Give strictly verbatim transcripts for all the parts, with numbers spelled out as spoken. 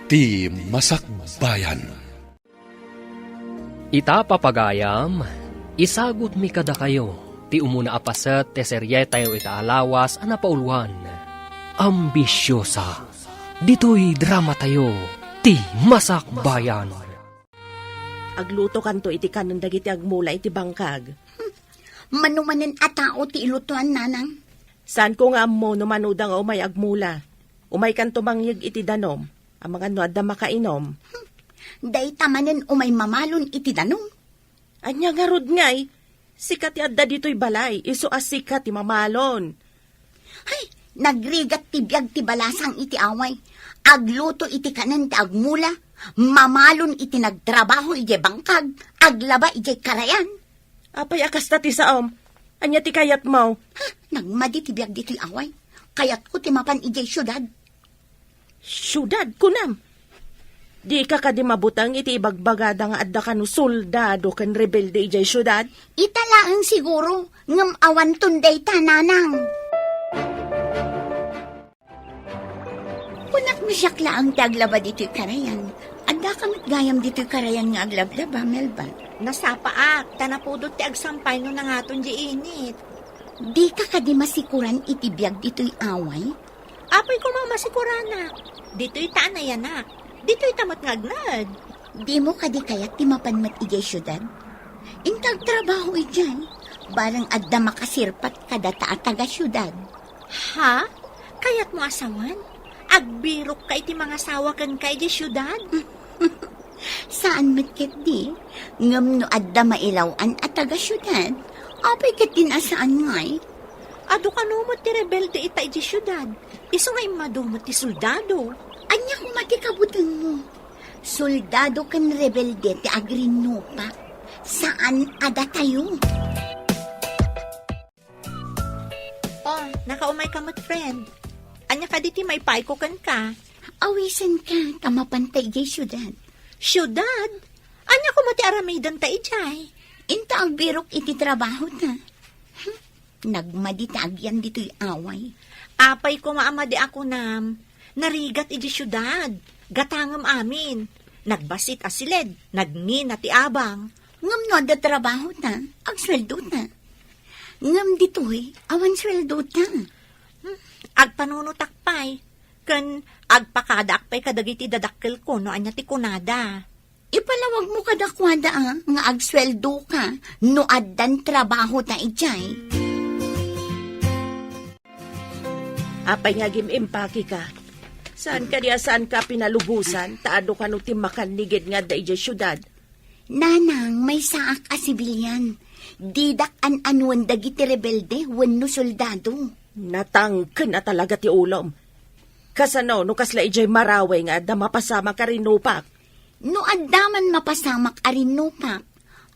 Ti Masakbayan. Ita, papagayam, isagutmi kadakayo ti umuna a paset ti serietayo ita a lawas a napauluan, Ambisyosa. Ditoy dramatayo, Ti Masakbayan. Aglutokanto iti kanen dagiti agmula iti bangkag. Mano manen a tao ti ilutoan, nanang? Saanko nga ammo no manoda nga umay agmula. Umaykanto mangyeg iti danum. Amangan no adda makainum. Dayta manen umay mamalon iti danum. Ania ngarud ngay? Sika ti adda ditoy balay, isu a sika ti mamalon. Hay, nagrigat ti biag ti balasang iti away. Agluto iti kanen ti agmula, mamalon iti nagtrabaho idiay bangkag, aglaba idiay karayan. Apay a kasta ti saom? Ania ti kayatmo? Ha, nagmadi ti biag ditoy away. Kayatko ti mapan idiay siudad. Siudad, kunam? Dika kadi mabuteng iti ibagbagada nga adda kano soldado ken rebelde idiay siudad? Ita laeng siguro, ngem awanton dayta, nanang. Kunak no siak laeng ti aglaba ditoy karayan. Addaka met gayam ditoy karayan nga aglablaba, Melba. Nasapaak, ta napudot ti agsampay no nangaton di init. Dika kadi masikuran iti biag ditoy away? Apay koma a masikuranak. Ditoy ta a nayanak. Ditoy ta met nga agnaed. Dimo kadi kayat ti mapan met idiay siudad? Inta agtrabaho idiay. Bareng adda makasirpat kadata a taga-siudad. Ha? Kayatmo a sawen? Agbirokka iti mangasawa kenka idiay siudad? Saan met ketdi, ngem no adda mailaw-an a taga-siudad, apay ketdin a saan ngay? Adu kano met ti rebelde ita idiay siudad, isu nga immadu met ti soldado. Ania koma ti kabutengmo? Soldado ken rebelde ti agrinnupak. Saan a datayo. Oh, nakaumay ka met, friend. Ania kadi ti maipaayko kenka? Awisenka, ta mapanta idiay siudad. Siudad? Ania koma ti aramidenta idiay? Inta agbirok iti trabahota. Hmm, nagmadi ta agyan ditoy away. Apay koma a madi a kunam? Narigat idiay siudad. Gatangem amin. Nagbassit a siled, nagngina ti abang. Ngem no adda trabahota, agsueldota. Ngem ditoy, awan sueldota. Hmm, agpanunotak pay, ken agpakadaak pay kadagiti dadakkelko no ania ti kunada. Ipalawagmo kadakuada, a, nga agsueldoka no addan trabahota idiay. Apay nga agim-impakeka? Saan kadi a saanka pinalubosan, ta adu kano ti makannigid nga adda idiay siudad? Nanang, maysaak a sibilian. Didak an-anuen dagiti rebelde wenno soldado. Natangken a talaga ti ulom. Kasano no kasla idiay Maraway nga adda mapasamak a rinnupak? No adda man mapasamak a rinnupak,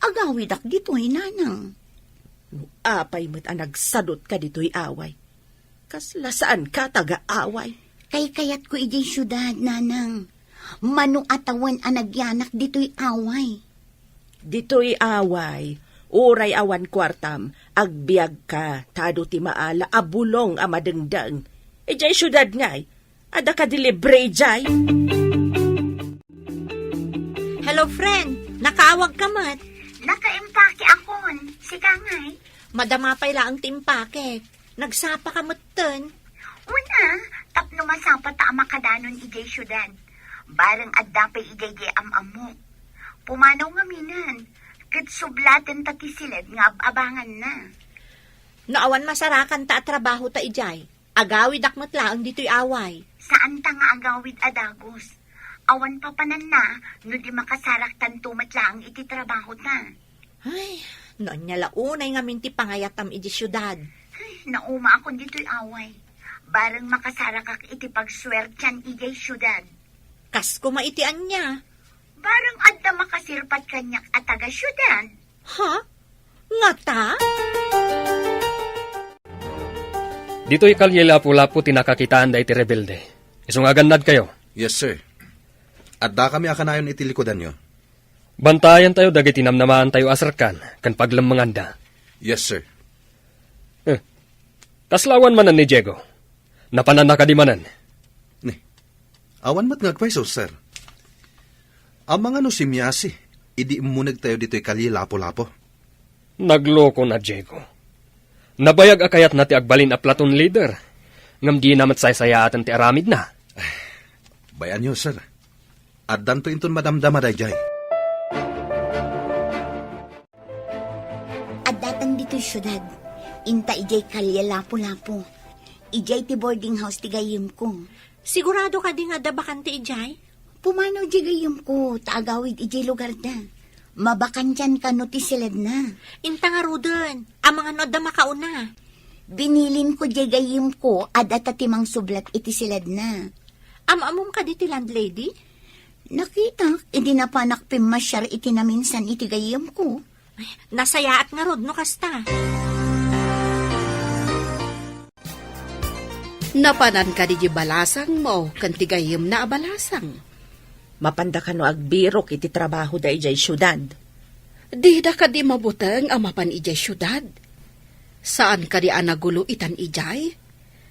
agawidak ditoy, nanang. No apay met a nagsadutka ditoy away, kasla saanka taga-away? Kaykayatko idiay siudad, nanang. Mano a tawen a nagyanak ditoy away. Ditoy away, uray awan kuartam, agbiagka, ta adu ti maala a bulong a madengdeng. Idiay siudad ngay, adda kadi libre idiay? Hello, friend. Nakaawagka met? Nakaimpake akon. Sika ngay? Madama pay laeng ti impakek. Nagsapaka metten? Wen a, tapno masapata a makadanon idiay siudad. Bareng adda pay idiay di am-ammok. Pumanaw ngaminen, ket sublatenta ti siled nga ab-abanganna. No awan masarakanta a trabahota idiay, agawidak met laeng ditoy away. Saanta nga agawid a dagus. Awan papananna no di makasaraktanto met laeng iti trabahota. Ay, no ania la unay ngamin ti pangayatam iti siudad. Ay, naumaakon ditoy away. Bareng makasarakak iti pagsuertian idiay siudad. Kas koma iti ania? Bareng adda makasirpat kaniak a taga-siudad. Ha? Ngata? Ditoy Kalye Lapu-Lapu ti nakakitaanda iti rebelde. Isu nga agannadkayo. Yes, sir. Addakami a kanayon iti likudanyo. Bantayantayo dagiti namnamaantayo a serkan ken paglemmenganda. Yes, sir. Eh, kasla awan manen ni Diego? Napananna kadi manen? Ni, Awan met nga agpayso, sir. Amangan no simmiasi idi immunegtayo ditoy Kalye Lapu-Lapu. Nagloko na, Diego. Nabayag a kayatna ti agbalin a platoon leader, ngem dina met saysayaaten ti aramidna. Bay-anyo, sir. Addanto inton madamdama daydiay. Addatan ditoy siudad. Inta idiay Kalye Lapu-Lapu. Idiay ti boarding house ti gayyemko. Sigurado kadi nga adda bakante idiay? Pumanaw diay gayyemko, ta agawid idiay lugarda. Mabakantian kano ti siledna. Inta ngaruden, amangan no adda makauna. Binilinko diay gayyemko, adda ta ti mangsublat iti siledna. Am-ammom kadi ti landlady? Nakitak idi napanak pimmasiar iti naminsan iti gayyemko. Ay, nasayaat ngarud no kasta. Napanan kadi diay balasangmo ken ti gayyemna a balasang? Mapanda kano agbirok iti trabahoda idiay siudad? Dida kadi mabuteng a mapan idiay siudad? Saan kadi a nagulo itan idiay?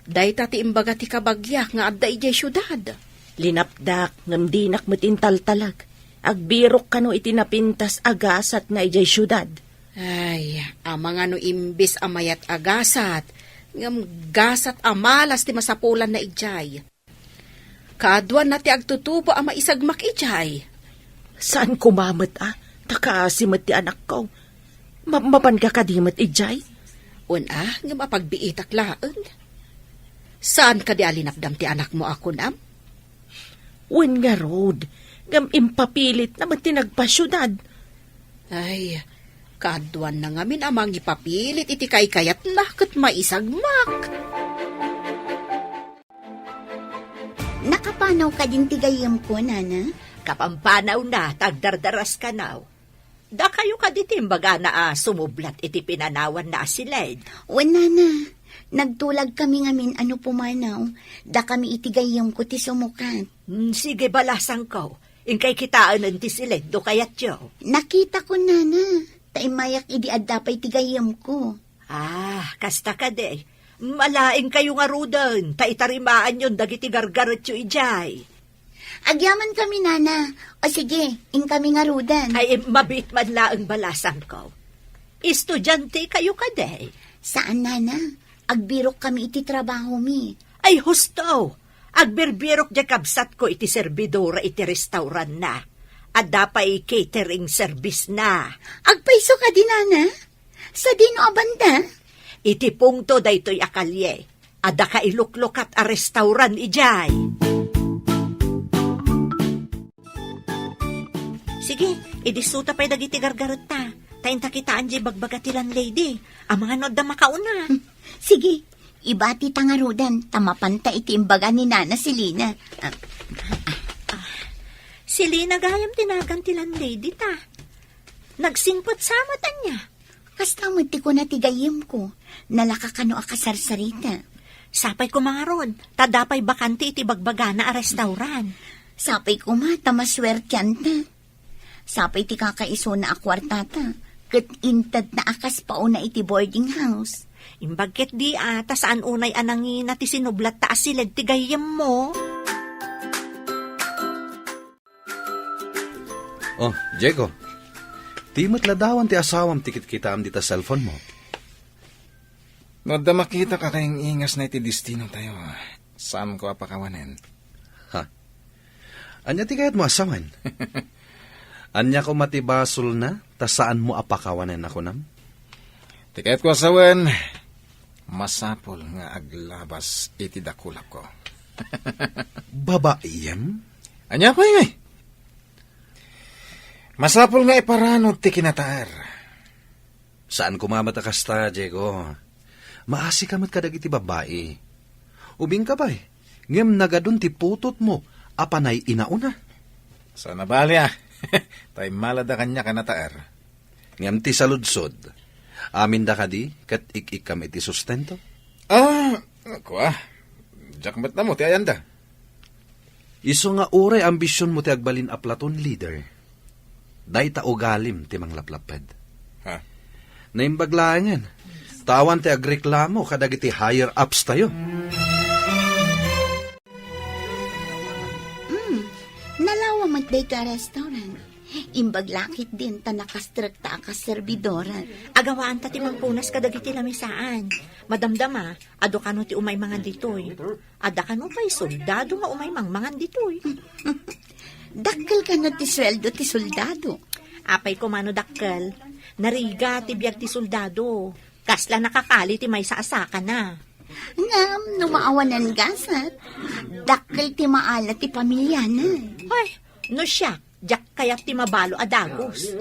Dayta ti imbaga ti kabagiak nga adda idiay siudad. Linapdak, ngem dinak met intaltalek. Agbirok kano iti napintas a gasat nga idiay siudad. Ay, amangan no imbes a mayat a gasat, ngem gasat a malas ti masapulanna idiay. Kaaduanna ti agtutubo a maisagmak idiay. Saan koma met a, ta kaasi met ti anakko. Ma-, mapanka kadi met idiay? Wen a, ngem apagbiitak laeng. Saan kadi a linapdam ti anakmo a kunam? Wen ngarud, ngem impapilitna met ti nagpasiudad. Ay, kaaduanna ngamin a mangipapilit iti kaykayatna ket maisagmak. Nakapanaw kadin ti gayyemko, nana? Kapampanaw na, ta agdardaras kanaw. Dakayo kadi ti imbagana a sumublat iti pinanawanna a siled? Wen, nana. Nagtulag kami ngamin a no pumanaw, dakami iti gayyemko ti sumukat. Hmm, sige, balasangko. Inkay kitaenen ti siled no kayatyo. Nakitako, nana. Ta immayak idi adda pay ti gayyemko. Ah, kasta kadi. Malaingkayo ngaruden, ta itarimaanyon dagiti gargaretyo idiay. Agyamankami, nana. O sige, inkami ngaruden. Ay, mabiit man laeng balasangko. Estudiantekayo kadi? Saan, nana. Agbirokkami iti trabahomi. Ay, husto! Agbirbirok diay kabsatko iti serbidora iti restauranna. Adda pay catering service-na. Agpayso kadi, nana? Sadino a banda? Iti pungto daytoy a kalye. Adda kailuklukat a restaurant idiay. Sige, idissuta pay dagiti gargaretta. Ta inta kitaan diay bagbaga ti landlady. Amangan no adda makauna. Sige, ibati ta ngaruden, ta mapanta iti imbaga ni Nana Selina. Ah, Selina gayam ti nagan ti landlady ta. Nagsingpet sa met ania. Kasta met ti kuna ti gayyemko, nalaka kano a kasarsarita. Sapay koma ngarud, ta adda pay bakante iti bagbagana a restaurant. Sapay koma ta masuertianta. Sapay ti kakaisuna a kuartata, ket intedna a kas pauna iti boarding house. Imbag ketdi a, ta saan unay a nangina ti sinublatta a siled ti gayyemmo. Oh, Diego. Ti met ladawan ti asawam ti kitkitaam dita cellphone mo. No adda makitak a kaing-ingasna iti destinotayo, saanko a pakawanen. Ha? Ania ti kayatmo a sawen? Ania koma ti basolna, ta saanmo a pakawanen a kunam? Ti kayatko a sawen, masapul nga aglabas iti dakulapko. Babaiem? Ania pay ngay? Masapul nga iparanud ti kinataer. Saan koma met a kasta, Diego. Maasika met kadagiti babbai. Ubingka pay, ngem nagadun ti putotmo a panay inauna. Saan a bali a. Ta immalada kaniak a nataer. Ngem ti saludsod, aminda kadi ket ik-ikkam iti sustento? Ah, kua. Diak met ammo ti ayanda. Isu nga uray ambisionmo ti agbalin a platoon leader, dayta ugalim ti manglaplapped. Ha? Naimbag laengen, ta awan ti agreklamo kadagiti higher-ups tayo. Nalawa met daytoy a restaurant. Imbag la ketdin ta nakastrekta a kaserbidoran. Agawaan ta ti mangpunas kadagiti lamisaan. Madamdama, adu kano ti umay mangan ditoy. Adda kano pay soldado nga umay mangmangan ditoy. Dakkel kano ti sueldo ti soldado? Apay koma no dakkel. Narigat ti biag ti soldado. Kasla nakakali ti maysa a sakana. Ngem no maawanan gasat, dakkel ti maala ti pamiliana. Ay, no siak, diak kayat ti mabalo a dagus.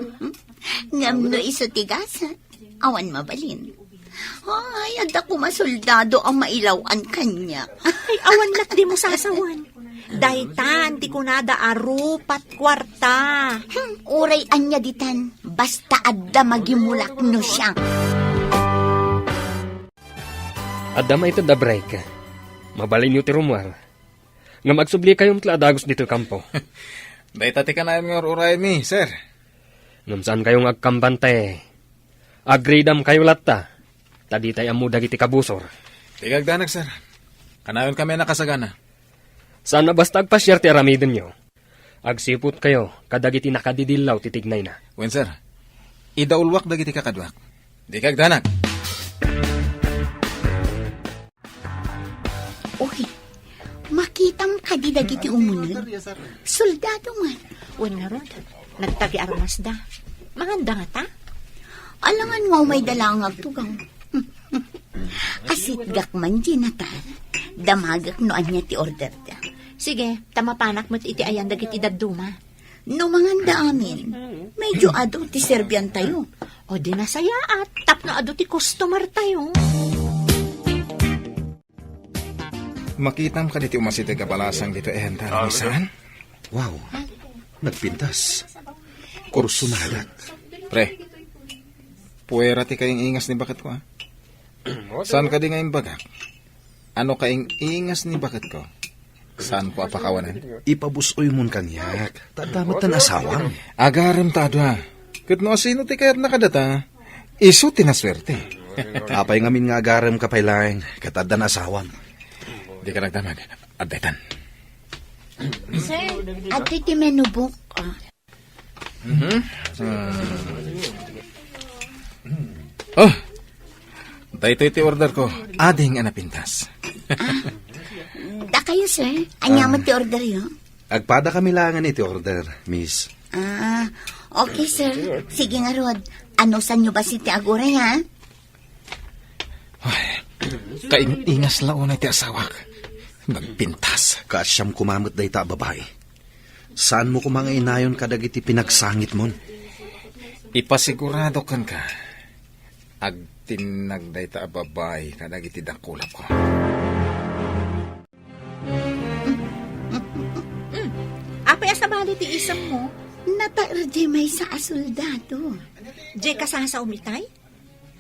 Ngem no isu ti gasat, awan mabalin. Ay, adda koma soldado a mailaw-an kaniak. Ay, awan met dimo sasawen. Daytan ti kunada a rupat kuarta. Hmm, uray ania ditan, basta adda magimulak no siak. Adda maited a break. Mabalinyo ti rummuar. Ngem agsubli kayo met la a dagus ditoy kampo. Dayta ti kanayon nga ur-urayenmi, sir. Ngem saan kayo nga agkambante. Agridam kayo latta. Ta ditay ammo dagiti kabusor. Di kagdanag, sir. Kanayon kami a nakasagana. Saan a basta agpasiar ti aramidenyo. Agsiput kayo kadagiti nakadidillaw ti tignayna. Wen, sir. Idauluak dagiti kakaduak. Di kagdanag. Uy, makitam kadi dagiti umuneg? Soldado man. Wen ngarud, nagtabi armasda. Manganda ngata? Alangan nga umayda laeng agtugaw. Asitgak man, Jonathan. Damagek no ania ti orderda. Sige, ta mapanak met iti ayan dagiti dadduma. No manganda amin, medyo adu ti serbiantayo. O di nasayaat, tapno adu ti customer tayo. Makitam kadi ti umasideg a balasang ditoy ayanta a lamisaan? Wow, nagpintas. Kurso nalat. Pre, puwera ti kaing-ingas ni baketko, ah. Saan kadi nga imbagak? Ano kaing-ingas ni baketko? Saanko a pakawanen? Ipabus-oymon kaniak. Ta adda met asawam. Agarem ta adu, ah. Ket no asino ti kayatna kadata, isu ti nasuerte. Apay ngamin nga agarem ka pay laeng, ket adda asawam. Di ka nagdamag. Adda itan. Sir, adtoy ti menu book, ah. Mhm. Ah. Oh, daytoy ti order ko. Ading a napintas. Ah, dakayo, sir. Ania met ti orderyo? Agpada kami laengen iti order, miss. Ah, okay, sir. Sige ngarud. Anusanyo bassit ti aguray, ha? Ay, kaing-ingas la unay ti asawak. Nagpintas. Kaasiam koma met dayta a babai. Saanmo koma nga inayon kadagiti pinagsangitmon? Ipasigurado kenka, agtinnag dayta a babai kadagiti dakulapko. Mm. Apay a sabali ti isemmo? Nataer diay maysa a soldado. Diay kasasaom itay?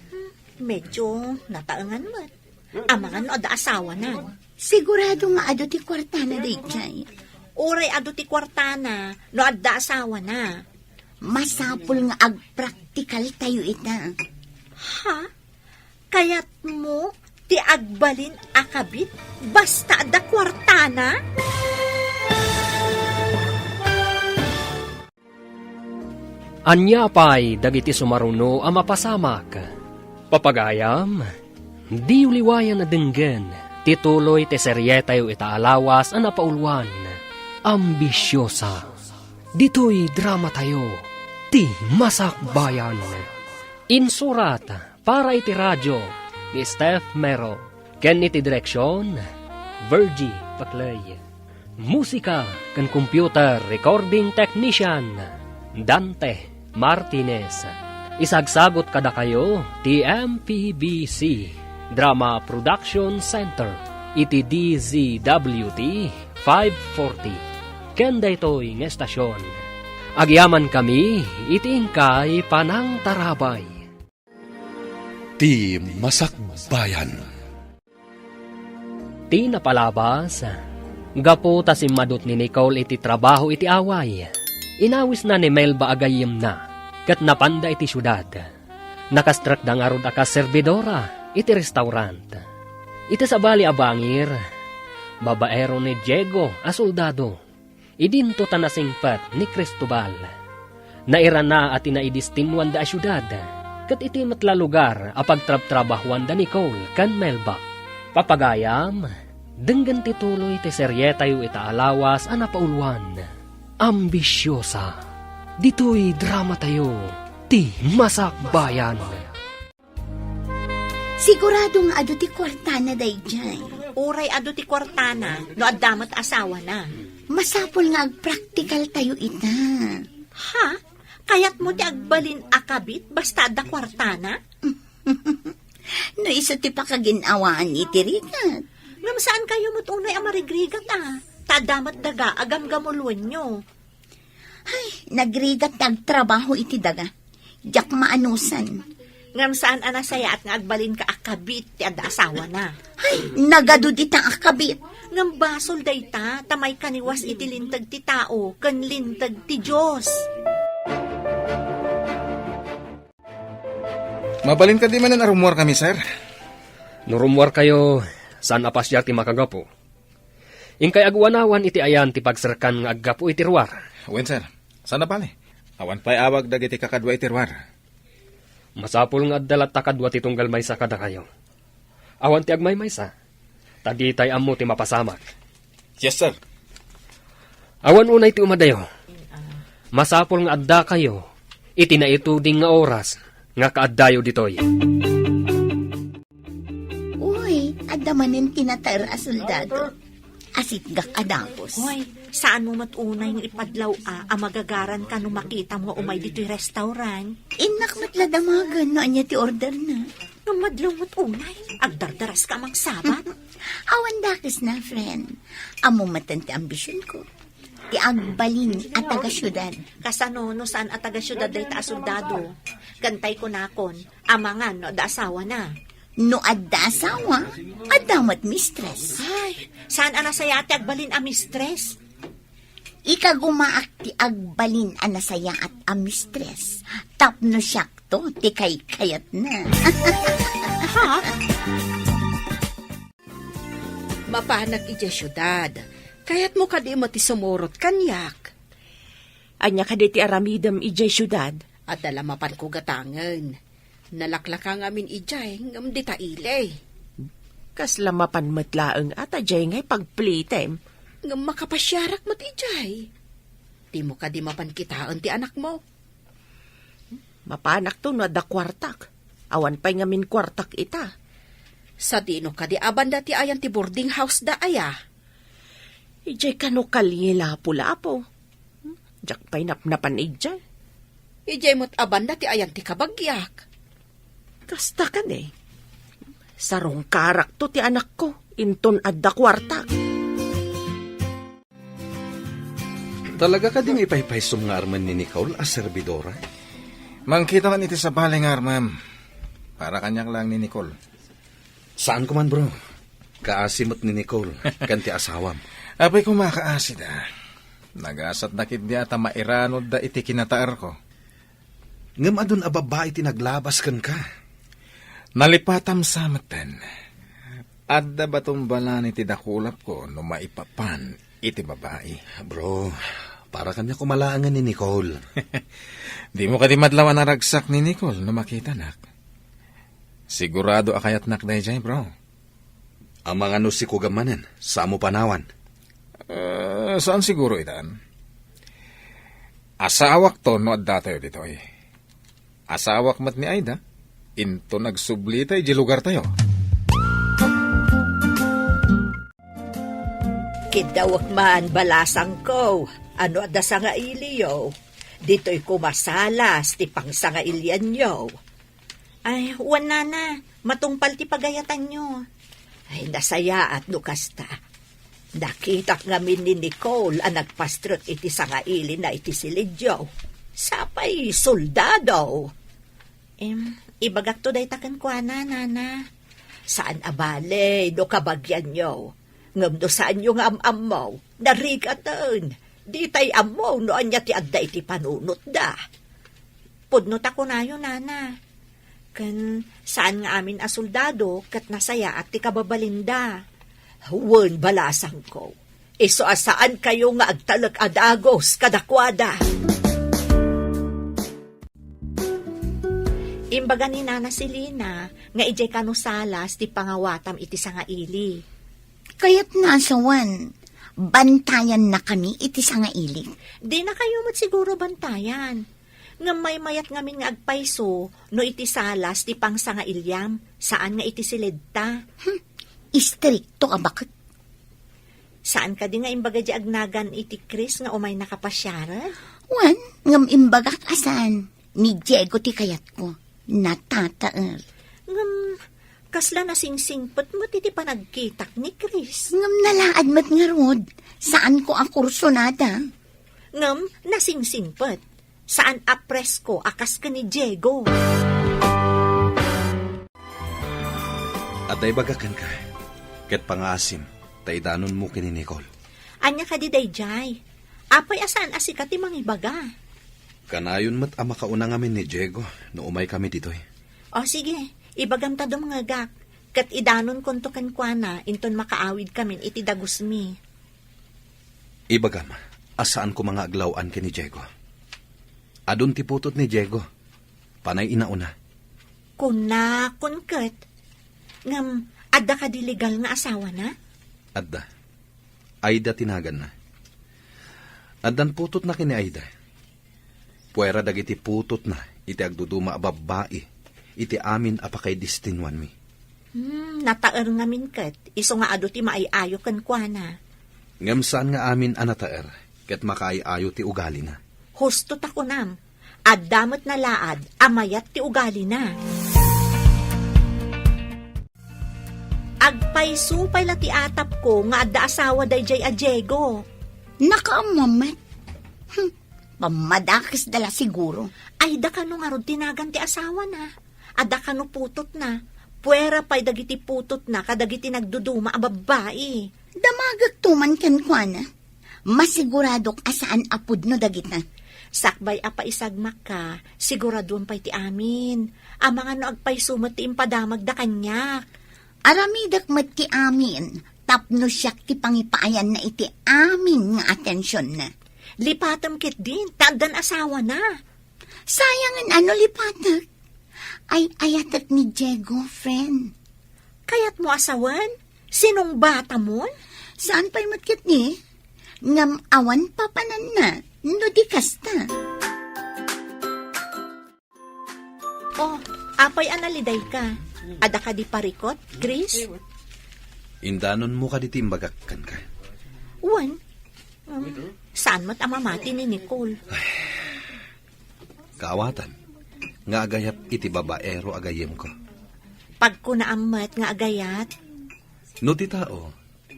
Hmm, medyo nataengan met. Amangan no adda asawana. Sigurado nga adu ti kuartana daydiay. Uray adu ti kuartana no adda asawana. Masapul nga agpraktikal tayo ita. Ha? Kayatmo ti agbalin a kabit basta adda kuartana? Ania pay dagiti sumaruno a mapasamak? Papagayam, diyo liwayan a denggen ti tuloy ti serietayo ita a lawas a napauluan, Ambisyosa. Ditoy dramatayo, Ti Masakbayan. Insurat para iti radio ni Steph Mero, ken iti direksion, Virgie Paclay. Musika ken computer recording technician, Dante Martinez. Isagsagut kadakayo ti M P B C Drama Production Center iti D Z W T five forty. Ken daytoy nga estasion, agyamankami iti inkay panangtarabay. Ti Masakbayan. Ti napalabas, gapu ta simmadut ni Nicole iti trabaho iti away, inawisna ni Melba a gayyemna, ket napanda iti siudad. Nakastrekda ngarud a kas serbidora iti restaurant. Iti sabali a bangir, babaero ni Diego a soldado. Idinto ta nasingpet ni Cristobal. Nairana a tinaidistinnuanda a siudad, ket iti met la lugar a pagtrabtrabahuanda ni Cole ken Melba. Papagayam, denggen ti tuloy ti serietayo ita a lawas a napauluan, Ambisiosa. Ditoy dramatayo, ti Masakbayan. Sigurado nga adu ti kuartana daydiay. Uray adu ti kuartana, no adda met asawana. Masapul nga agpraktikal tayo ita. Ha? Kayatmo ti agbalin a kabit basta adda kuartana? No isu ti pakagin-awaan iti rigat. Ngem saan kayo met unay a marigrigat a. Ta adda met daga a gamgamuloenyo. Ay, nagrigat ti agtrabaho iti daga. Diak maanusan. Ngem saan a nasayaat nga agbalinka a kabit ti adda asawana. Ay, nagadu dita a kabit. Ngem basol dayta, ta maikaniwas iti linteg ti tao ken linteg ti Dios. Mabalin kadi manen a rummuarkami, sir? No rummuarkayo, saan a pasiar ti makagapu. Inkay aguanawan iti ayan ti pagserkan nga aggapu iti ruar. Wen, sir. Saan a bale? Awan pay awag dagiti kakadua iti ruar. Masapul nga adda latta kadua ti tunggal maysa kadakayo. Awan ti agmaymaysa, ta ditay ammo ti mapasamak. Yes, sir. Awan unay ti umadayo. Masapul nga addakayo iti naituding nga oras nga kaaddayo ditoy. Uy, adda manen ti nataer a soldado. Asitgak a dagus. Hoy, saan mo met unay nga ipadlaw a, a magagaran ka no makitam nga umay ditoy restaurant? Innak met la damagen no ania ti order na. Ngem madlaw met unay, agdardaras ka a mangsabat. Awan dakes na, friend. Ammo met ti ambision ko. Ti agbalin a taga-siudad. Kasano no saan a taga-siudad dayta a soldado? Kantay kunakon, amangan no adda asawa na. No adda asawa, adda met mistress. Ay, saan a nasayaat ti agbalin a mistress? Ikagumaak ti agbalin a nasayaat a mistress. Tapno siakto ti kaykayatna. Ha? Mapanak idiay siudad. Kayatmo kadi met ti sumurot kaniak? Ania kadi ti aramidem idiay siudad? Adda la mapanko gatangen. Nalaklaka ngamin idiay, ngem dita ili. Kasla mapan met laeng a ta diay ngay pagplitem. Ngem makapasiarak met idiay. Dimo kadi mapan kitaen ti anakmo? Mapanakto no adda kuartak. Awan pay ngamin kuartak ita. Sadino kadi a banda ti ayan ti boarding house da aya? Idiay kano Kalye Lapu-Lapu. Diak pay napnapan idiay. Idiay met a banda ti ayan ti kabagiak. Kasta kadi. Sarungkarakto ti anakko, inton adda kuartak. Talaga kadi nga ipaypaysom nga armen ni Nicole a servidora? Mangkita man iti sabali nga armem. Para kaniak laeng ni Nicole. Saan ko man, bro. Kaasi met ni Nicole, ken ti asawam. Apay ko makaasida. Nagasatda ketdi a ta mairanodda iti kinataerko. Ngem adun a babbai ti naglabas kenka. Nalipatam sa metten. Adda baton balani ti dakulapko no maipapan iti babai. Bro, para kaniak koma laengen ni Nicole. Dimo kadi madlaw a naragsak ni Nicole no makitanak? Sigurado a kayatnak daydiay, bro. Amangan no sikugam manen, samo panawan. Eh, saan siguro itan? Asawakto no addatayo ditoy. Asawak met ni Aida, inton agsublita idiay lugartayo. Kiddawek man, balasangko, no adda sangailiyo. Ditoy koma salas ti pangsangailianyo. Ay, wen, nana, matungpal ti pagayatanyo. Ay, nasayaat no kasta. Nakitak ngamin ni Nicole a nagpastrek iti sangailina iti silidyo. Sapay soldado. Em, ibagakto dayta kenkuana, nana. Saan a bale no kabagianyo. Ngem no saanyo nga am-ammo, narigaten. Ditay ammo no ania ti adda iti panunotda. Pudno ta kunayo, nana. Ken saan nga amin a soldado ket nasayaat ti kababalinda. Wen, balasangko, Isu a saankayo nga agtalek a dagus kadakuada. Imbaga ni Nana Selina nga idiay kano salas ti pangawatam iti sangaili. Kayatna a sawen, bantayannakami iti sangaili. Dinakayo met siguro bantayan. Ngem maymayat ngamin nga agpayso no iti salas ti pangsangailiam, saan nga iti siledta. Hmm, istrikto a baket. Saan kadi nga imbaga di agnagan iti Chris nga umaynaka pasiaren? Wen, ngem imbagak a saan. Ni Diego ti kayatko. Natataer. Ngem, kasla nasingsingpet met iti panagkitak ni Chris. Ngem nalaad met ngarud. Saanko a kursunada. Ngem, nasingsingpet. Saan a presko a kas ken ni Diego. Adda ibagak kenka, ket pangaasim, ta idanonmo ken ni Nicole. Ania kadi daydiay? Apay a saan a sika ti mangibaga? Kanayon met a makauna ngamin ni Diego no umaykami ditoy. O sige, ibagam ta dumngegak, ket idanonkonto kenkuana inton makaawidkamin iti dagusmi. Ibagam a saan koma nga aglaw-an ken ni Diego. Adun ti putot ni Diego. Panay inauna. Kunakon ket. Ngem, adda kadi legal nga asawana? Adda. Aida ti naganna. Addan putotna ken ni Aida. Puera dagiti putotna iti agduduma a babbai iti amin a pakaidestinuanmi. Hmm, nataer ngamin ket, isu nga adu ti maay-ayo kenkuana. Ngem saan nga amin a nataer ket makaay-ayo ti ugalina. Husto ta kunam, adda met nalaad a mayat ti ugalina. Agpayso pay la ti atapko nga adda asawa daydiay a Diego. Nakaammo met. Hmm, pammadakesda la siguro. Ay, da kano ngarud ti nagan ti asawana? Adda kano putotna? Puera pay dagiti putotna kadagiti nagduduma a babbai. Damagekto man kenkuana. Masiguradok a saan a pudno dagita. Sakbay a paisagmakka, siguraduem pay ti amin. Amangan no agpayso met ti impadamagda kaniak. Aramidek met ti amin, tapno siak ti pangipaayanna iti amin nga atensionna. Lipatem ketdin, ta addan asawana. Sayangen a no lipatek. Ay-ayatek ni Diego, friend. Kayatmo a sawen? Sinungbatamon? Saan pay met ketdi? Ngem awan papananna, no di kasta. Oh, apay a nalidayka? Adda kadi parikut, Chris? Indanonmo kadi ti imbagak kenka? Wen. Um, saan met a mamati ni Nicole? Kaawatan nga agayat iti babaero a gayyemko. Pagkunaam met nga agayat. No ti tao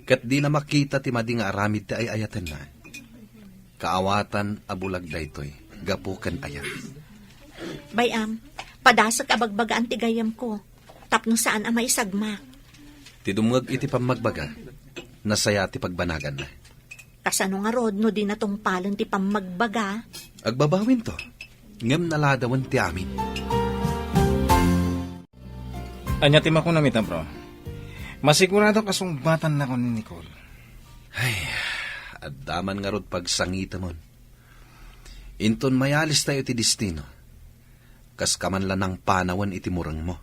ket dina makita ti madi nga aramid ti ay-ayatenna, kaawatan a bulag daytoy gapu ken ayat. Bay-am, padasek a bagbagaan ti gayyemko tapno saan a maisagmak. Ti dumngeg iti pammagbaga, nasaya ti pagbanaganna. Kasano ngarud no di natungpalen ti pammagbaga? Agbabawinto, ngem naladawen ti amin. Ania ti makunam ita, bro? Masiguradok a sungbatannakon ni Nicole. Ay, adda man ngarud pagsangitemon. Inton mayalistayo iti destino, kaska man la nangpanawen iti murengmo.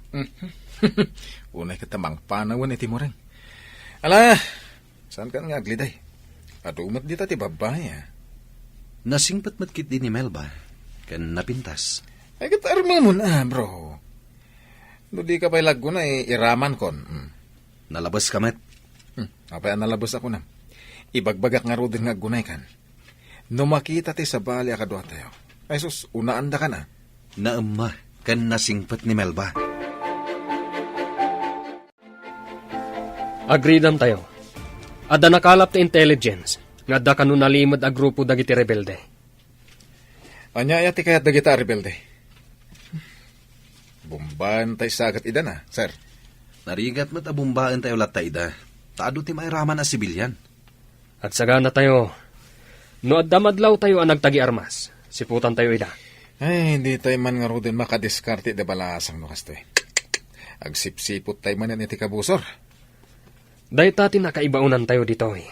Unay ket ta mangpanawen iti mureng. Ala, saankan nga agliday. Adu met dita ti babbai, a. Nasingpet met ketdi ni Melba, ken napintas. Ay, ket armemon, a, bro. No di ka pay laggunay, iramankon. Hmm. Nalabeska met. Hmm, apay a nalabesak, kunam? Ibagbagak ngaruden nga aggunaykan. No makita ti sabali a kaduatayo, ay sus, unaandakan a. Naemma ken nasingpet ni Melba. Agridamtayo. Adda nakalap ti intelligence nga adda kano nalimed a grupo dagiti rebelde. Ania aya ti kayat dagita a rebelde? Bombaentayo sa ket ida na, sir. Narigat met a bombaentayo latta ida, ta adu ti mairaman a sibilian. Agsaganatayo. No adda madlawtayo a nagtagi-armas, siputantayo ida. Ay, ditayo man ngaruden makadiskarte iti balaasang no kastoy. Agsipsipottayo manen iti kabusor. Dayta ti nakaibaonantayo ditoy.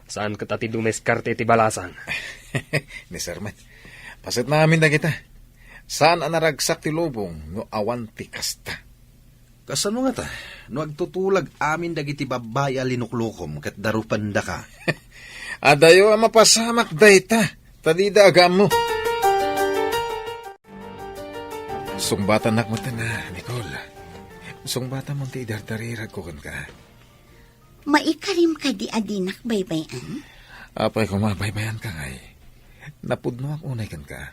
Saan ket a ti dumiskarte iti balasang. Ni Sir met. Paset na amin dagita. Saan a naragsak ti lubong no awan ti kasta. Kasano ngata, no agtutulag amin dagiti babbai a linuklukom ket darupendaka? Adayo a mapasamak dayta, ta dida agaammo. Sungbatanak met, Nicole. Sungbatam ti idardariragko kenka. Maikarim kadi a dinak baybay-an? Apay koma, baybayanka ngay. Napudnoak unay kenka.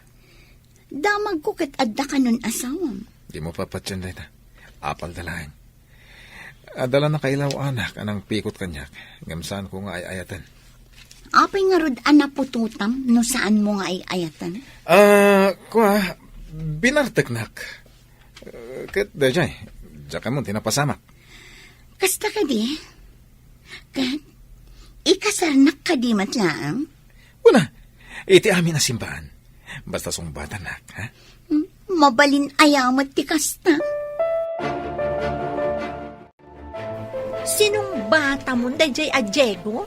Damagko ket adda kanon asawam. Dimo papatien dayta. Apalda laeng. Adda la nakailaw-anak a nangpikot kaniak, ngem saanko nga ay-ayaten. Apay ngarud a naputotam no saanmo nga ay-ayaten? Ah, kua, binarteknak. Eh, ket daydiay, diak ammo ti napasamak. Kasta kadi? Ket, ikasarnak kadi met laeng? Kuna, iti amin a simbaan. Basta sungbatanak, ha? Hmm, mabalin aya met ti kasta? Sinungbatamon daydiay a Diego?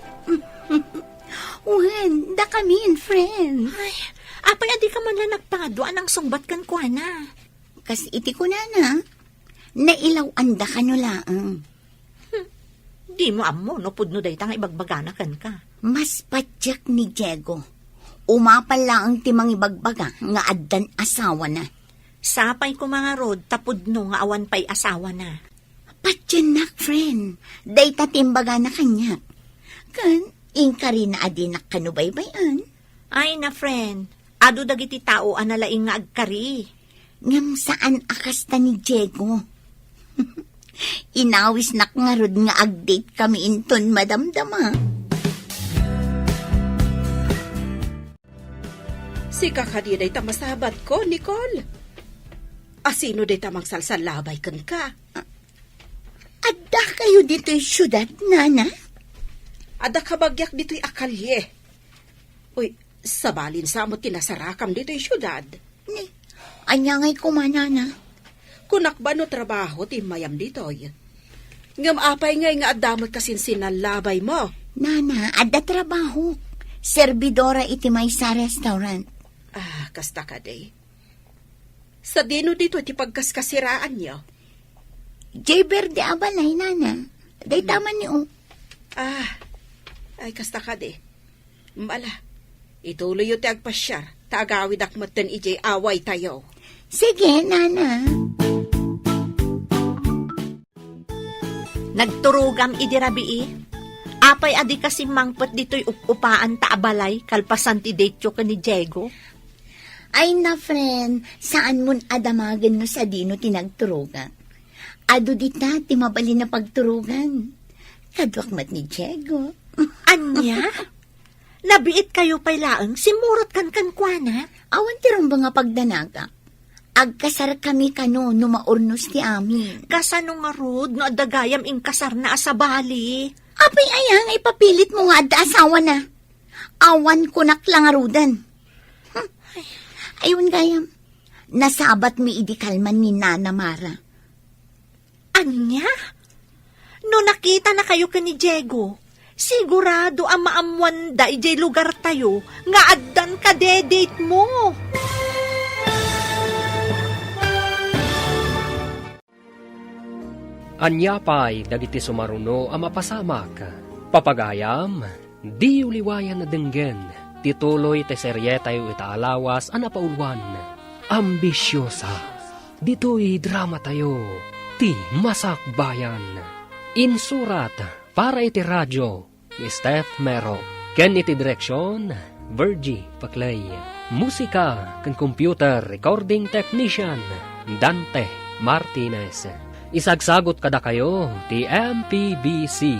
Wen, dakamin, friend. Ay, apay a dika man la nagpado a nangsungbat kenkuana? Kas iti kunana, nailaw-anda kano laeng. Hmm, dimo ammo no pudno dayta nga ibagbagana kenka. Mas patiek ni Diego. Umapal laeng ti mangibagbaga nga addan asawana. Sapay koma ngarud ta pudno nga awan pay asawana. Patiennak, friend. Dayta ti imbagana kaniak. Ken, inkarina a dinak kano baybay-an. Ay na, friend. Adu dagiti tao a nalaing nga agkari. Ngem saan a kasta ni Diego. Inawisnak ngarud nga ag-date kami inton madamdama. Sika kadi dayta masabatko, Nicole? Asino dayta mangsalsallabay kenka? Adda kayo ditoy siudad, Nana? Adda kabagiak ditoy a kalye. Uy, sabalin sa met ti nasarakam ditoy siudad. Ni, ania ngay koma, Nana? Kunak ba no trabaho ti immayam ditoy? Ngem apay ngay nga adda met kasinsinnallabaymo? Nana, adda trabaho. Serbidora iti maysa a restaurant. Ah, kasta kadi. Sadino ditoy ti pagkaskasiraanyo? Jay Verde a balay, Nana. Dayta man ni, o. Ah, ay, kasta kadi. Mala, ituloyyo ti agpasiar, ta agawidak metten idiay awaytayo. Sige, Nana. Nagturogam idi rabii. Apay a dika simmangpet ditoy up-upaanta a balay kalpasan ti date-yo ken ni Diego? Ay na, friend, saanmon a damagen no sadino ti nagturogak. Adu dita ti mabalin a pagturogan. Kaduak met ni Diego. Ania? Nabiit kayo pay laeng, simmurot kan kenkuana? Awan ti rumbeng a pagdanagak. Agkasar kami kano no maurnos ti amin. Kasano ngarud no adda gayam inkasarna a sabali? Apay aya nga ipapilit mo nga adda asawana? Awan kunak la ngaruden. Hmm. Ay, wen gayam. Nasabat mi idi kalman ni Nana Mara. Ania? No nakitanakayo ken ni Diego, sigurado a maammoanda idiay lugartayo nga addan kadedate-mo. Ania pay dagiti sumaruno a mapasamak? Papagayam, diyo liwayan a denggen ti tuloy ti serietayo ita a lawas a napauluan, Ambisiosa. Ditoy dramatayo, Ti Masakbayan. Insurat para iti radio ni Steph Mero, ken iti direksion, Virgie Paclay. Musika ken computer recording technician, Dante Martinez. Isagsagot kadakayo ti M P B C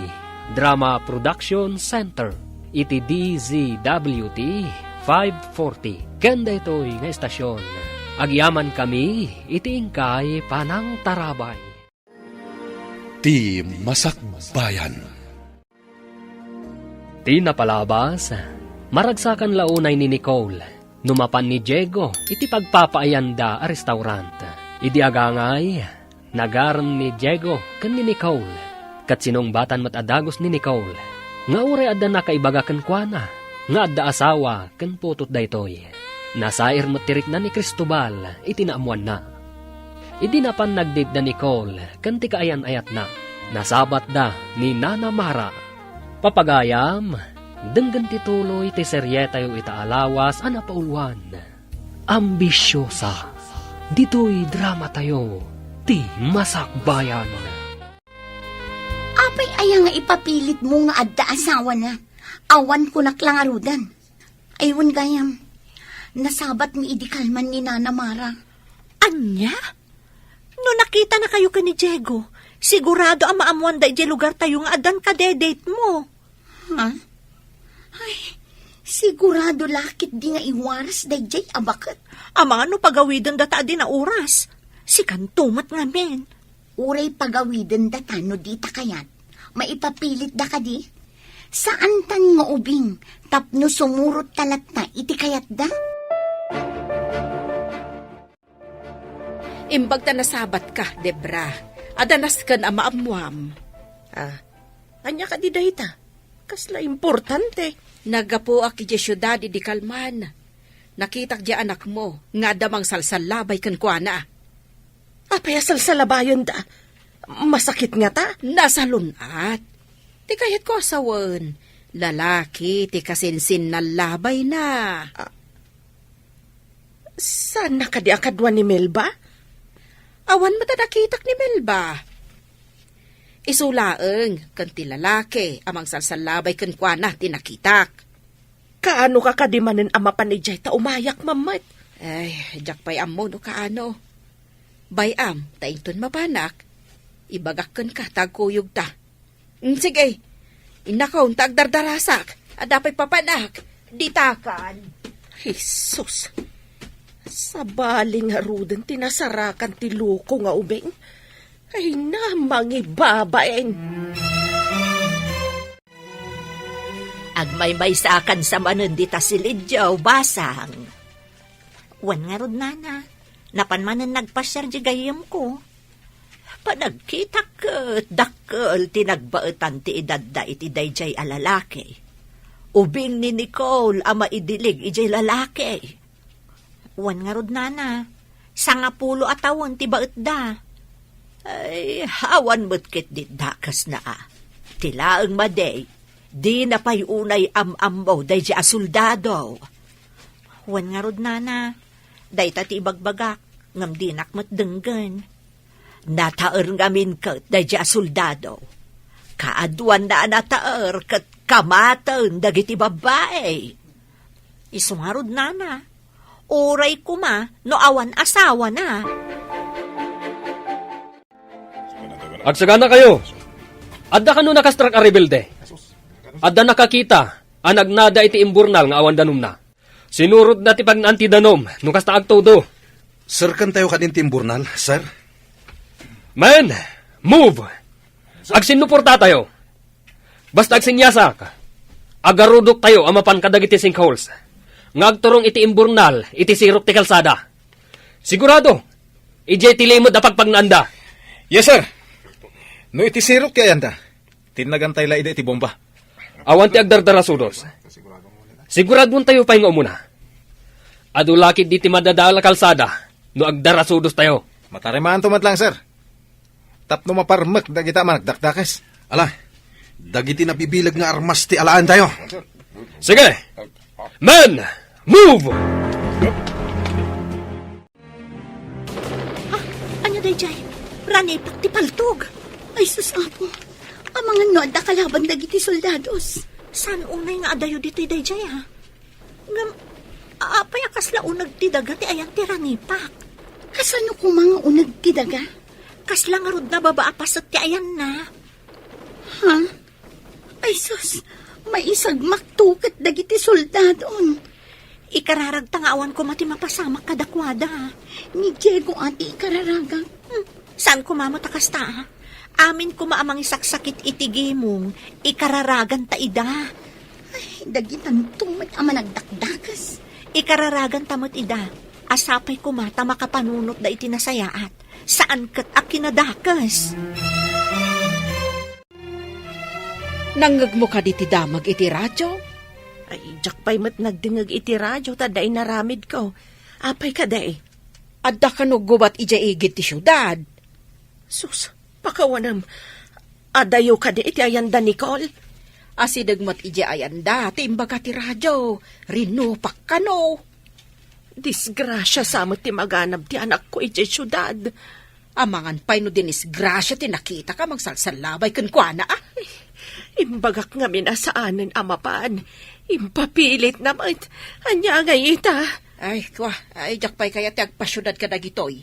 Drama Production Center iti D Z W T five forty ken daytoy nga estasion. Agyamankami iti inkay panangtarabay. Ti Masakbayan. Ti napalabas, maragsakan la unay ni Nicole no mapan ni Diego iti pagpapaayanda a restaurant. Idi agangay, nagarem ni Diego ken ni Nicole, ket sinungbatan met a dagus ni Nicole. nga uray adda nakaibaga kenkuana nga adda asawa ken putot daytoy. Nasair met ti rikna ni Cristobal iti naammoanna. Idi napan nagdate da Nicole ken ti kaayan-ayatna, nasabatda ni Nana Mara. Papagayam, denggen ti tuloy ti serietayo ita a lawas a napauluan. Ambisiosa. Ditoy dramatayo ti Masakbayan. Apay aya nga ipapilitmo nga adda asawana? Awan kunak la ngaruden. Ay, wen gayam, nasabatmi idi kalman ni Nana Mara. Ania? No nakitanakayo ken ni Diego, sigurado a maammoanda idiay lugartayo nga addan kadedatemo. Ha? Ay, sigurado la ketdi nga iwaras daydiay a baket. Amangan no pagawidendata a di nauras. Sikanto met ngamin. Uray pagawidendata no dita kayat. Maipapilitda kadi? Saantan nga ubing tapno sumurot ta latta iti kayatda? Imbag ta nasabatka, Debra. Adda nasken a maammoam. Ah, ania kadi dayta? Kasla importante. Naggapuak idiay siudad idi kalman. Nakitak diay anakmo nga adda mangsalsallabay kenkuana. Apay a salsallabayenda? Masakit ngata? Nasalun-at. Ti kayatko a sawen, lalaki ti kasinsinnallabayna. Ah, saanna kadi a kadua ni Melba? Awan met a nakitak ni Melba. Isu laeng ken ti lalaki a mangsalsallabay kenkuana ti nakitak. Kaanoka kadi manen a mapan idiay ta umayak met? Ay, diak pay ammo no kaano. Bay-am ta inton mapanak, ibagak kenka ta agkuyogta. Mm, sige. Innakon ta agdardarasak. Adda pay papanak. Ditakan. Jesus. Sabali ngaruden ti nasarakan ti loko nga ubing. Ay na, mangibabain. Agmaymaysakansa manen dita silidiaw, basang. Wen ngarud, nana, napan manen nagpasiar di gayyemko. Panagkitak ket dakkel ti nagbaetan ti edadda iti daydiay a lalaki. Ubing ni Nicole a maidilig idiay lalaki. Wen ngarud, nana, sangapulo a tawen ti baetda. Ay, awan met ketdi dakesna a. Ti laeng madi, dina pay unay am-ammo daydiay a soldado. Wen ngarud, nana, dayta ti ibagbagak, ngem dinak met denggen. Nataer ngamin ket daydiay a soldado. Kaaduanna a nataer ket kamaten dagiti babbai. Isu ngarud, nana, uray koma no awan asawana. Agsaganakayo. Adda kano nakastrak a rebelde? Adda nakakita a nagnada iti imburnal nga awan danumna. Sinurotda ti pagnaan ti danum no kasta agtudo. Serkentayo kadin ti imburnal, sir? Men, move! Agsinnuportatayo. Basta agsinyasak, agarudoktayo a mapan kadagiti sinkholes nga agturong iti imburnal iti sirok ti kalsada. Sigurado, idiay ti limed a pagpagnaanda. Yes, sir. No iti sirok ti ayanda, tinnagantay la ida iti bomba. Awan ti agdardarasudos. Siguraduentayo pay nga umuna. Adu la ketdi ti madadael a kalsada no agdarasudostayo. Matarimaanto met lang, sir. Tapno maparmek dagita a managdakdakes. Ala, dagiti nabibileg nga armas ti alaentayo. Sige! Men! Move! Ah, ania daydiay? Ranipak ti paltog. Ay, sus, Apo. Amangan no adda kalaban dagiti soldados. Saan unay nga adayo ditoy daydiay, a? Ngem, apay a kasla uneg ti daga ti ayan ti ranipak? Kasano koma nga uneg ti daga? Kasla ngarud nababa a paset ti ayanna. Ha? Ay sus, maisagmakto ket dagiti soldadon. Ikararagta nga awan koma ti mapasamak kadakuada. Ni Diego a ti ikararagak. Hmm, saan koma met a kasta, a? Amin koma a mangisaksakit iti gimong, ikararaganta ida. Ay, dagitanto met a managdakdakes. Ikararaganta met ida, a sapay koma ta makapanunotda iti nasayaat, saan ket a kinadakes. Nangngegmo kadi ti damag iti radio? Ay, diak pay met nagdengngeg iti radio ta adda inaramidko. Apay kadi? Adda kano gubat idiay igid ti siudad. Sus, pakawanem. Adayo kadi iti ayanda, Nicole? Asideg met idiay ayanda ti imbaga ti radio. Rinupak kano. Disgrasia sa met ti maganab ti anakko idiay siudad. Amangan pay no dinisgrasia ti nakitaka mangsalsallabay kenkuana, a? Imbagak ngamin a saanen a mapan. Impapilitna met. Ania ngay ita? Ay, kua, ay, diak pay kayat ti agpasiudad kadagitoy.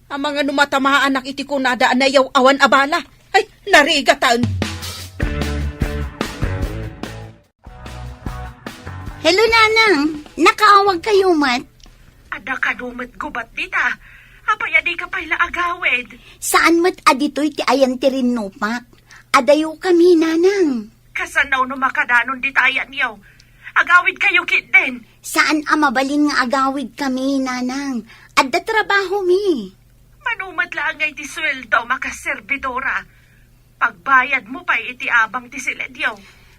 Amangan no matamaanak iti kunada a nayaw-awan a bala. Ay, narigatan! Hello, Nanang. Nakaawag kayo met? Adda kano met gubat dita. Apay a dika pay la agawid? Saan met a ditoy ti ayan ti rinnupak? Adayo kami, Nanang. Kasano no makadanon dita ayanyo? Agawid kayo ketdin. Saan a mabalin nga agawid kami, Nanang. Adda trabaho mi. Mano met laeng nga iti sueldo, makaserbidora. Pagbayadmo pay iti abang ti siledyo.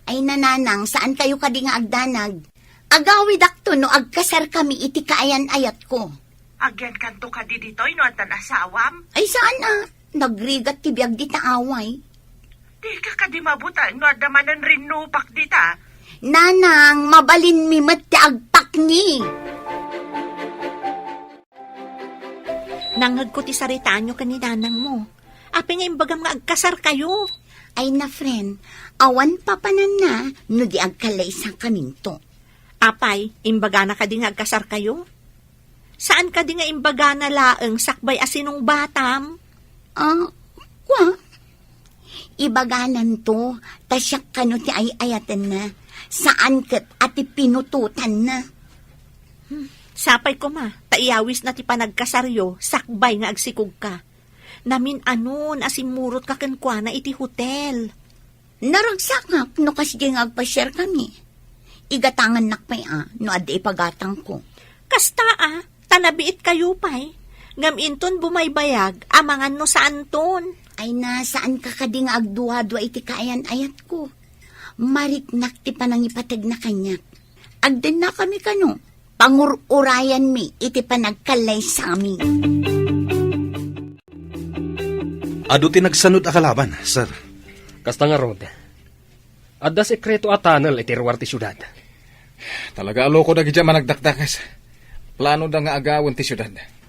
Ay, Nanang, saan kayo kadi nga agdanag? Agawidakto no agkasar kami iti kaayan-ayatko. Agyankanto kadi ditoy no addan asawam? Ay, saan a. Nagrigat ti biag dita away. Dika kadi mabuteng no adda manen rinnupak dita? Nanang, mabalinmi met ti agpakni. Nangngegko ti saritaanyo ken ni nanangmo. Apay nga imbagam nga agkasarkayo? Ay na, friend, awan papananna no di agkallaysakaminto. Apay, imbagana kadi nga agkasarkayo? Saan kadi nga imbagana laeng sakbay a sinungbatam? Ah, kua? Ibagananto, ta siak kano ti ay-ayatenna, saan ket a ti pinutotanna. Hmm, sapay koma, ta iyawisna ti panagkasaryo sakbay nga agsikogka. Namin-anon a simmurotka kenkuana iti hotel. Naragsakak no kasdi nga agpasiarkami. Igatangannak pay a no adda ipagatangko. Kasta a, ta nabiitkayo pay. Ngem inton bumaybayag, amangan no saanton. Ay na, saanka kadi nga agduadua iti kaayan-ayatko. Mariknak ti panangipategna kaniak. Agdennakami kano, pangur-urayanmi iti panagkallaysami. Adu ti nagsanud a kalaban, sir. Kasta ngarud, adda sekreto a tunnel iti ruar ti siudad. Talaga a loko dagiti a managdakdakes. Planoda nga agawen ti siudad.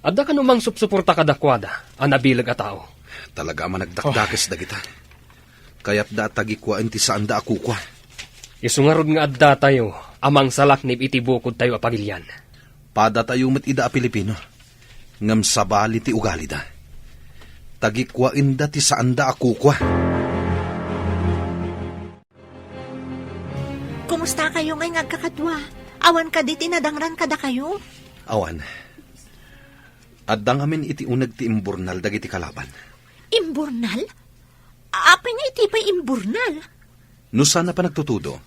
Adda kano mangsupsuporta kadakuada a nabileg a tao? Talaga a managdakdakes dagita. Kayatda a tagikuaen ti saanda a kukua. Isu ngarud nga addatayo a mangsalaknib iti bukodtayo a pagilian. Padatayo met ida a Pilipino, ngem sabali ti ugalida. Tagikuaenda ti saanda a kukua. Kumustakayo ngay nga agkakadua? Awan kadi ti nadangran kadakayo? Awan. Adda ngamin iti uneg ti imburnal dagiti kalaban. Imburnal? Apay nga iti pay imburnal? No saan a panagtutudo,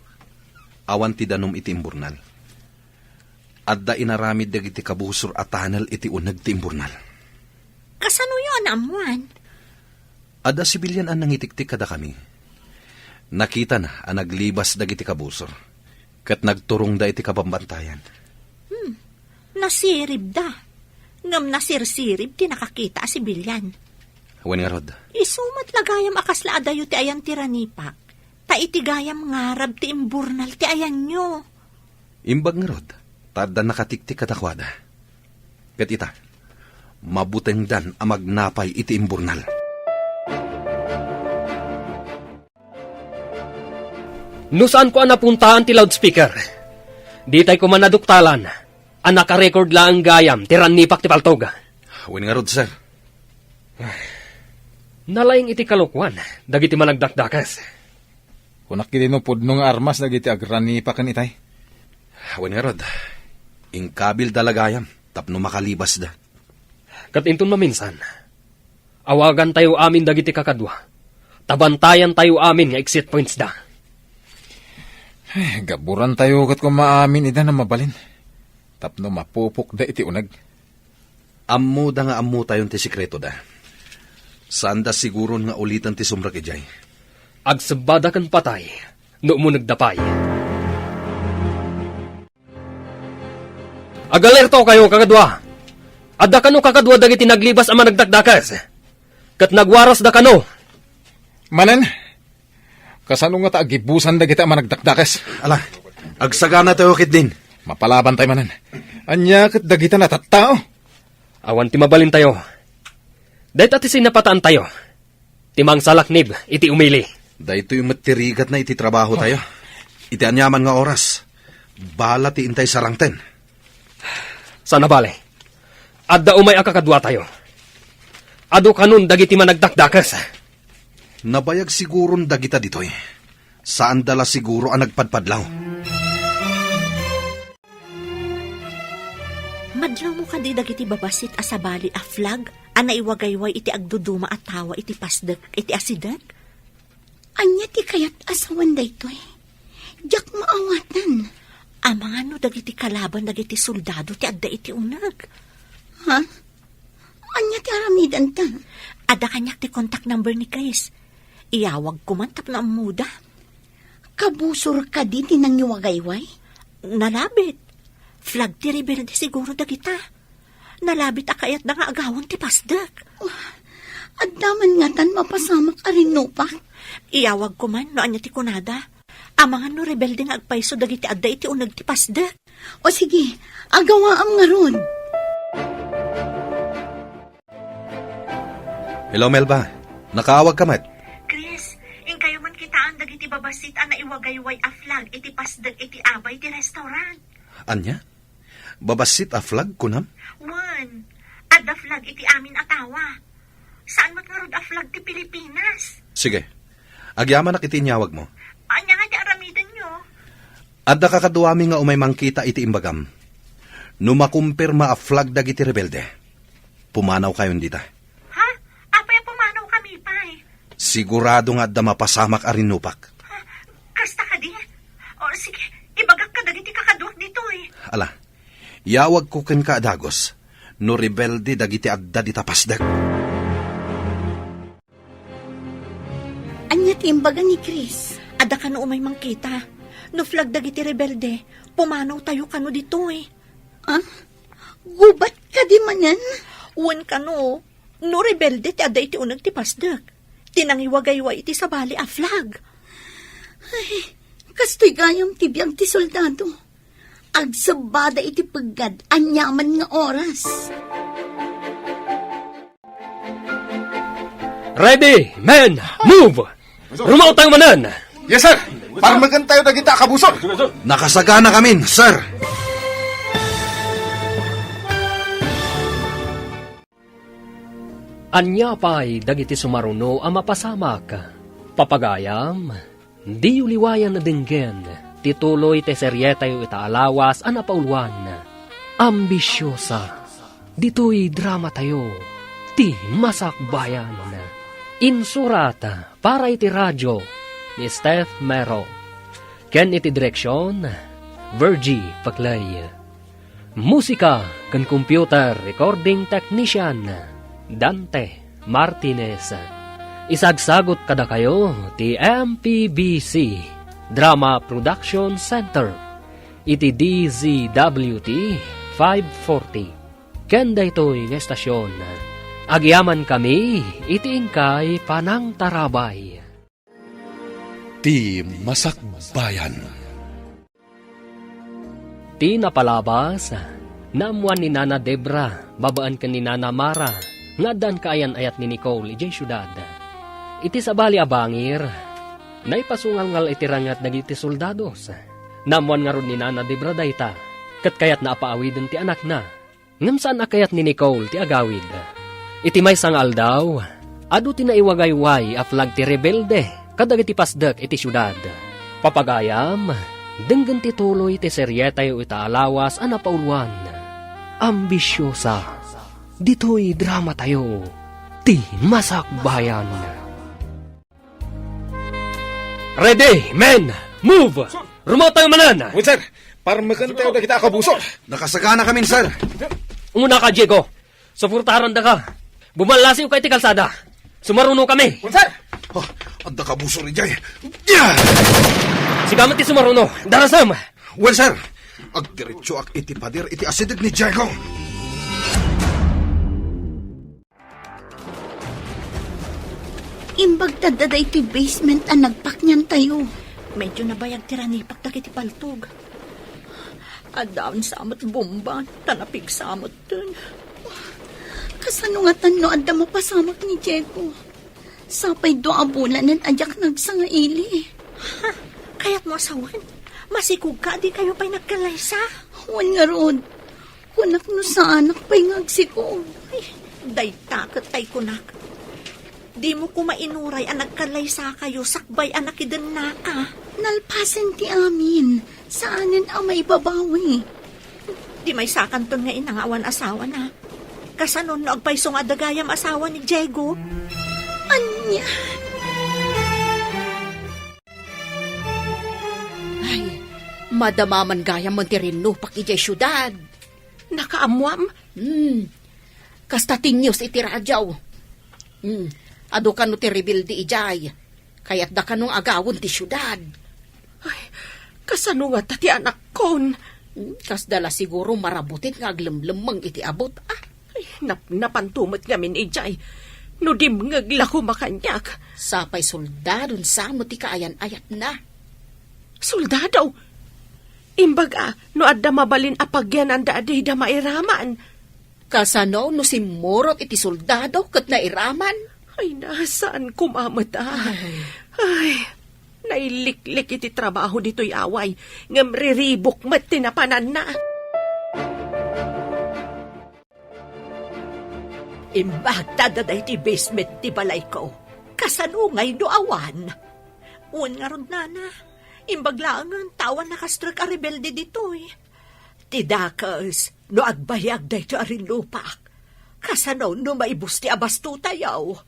awan ti danum iti imburnal. Adda inaramid dagiti kabusor a tunnel iti uneg ti imburnal. Kasanoyo a naammuan? Adda sibilian a nangitiktik kadakami. Nakitana a naglibas dagiti kabusor, ket nagturongda iti kabambantayan. Hmm, nasiribda. Ngem nasirsirib ti nakakita a sibilian. Wen ngarud. Isu met la gayam a kasla adayo ti ayan ti ranipak, ta iti gayam ngarab ti imburnal ti ayanyo. Imbag ngarud, ta adda nakatiktik kadakuada. Ket ita, mabutengdan a magnapay iti imburnal. No saanko a napuntaan ti loudspeaker, ditay koma naduktalan a nakarecord laeng gayam ti rannipak ti paltog. Wen ngarud, sir. Nalaing iti kalokuan dagiti managdakdakes. Kunak iti no pudno nga armas dagiti agranipaken itay. Wen ngarud, inkabilda la gayam tapno makalibasda. Ket inton maminsan, awagantayo amin dagiti kakadua, ta bantayantayo amin nga exit pointsda. Ay, gaburantayo ket koma amin ida a mabalin, tapno mapupokda iti uneg. Ammoda nga ammotayon ti sekretoda. Saanda siguron nga uliten ti sumrek idiay. Agsebbada ken patay no umunegda pay. Agalertokayo, kakadua! Adda kano kakadua dagiti naglibas a managdakdakes, ket nagwarasda kano. Manen, kasano ngata agibusan dagiti a managdakdakes? Ala, agsaganatayo ketdin. Mapalabantay manen. Ania ket dagita natattao? Awan ti mabalintayo. Dayta ti sinapataantayo. Ti mangsalaknib iti umili. Daytoy met ti rigatna iti trabahotayo. Iti aniaman nga oras, bala ti intay sarangten. Sana bale, adda umay a kakaduatayo. Adu kanon dagiti managdakdakes. Nabayag siguron dagita ditoy. Saanda la siguro a nagpadpadlaw. Madlawmo kadi dagiti babassit a sabali a flag a naiwagayway iti agduduma a tawa iti pasdek iti asideg? Ania ti kayat a sawen daytoy? Diak maawatan. Amangan no dagiti kalaban dagiti soldado ti adda iti uneg. Ha? Ania ti aramidenta? Adda kaniak ti contact number ni Chris. Iyawagko man tapno ammoda. Kabusor kadi ti nangiwagayway? Nalabit. Flag ti rebelde siguro dagita. Nalabit a kayatda nga agawan ti pasdek. Oh, adda man ngatan mapasamak a rinnupak? Iyawagko man no ania ti kunada. Amangan no rebelde nga agpayso dagiti adda iti uneg ti pasdek. O sige, agawaam ngarud. Hello, Melba. Nakaawagka met? Chris, inkayo man kitaan dagiti babassit a naiwagayway a flag iti pasdek iti abay ti restaurant. Ania? Babassit a flag, kunam? Wen, adda flag iti amin a tawa. Saan met ngarud a flag ti Pilipinas. Sige. Agyamanak iti inyawagmo. Ania nga ti aramidenyo? Adda kakaduami nga umay mangkita iti imbagam. No makumpirma a flag dagiti rebelde, pumanawkayon dita. Ha? Apay a pumanawkami pay? Sigurado nga adda mapasamak a rinnupak. Ha? Kasta kadi? O, sige, ibagak kadagiti kakaduak ditoy. Ala, iyawagko kenka a dagus no rebelde dagiti adda dita pasdek. Ania ti imbaga ni Chris? Adda kano umay mangkita. No flag dagiti rebelde, pumanawtayo kano ditoy. Ah? Gubat kadi manen? Wen kano, no rebelde ti adda iti uneg ti pasdek, ti nangiwagayway iti sabali a flag. Ay, kastoy gayam ti biag ti soldado. Agsebbada iti peggad aniaman nga oras. Ready, men, move! Rumaotayo manen! Yes, sir! Parmekentayo dagita a kabusor! Nakasaganakamin, sir! Ania pay dagiti sumaruno a mapasamak? Papagayam, diyo liwayan a denggen ti tuloy ti serietayo ita a lawas a napauluan, Ambisiosa. Ditoy dramatayo, Ti Masakbayan. Insurat para iti radio ni Steph Mero, ken iti direksion, Virgie Paclay. Musika ken computer recording technician, Dante Martinez. Isagsagut kadakayo ti M P B C Drama Production Center iti D Z W T five forty. Ken daytoy nga estasion, agyamankami iti inkay panangtarabay. Ti Masakbayan. Ti napalabas, naammoan ni Nana Debra babaen ken ni Nana Mara nga addaan kaayan-ayat ni Nicole idiay siudad. Iti sabali a bangir, naipasungalngal iti ranget dagiti soldados. Naammoan ngarud ni Nana Debra dayta, ket kayatna a paawiden ti anakna. Ngem saan a kayat ni Nicole ti agawid. Iti maysa nga aldaw, adu ti naiwagayway a flag ti rebelde kadagiti pasdek iti siudad. Papagayam, denggen ti tuloy ti serietayo ita a lawas a napauluan, Ambisiosa. Ditoy dramatayo, Ti Masakbayan. Ready, men! Move! Sir! Rumaotayo manen! Wen, sir! Parmekentayo dagita a kabusor! Nakasaganakamin, sir! Umunaka, Diego. Suportarandaka. Bumallasiwka iti kalsada. Sumarunokami. Wen, sir! Ah, adda kabusor idiay. Sika met ti sumaruno. Darasam! Well, sir, agdiretsoak iti pader iti asideg ni Diego. Imbag ta adda daytoy basement a nagpakniantayo. Medyo nabayag ti ranipak dagiti paltog. Addaansa met bomba, ta napigsa metten. Kasano ngatan no adda mapasamak ni Diego? Sapay dua a bulanen a diak nagsangaili. Ha? Kayatmo a sawen? Masikogka a dikayo pay nagkallaysa? Wen ngarud, kunak no saanak pay nga agsikog. Ay, dayta ket tay kunak. Dimo koma inuray a nagkallaysakayo sakbay a nakidennaka. Nalpasen ti amin, saanen a maibabawi. Di maysakanton nga ina nga awan asawana. Kasano no agpayso nga adda gayam asawa ni Diego? Ania? Ay, madama man gayam ti rinnupak idiay siudad. Nakaammoam? Hmm. Kasta ti news iti radio. Hmm. Adu kano ti rebelde idiay. Kayatda kano nga agawen ti siudad. Ay, kasano ngata ti anakkon? Hmm, kasda la siguro marabutit nga aglemlemmeng iti abut, ah. Ay, nap-, napanto met ngamin idiay. No dimngeg la koma kaniak. Sapay soldadon sa met ti kaayan-ayatna. Soldado? Imbag a, no adda mabalin a pagyananda a dida mairaman. Kasano no simmurot iti soldado ket nairaman? Ay, na, saan koma met a? Ay. Ay, nailiklik iti trabaho ditoy away, ngem riribuk met ti napananna. Imbag ta adda daytoy basement ti balayko. Kasano ngay no awan? Wen ngarud, nana. Imbag laengen ta awan nakastrek a rebelde ditoy. Ti dakes, no agbayag daytoy a rinnupak, kasano no maibus ti abastotayo?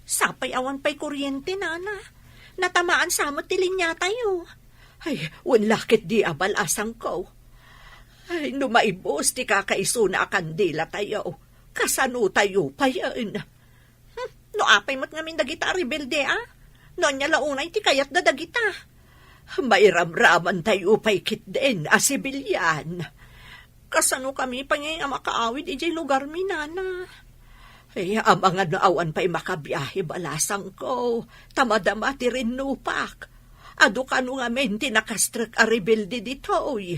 Sapay awan pay kuryente, nana. Natamaan sa met ti linyatayo. Ay, wen la ketdi a balasangko. Ay, no maibus ti kakaisuna a kandilatayo, kasanotayo payen? Hmm, no apay met ngamin dagita a rebelde, a? No ania la unay ti kayatda dagita? Mairamramantayo pay ketdin a sibilian. Kasanokami pay ngay a makaawid idiay lugarmi, nana? Ay, amangan no awan pay makabiahe balasangko, ta madama ti rinnupak. Adu kano ngamin ti nakastrek a rebelde ditoy.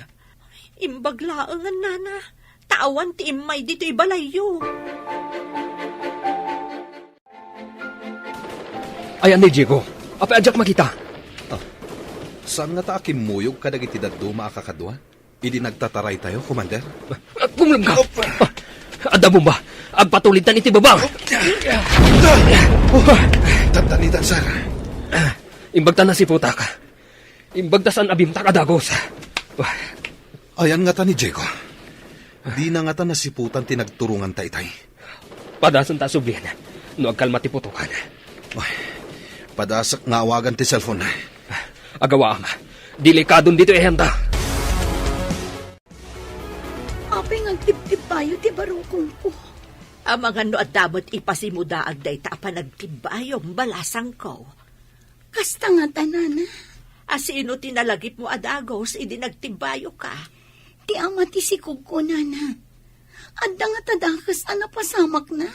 Imbag laengen, nana, ta awan ti immay ditoy balayyo. Ayan ni Diego. Apay a diak makita? Ah, saan ngata a kimmuyog kadagiti dadduma a kakadua idi nagtataraytayo, Commander? Ah, kumlem ka! Ah, adda bomba! Agpatulidtan iti baba! Tantanitan, sir. Imbag ta nasiputak. Imbag ta saan a bimtak a dagus. Ayan ngata ni Diego. Dina ngata nasiputan ti nagturonganta itay. Padasenta a sublien no agkalma ti putokan. Ay, padasek nga awagan ti cellphone. Agawaam. Delikadon ditoy ayanta. Apay nga agtibtibbayo ti barukongko? Amangan no adda met ipasimudaag dayta a panagtibbayom, balasangko. Kasta ngata, nana. A sino ti nalagipmo a dagus idi nagtibbayoka? Ti ama ti sikogko, nana. Adda ngata dakes a napasamakna.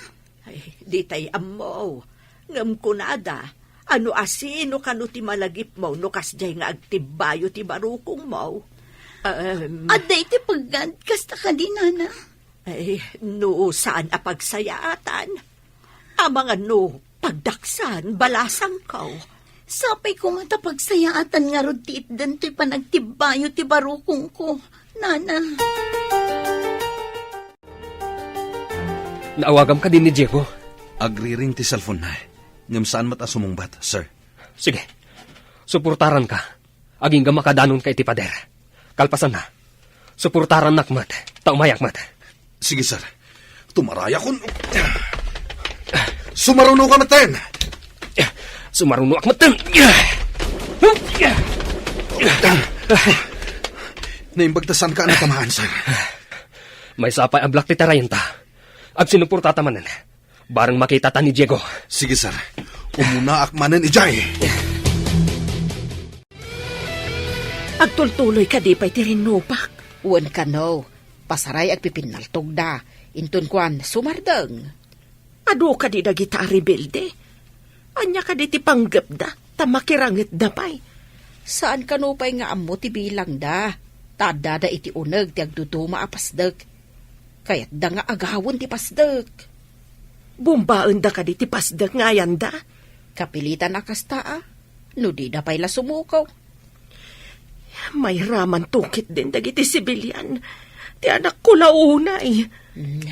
Ay, ditay ammo. Ngem kunada, ano a sino kano ti malagipmo no kasdiay nga agtibbayo ti barukongmo? Em. Adda iti peggad, kasta kadi, nana? Ay, no saan a pagsayaatan, amangan no pagdaksan, balasangko. Sapay koma ta pagsayaatan ngarud ti itden toy panagtibbayo ti barukongko, nana. Naawagam kadi ni Diego? Agriring ti cellphone na, ngem saan met a sumungbat, sir. Sige. Suportaranka. Agingga makadanonka iti pader. Kalpasanna, suportarannak met, ta umayak met. Sige, sir. Tumaray akon. Sumaruno ka metten! Sumarunoak metten! Naimbag ta saan ka a natamaan, sir. Maysa pay a black ti tarayenta. Agsinuportata manen. Bareng makitata ni Diego. Sige, sir. Umunaak manen idiay. Agtultuloy kadi pay ti rinnupak? Wen kano, pasaray agpipinnaltogda, inton kuan, sumardeng. Adu kadi dagita a rebelde? Ania kadi ti panggepda, ta makirangetda pay? Saan kano pay nga ammo ti bilangda, ta addada iti uneg ti agduduma a pasdek. Kayatda nga agawen ti pasdek. Bumbaenda kadi ti pasdek nga ayanda? Kapilitan a kasta a, no dida pay la sumuko. Mayramanto ketdin dagiti sibilian. Ti anakko la unay. Mm.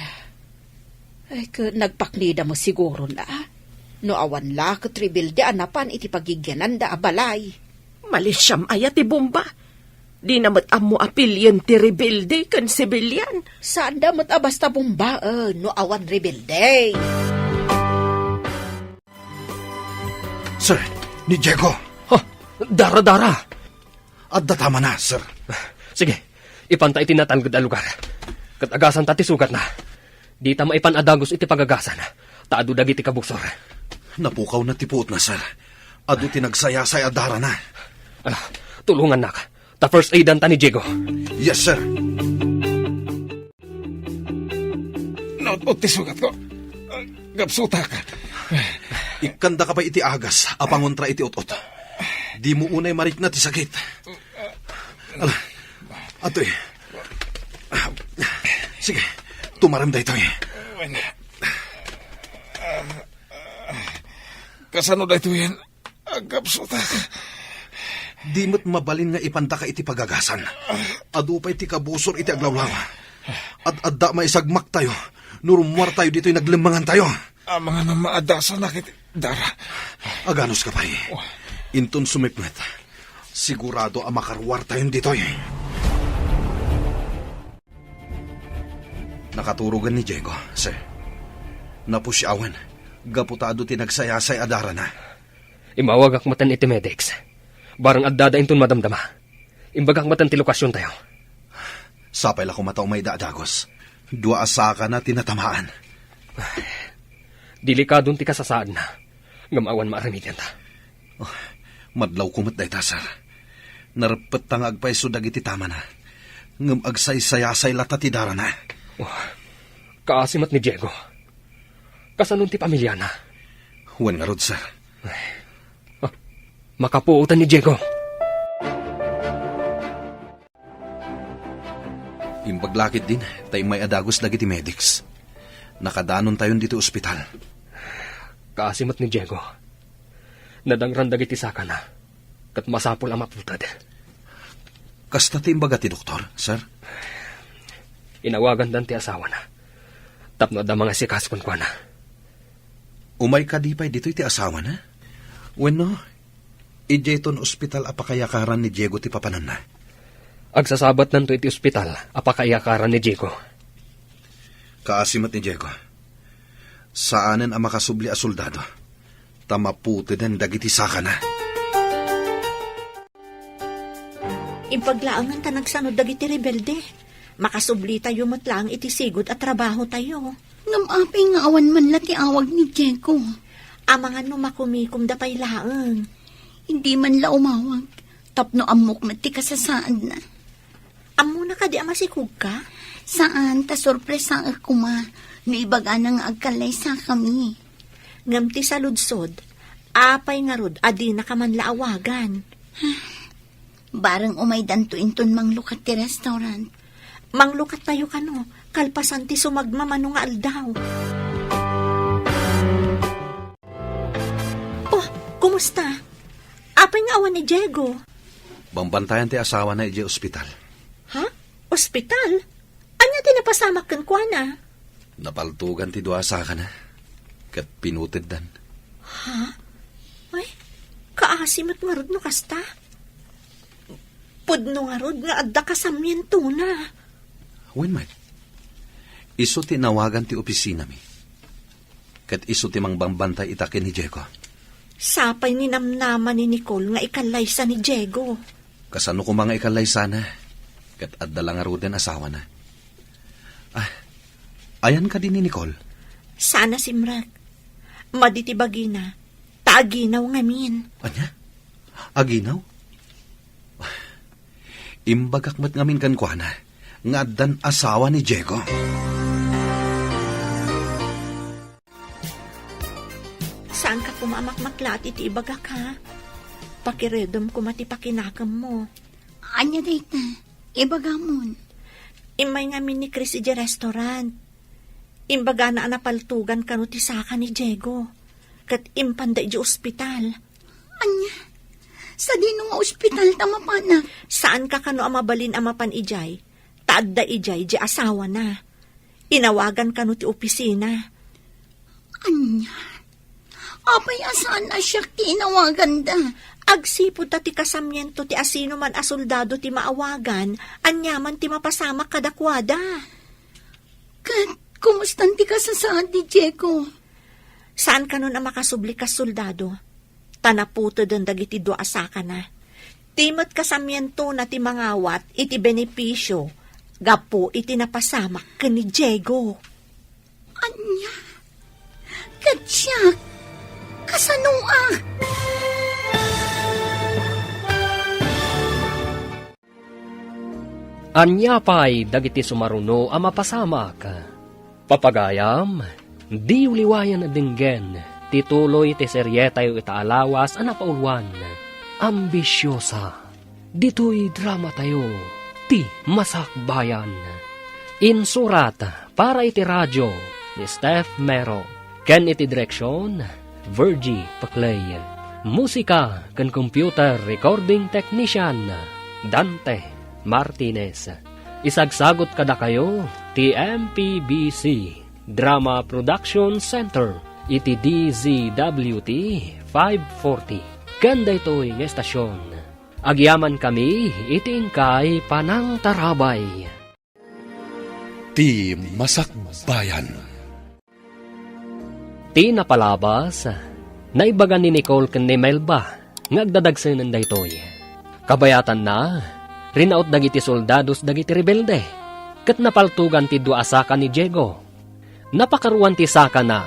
Ay, ket nagpaknida met siguro la. No awan la ket rebelde a napan iti pagigyananda a balay. Malisiam aya ti bomba? Dina met ammo a pilien ti rebelde ken sibilian. Saanda met a basta bombaen no awan rebelde. Sir, ni Diego. Ha? Dara, dara! Adda tamana, sir. Sige, ipanta iti natalged a lugar. Ket agasanta ti sugatna. Dita maipan a dagus iti pagagasan, ta adu dagiti kabusor. Napukawna ti puotna, sir. Adu ti nagsayasay a darana. Ala, tulongannak. Ta first aidanta ni Diego. Yes, sir. Naut-ot ti sugatko. Gapsutak. Ikkandaka pay iti agas a pangontra iti ut-ot. Dimo unay marikna ti sakit. Ala, atoy. Sige, tumarem daytoy. Kasano daytoyen? Agkapsutak. Di met mabalin nga ipantaka iti pagagasan. Adu pay ti kabusor iti aglawlaw. Ad-adda maisagmaktayo no rummuartayo ditoy naglemmangantayo. Amangan a maadasanak iti dara. Aganuska pay. Inton sumipnget, sigurado a makaruartayon ditoy. Nakaturogen ni Diego, sir. Napusiawen, gapu ta adu ti nagsayasay a darana. Immawagak metten iti medics. Bareng addada inton madamdama. Imbagak metten ti lokasiontayo. Sapay la koma ta umayda a dagus. Dua a sakana ti natamaan. Delikadon ti kasasaadna, ngem awan maaramidenna. Oh, madlawko met dayta, sir. Nareppettayo nga agpayso dagiti tamana, ngem agsaysayasay latta ti darana. Oh, kaasi met ni Diego. Kasanon ti pamiliana? Wen ngarud, sir. Ay. Ah, makapuotan ni Diego. Imbag la ketdin ta immay a dagus dagiti medics. Nakadanontayon ditoy ospital. Kaasi met ni Diego. Nadangran dagiti sakana, ket masapul a maputed. Kasta ti imbaga ti doktor, sir? Inawagandan ti asawana tapno adda mangasikaso kenkuana. Umay kadi pay ditoy ti asawana? Wenno, idiayton ospital a pakayakaran ni Diego ti papananna? Agsasabatnanto iti ospital a pakayakaran ni Diego. Kaasi met ni Diego. Saanen a makasubli a soldado, ta maputeden dagiti sakana. Imbag laengen ta nagsanud dagiti rebelde. Makasublitayo met laeng iti sigud a trabahotayo. Ngem apay nga awan man la ti awag ni Diego? Amangan no makumikomda pay laeng. Hindi man la umawag, tapno ammok met ti kasasaadna. Ammona kadi a masikogka? Saan, ta sorpresaek koma no ibagana nga agkallaysakami. Ngem ti saludsod, apay ngarud a dinaka man la awagan? Bareng umaydanto inton manglukat ti restaurant. Manglukattayo kano, kalpasan ti sumagmamano nga aldaw. Oh, kumusta? Apay nga awan ni Diego? Bambantayan ti asawana idiay ospital. Ha? Ospital? Ania ti napasamak kenkuana? Napaltogan ti dua a sakana, ket pinuteddan. Ha? Ay, kaasi met ngarud no kasta. Pudno ngarud nga adda kasamientona. Wen met, isu ti nawagan ti opisinami. Ket isu ti mangbambantay ita ken ni Diego. Sapay ninamnama ni Nicole nga ikallaysa ni Diego. Kasano koma nga ikallaysana? Ket adda la ngaruden asawana. Ah, ayan kadi ni Nicole? Saan a simrek. Madi ti bagina, ta Aginaw ngamin. Ania? Aginaw? Imbagak met ngamin kenkuana nga addan asawa ni Diego. Saanka koma a makmaklaat iti ibagak, ha? Pakiredem koma ti pakinakemmo. Ania dayta? Ibagamon. Immay ngamin ni Chris idiay restaurant. Imbagana a napaltugan kano ti saka ni Diego, ket impanda idiay ospital. Ania? Sadino nga ospital ta mapanak? Saanka kano a mabalin a mapan idiay, ta adda idiay diay asawana. Inawagan kano ti opisina. Ania? Apay a saan a siak ti inawaganda? Agsipud ta ti kasamiento ti asinoman a soldado ti maawagan, aniaman ti mapasamak kadakuada. Ket kumustan ti kasasaad ni Diego? Saan kanon a makasubli kas soldado, ta naputeden dagiti dua a sakana. Ti met kasamientona ti mangawat iti benepisio gapu iti napasamak ken ni Diego. Ania? Ket siak, kasanoak? Ania pay dagiti sumaruno a mapasamak? Papagayam, diyo liwayan a denggen ti tuloy ti serietayo ita a lawas a napauluan, Ambisiosa. Ditoy dramatayo, Ti Masakbayan. Insurat para iti radio ni Steph Mero, ken iti direksion, Virgie Paclay. Musika ken computer recording technician, Dante Martinez. Isagsagut kadakayo ti M P B C Drama Production Center iti D Z W T five forty. Ken daytoy nga estasion, agyamankami iti inkay panangtarabay. Ti Masakbayan. Ti napalabas, naibaga ni Nicole ken ni Melba nga agdadagsenen daytoy. Kabayatanna, rinaut dagiti soldados dagiti rebelde, ket napaltugan ti dua a saka ni Diego. Napakaruan ti sakana,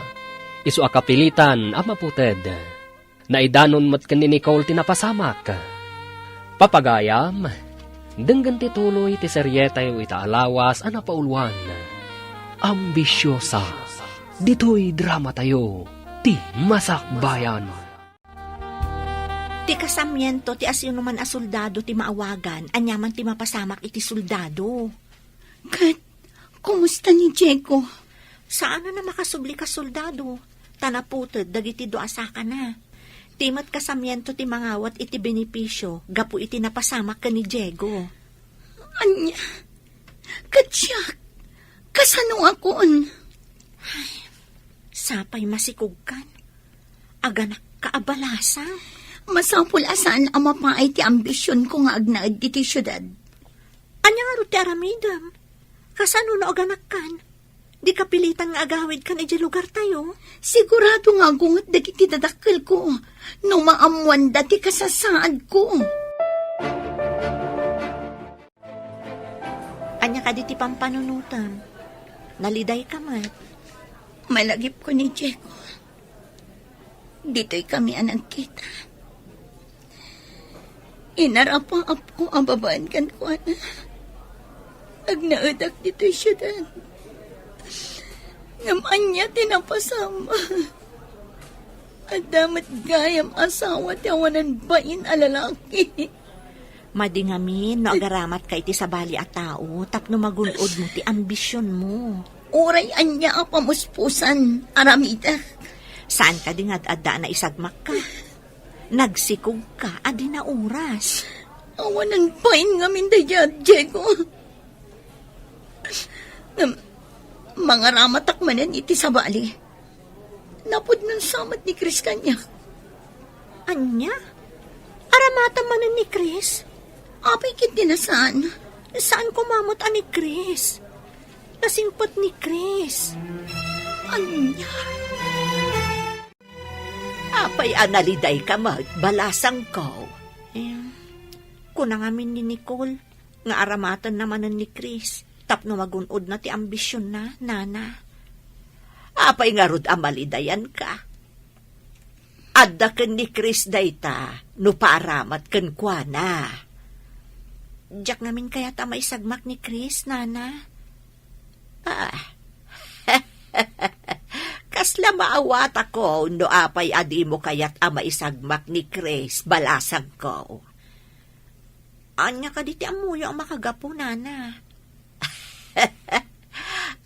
isu a kapilitan a maputed. Naidanon met ken ni Nicole ti napasamak. Papagayam, denggen ti tuloy ti serietayo ita a lawas a napauluan, Ambisiosa. Ditoy dramatayo, Ti Masakbayan. Ti kasamiento ti asinoman a soldado ti maawagan, aniaman ti mapasamak iti soldado. Ket, kumusta ni Diego? Saan a makasubli kas soldado, ta naputed dagiti dua a sakana. Ti met kasamiento ti mangawat iti benepisio gapu iti napasamak ken ni Diego. Ania? Ket siak, kasanoakon? Ay, sapay masikogkan. Aganakka a balasang. Masapul a saan a mapaay ti ambisionko nga agnaed ditoy siudad. Ania ngarud ti aramidem? Kasano no aganakkan? Di kapilitan nga agawidkan idiay lugartayo? Sigurado nga agunget dagiti dadakkelko no maammoanda ti kasasaadko. Ania kadi ti pampanunotem? Nalidayka met. Malagipko ni Diego. Ditoy kami a nagkita. Inarapaapko a babaen kenkuana. Agnaedak ditoy siudad. Ngem ania ti napasamak? Adda met gayam asawa ti awanan bain a lalaki. Madi ngamin no agaramatka iti sabali a tao tapno magun-odmo ti ambisionmo. Uray ania a pamuspusan, aramidek. Saan kadi nga ad-adda a naisagmakka? Nagsikogka a di nauras. Awanan bain ngamin daydiay, Diego. Ngem, mangaramatak manen iti sabali. Napudno sa met ni Chris kaniak. Ania? Aramatan manen ni Chris? Apay ket di na saan? Saan koma met a ni Chris? Nasingpet ni Chris. Ania? Apay a nalidayka met, balasangko? Em, kuna ngamin ni Nicole nga aramatenna manen ni Chris tapno magun-odna ti ambisionna, nana. Apay ngarud a malidayanka? adda ken ni Chris dayta no paaramat kenkuana. Diak ngamin kayat a maisagmak ni Chris, Nana. Ah. Kasla maawatako no apay a dimo kayat a maisagmak ni Chris, balasangko. Ania kadi ti ammoyo a makagapu, Nana?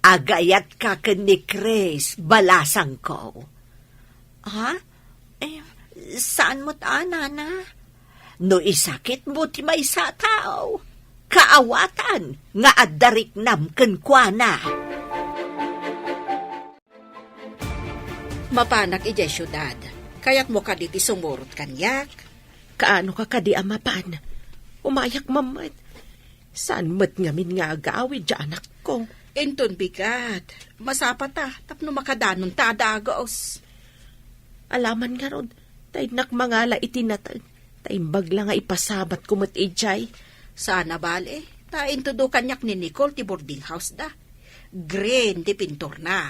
Agayatka ken ni Chris, balasangko. Ha? Eh, saan met a, Nana? No isakitmo ti maysa a tao, kaawatan nga adda riknam kenkuana. Mapanak idiay siudad. Kayatmo kadi ti sumurot kaniak? Kaano ka kadi a mapan? Umayak man met. Saan met ngamin nga agawid diay anakko? Inton bigat, masapata tapno makadanonta a dagus. Alaman ngarud, ta innak mangala iti nateng, ta imbag la nga ipasabatko met idiay. Saan a bale, ta intudo kaniak ni Nicole ti boarding house da. Green ti pinturna.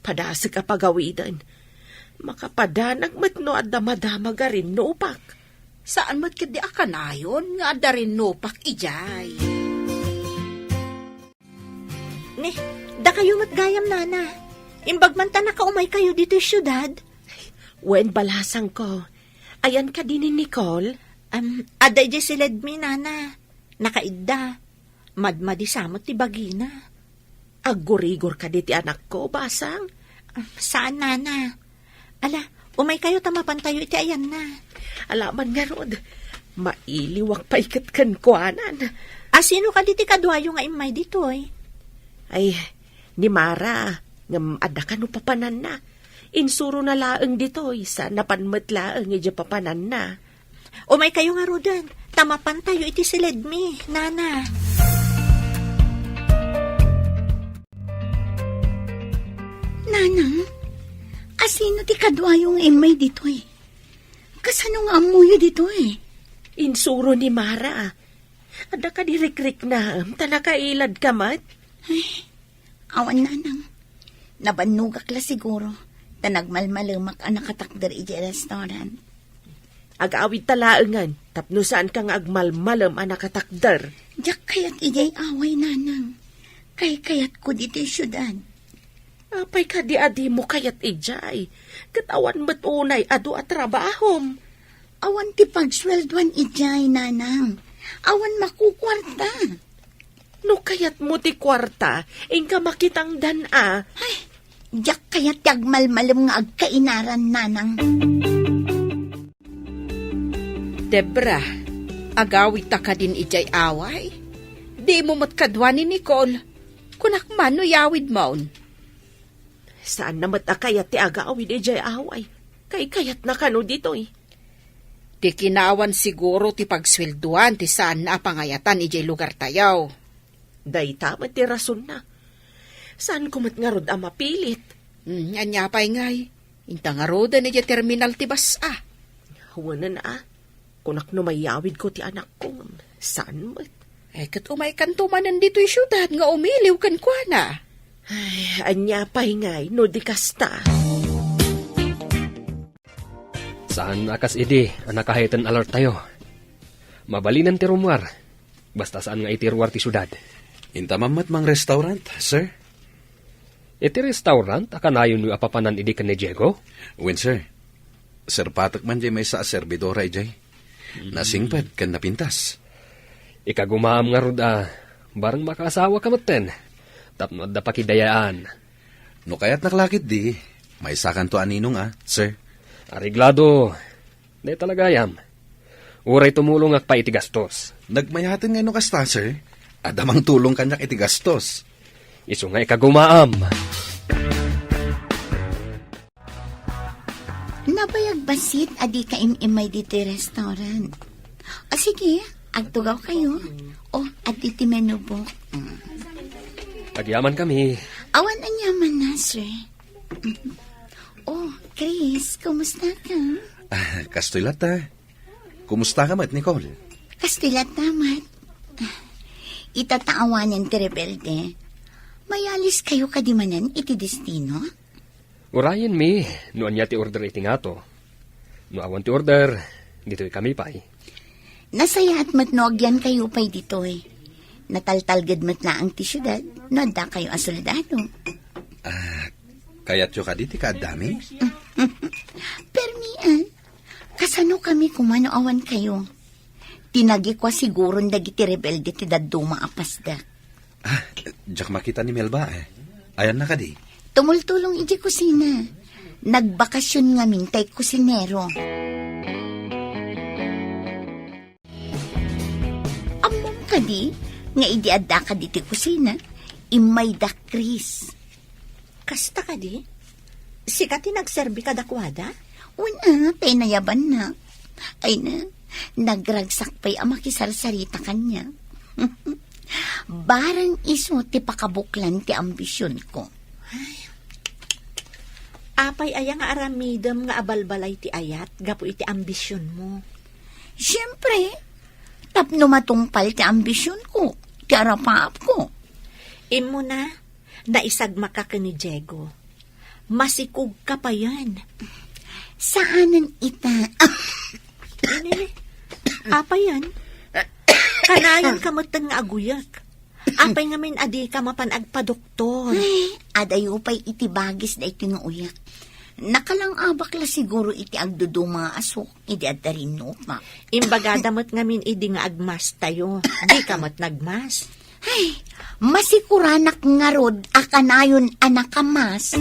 Padasek a pagawiden. Makapadanag met no adda madamag a rinnupak. Saan met ketdi a kanayon nga adda rinnupak idiay. Ni, dakayo met gayam, Nana. Imbag man ta nakaumaykayo ditoy siudad. Wen, balasangko. Ayan kadi ni Nicole? Am, adda idiay si Ledmi, Nana. Nakaidda. Madmadi sa met ti bagina. Aggurigor kadi ti anakko, basang? Ah, saan, Nana. Ala, umaykayo ta mapantayo iti ayanna. Alaman ngarud, mailiwak pay ket kenkuanan. A, sino kadi ti kaduayo nga immay ditoy? Ay, ni Mara, ngem adda kano papananna. Insurona laeng ditoy, sa napan met laeng idiay papananna. Umaykayo ngaruden, ta mapantayo iti siledmi, Nana. Nanang, asino ti kaduayo nga immay ditoy? Kasano nga ammoyo ditoy? Insuro ni Mara. Adda kadi rikriknam, ta nakailadka met? Ay, awan, Nanang. Nabannogak la siguro, ta nagmalmalemak a nakatakder idiay restaurant. Agawidta laengen, tapno saanka nga agmalmalem a nakatakder. Diak kayat idiay away, Nanang. Kaykayatko ditoy siudad. Apay kadi a dimo kayat idiay? Ket awan met unay adu a trabahom. Awan ti pagsueldoan idiay, Nanang. Awan makukuarta. No kayatmo ti kuarta, inka makitangdan a. Ay, diak kayat ti agmalmalem nga agkainaran, Nanang. Debra, agawidta kadin idiay away? Dimo met kadua ni Nicole. Kunak man no iyawidmon. Saanna met a kayat ti agawid idiay away. Kaykayatna kano ditoy. Ti kinawan siguro ti pagsueldoan ti saanna a pangayatan idiay lugartayo. Dayta met ti rasonna. Saanko met ngarud a mapilit. Hmm, ania pay ngay? Inta ngaruden idiay terminal ti bas-a. Wen a. Kunak no mayawidko ti anakko, saan met? Ay, ket umaykanto manen ditoy siudad nga umiliw kenkuana. Ay, ania pay ngay no di kasta? Saan a kas idi a nakahead and alarm tayo. Mabalinen ti rummuar. Basta saan nga iti ruar ti siudad. Inta man met mang restaurant, sir? Iti restaurant a kanayonyo a papanan idi ken ni Diego? Wen, sir. Serpatek man diay maysa a serbidora idiay. Hmm. Nasingpet ken napintas. Ikagumaam ngarud a bareng makaasawaka metten tapno adda pakidayaan. No kayatnak la ketdi, maysakanto a ninong a, sir. Areglado. Dayta la gayam. Uray tumulongak pay iti gastos. Nagmayaten ngay no kasta, sir. Adda mangtulong kaniak iti gastos. Isu nga ikagumaam. Nabayag bassit a dika im-immay ditoy restaurant. O sige, agtugawkayo. O, adda ti menu book. Mm. Agyaman kami. Awan aniamanna, sir. O, Chris, kumusta ka? Ah, kastoy latta. Kumusta ka met, Nicole? Kastoy latta met. Ita ta awanen ti rebelde. Mayaliskayo kadi manen iti destino? Urayenmi no ania ti order iti ngato. No awan ti order, ditoy kami pay. Nasayaat met no agyankayo pay ditoy. Nataltalged met laeng ti siudad no addakayo a soldado. Ah, kayatyo kadi ti kaaddami? Permi, ah. Kasano kami koma no awan kayo? Tinagikua siguron dagiti rebelde ti dadduma a pasdak. Ah, diak makita ni Melba, eh. Ayanna kadi? Tumultulong iti kusina. Nagbakasyon ngamin tay kusinero. Ammom kadi nga idi addaka diti kusina, immay da Chris. Kasta kadi? Sika ti nagserbi kadakuada? Wen a, tay nayabanna. Ay na, nagragsak pay a makisarsarita kaniak. Barang isu ti pakabuklan ti ambisionko. Ay. Apay aya nga aramidem nga abalbalay ti ayat gapu iti ambisionmo? Siempre, tapno matungpal ti ambisionko, ti arapaapko. Immuna, naisagmaka ken ni Diego. Masikogka payen. Saanen ita. Ini, apayen? Kanayon ka metten nga aguyek. Apay ngamin a dika mapan agpadoktor? Ay, adayo pay iti bagis daytoy nga uyak. Nakalangabak la siguro iti agduduma a suak idi adda rinnupak. Imbagada met ngamin idi nga agmastayo. Dika met nagmas. Ay, masikuranak ngarud a kanayon a nakamas.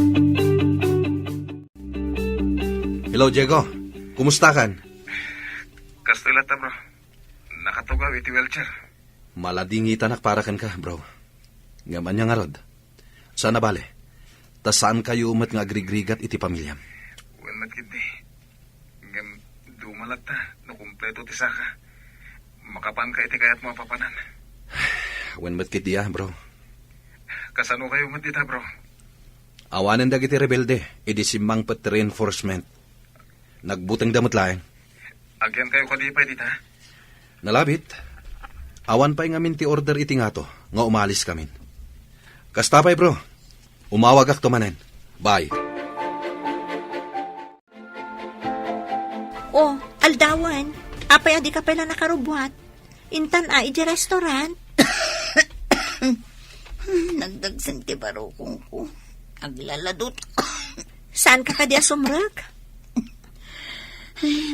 Hello, Diego. Kumustakan? Kastoy latta, bro. Nakatugaw iti wheelchair. Maladingitanak para kenka, bro. Ngem ania ngarud? Saan a bale. Ta saankayo met nga agrigrigat iti pamiliam. Wen met ketdi. Ngem duma latta no kumpleto ti saka. Makapanka iti kayatmo a papanan. Wen met ketdi a, bro. Kasanokayo met dita, bro? Awanen dagiti rebelde, idi simmangpet ti reinforcement. Nagbutengda met laeng. Agyankayo kadi pay dita? Nalabit. Awan pay ngamin ti order iti ngato nga umaliskamin. Kasta pay, bro. Umawagakto manen. Bye. Oh, aldawan. Apay a dika pay la nakarubbuat? Intan a, iti restaurant? Nagdagsen ti barukongko. Aglaladot. Saanka kadi a sumrek?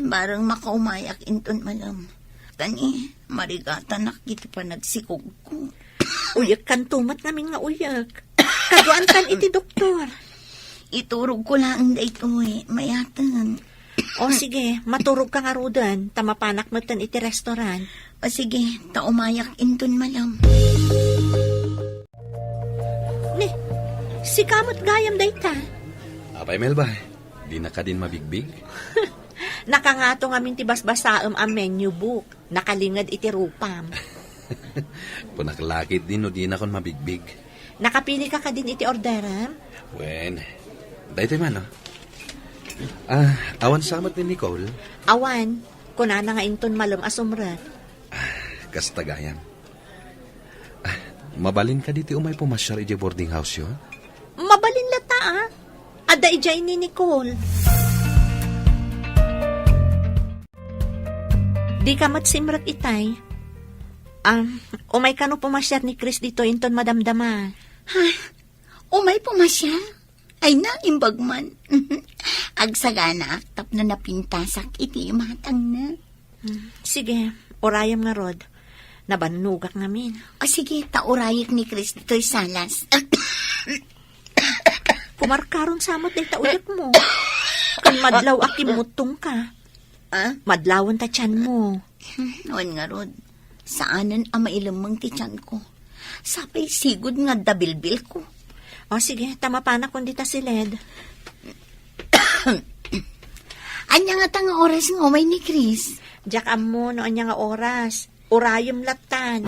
Bareng makaumayak inton malem. Kani, marigatanak iti panagsikogko. Uyekkanto met ngamin nga uyek. Kaduaankan iti doktor. Iturogko laeng daytoy, mayaten. O sige, maturogka ngaruden, ta mapanak metten iti restaurant. O sige, ta umayak inton malem. Ni, sika met gayam dayta. Apay, Melba, dina kadin mabigbig? Nakangato ngamin ti basbasaem a menu book. Nakalinged iti rupam. Kunak la ketdi no dinakon mabigbig. Nakapilika kadin iti orderem? Wen, daytoy man, no? Ah, awan sa met ni Nicole? Awan. Kunana nga inton malem a sumrek. Ah, kasta gayam. Ah, mabalin kadi ti umay pumasiar idiay boarding house-yo? Mabalin latta, a. Adda idiay ni Nicole. Dika met simrek itay. Ah, umay kano pumasiar ni Chris ditoy inton madamdama. Ha? Umay pumasiar? Ay na, imbag man. Agsaganaak tapno napintasak iti imatangna. Hmm, sige, urayem ngarud. Nabannogak ngamin. O sige, ta urayek ni Chris ditoy salas. Kumarkaron sa met dayta uyekmo. Ken madlaw a kimmuttongka. Ah? Madlawen ta tianmo. Hmm, wen ngarud. Saanen a mailemmeng ti tianko. Sapay sigud nga adda bilbilko. O sige, ta mapanakon dita siled. Ania ngata nga oras nga umay ni Chris? Diak ammo no ania nga oras. Urayem lattan.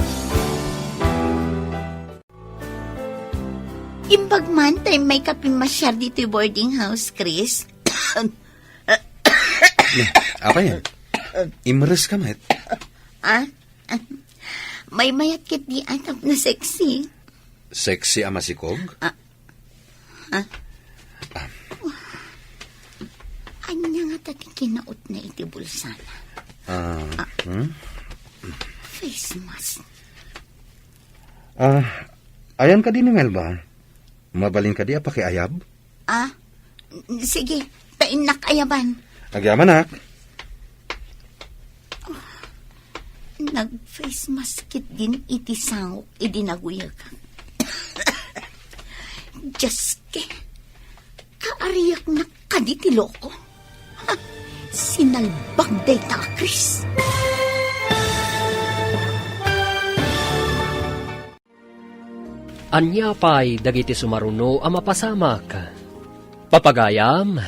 Imbag man ta immayka pimmasiar ditoy boarding house, Chris. Ne, apay? Imreska met? Ah? Maymayat ketdi a tapno sexy. Sexy a masikog? Ah. Ah. Ania nga Ket ti kinautna iti bulsana. Ah, hmm? Face mask. Ah, ayan kadi ni Melba? Mabalin kadi a pakiayab? Ah, sige, ta innak ayaban. Agyamanak. Nag-face mask ketdin iti sangok idi naguyag. Diyos ke, kaariaknak kadi ti loko. Ha, sinalbag dayta a Chris. Ania pay dagiti sumaruno a mapasamak? Papagayam,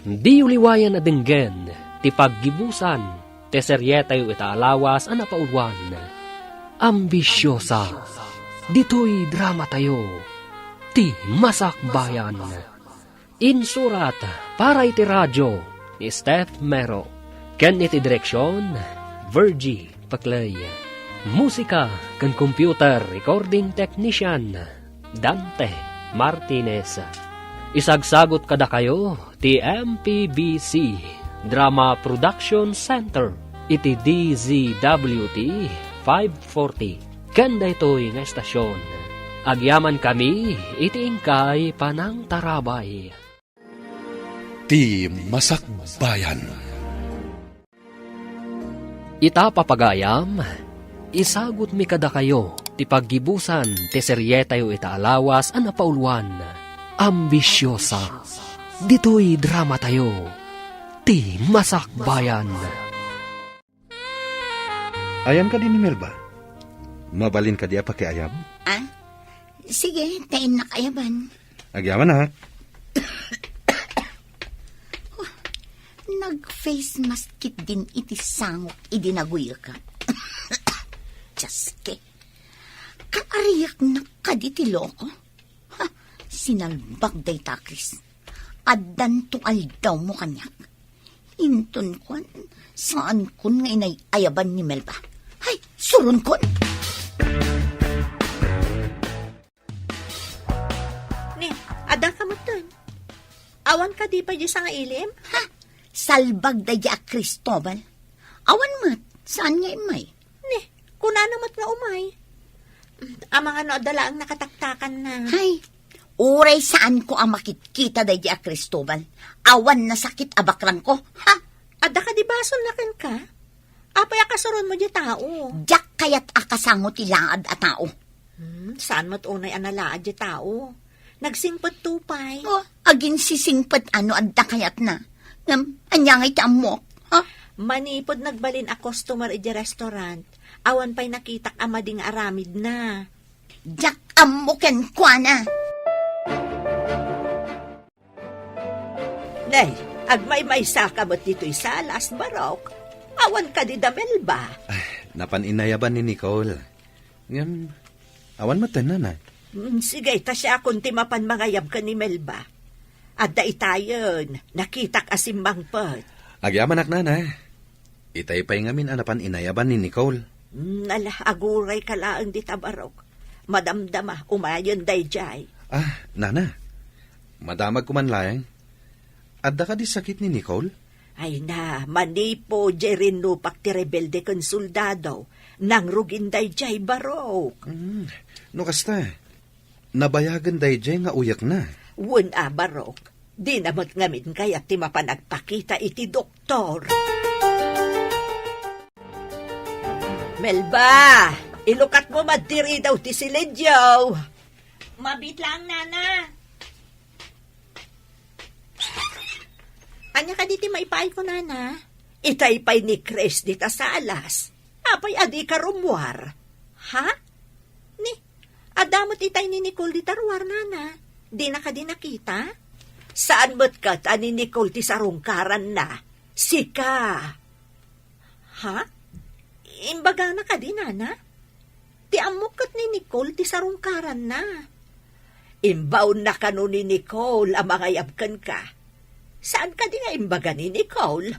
diyo liwayan a denggen ti paggibusan ti serietayo ita a lawas a napauluan, Ambisiosa. Ditoy dramatayo, ti Masakbayan. Insurat para iti radio ni Steph Mero, ken iti direksion, Virgie Paclay. Musika ken computer recording technician, Dante Martinez. Isagsagut kadakayo ti M P B C Drama Production Center iti D Z W T five forty. Ken daytoy nga estasion, agyamankami iti inkay panangtarabay. Ti Masakbayan. Ita, papagayam, isagutmi kadakayo ti paggibusan ti serietayo ita a lawas a napauluan, Ambisiosa. Ditoy dramatayo, ti Masakbayan. Ayan kadi ni Melba? Mabalin kadi a pakiayab? Ah, sige, ta innak ayaban. Agyamanak. Nag-face mask ketdin iti sangok idi naguyag. Diyos ke, kaariaknak kadi ti loko. Ha, sinalbag dayta a Chris. Addanto aldawmo kaniak. Inton kuan, saankon nga inay-ayaban ni Melba. Hay, suronkon! Ni, adda ka metten? Awan kadi pay diay sangailim? Ha? Salbag daydiay a Cristobal. Awan met, saan nga immay? Ni, kunana met nga umay. Amangan no adda laeng nakataktakanna. Hay, uray saanko a makitkita daydiay a Cristobal. Awan nasakit a bakrangko, ha? Adda kadi basolna kenka? Apay a kasuronmo diay tao? Diak kayat a kasango ti laad a tao. Hmm, saan met unay a nalaad diay tao? Nagsingpetto pay. Oh, aginsisingpet a no adda kayatna. Ngem, ania ngay ti ammok, ha? Manipud nagbalin a customer idiay restaurant, awan pay nakitak a madi nga aramidna. Diak ammo kenkuana. Nay, agmaymaysa ka met ditoy salas, Barok. Awan kadi da Melba? Ay, napan inayaban ni Nicole. Ngem, awan met, nana. Mm, sige, ta siakon ti mapan mangayab ken ni Melba. Adda itayen, nakitak a simmangpet. Agyamanak, nana. Itay pay ngamin a napan inayaban ni Nicole. Mm, ala, aguray ka laeng dita, Barok. Madamdama, umayen daydiay. Ah, nana. Madamag ko man laeng. Adda kadi sakit ni Nicole? Ay na, manipud diay rinnupak ti rebelde ken soldado, nangrugin daydiay, Barok. Mm, no kasta, nabayagen daydiay nga uyekna. Wen a, Barok, dina met ngamin kayat ti mapan agpakita iti doktor. Melba, ilukatmo man ti ridaw ti siledyo. Mabiit laeng, nana. Ania kadi ti maipaayko, nana? Itay pay ni Chris dita salas. Apay a dika rummuar? Ha? Ni, adda met itay ni Nicole dita ruar, nana. Dina kadi nakita? Saan met ket a ni Nicole ti sarungkaranna? Sika. Ha? Imbagana kadi, nana? Ti ammok ket ni Nicole ti sarungkaranna. Imbaonna kano ni Nicole a mangayab kenka. Saan kadi nga imbaga ni Nicole?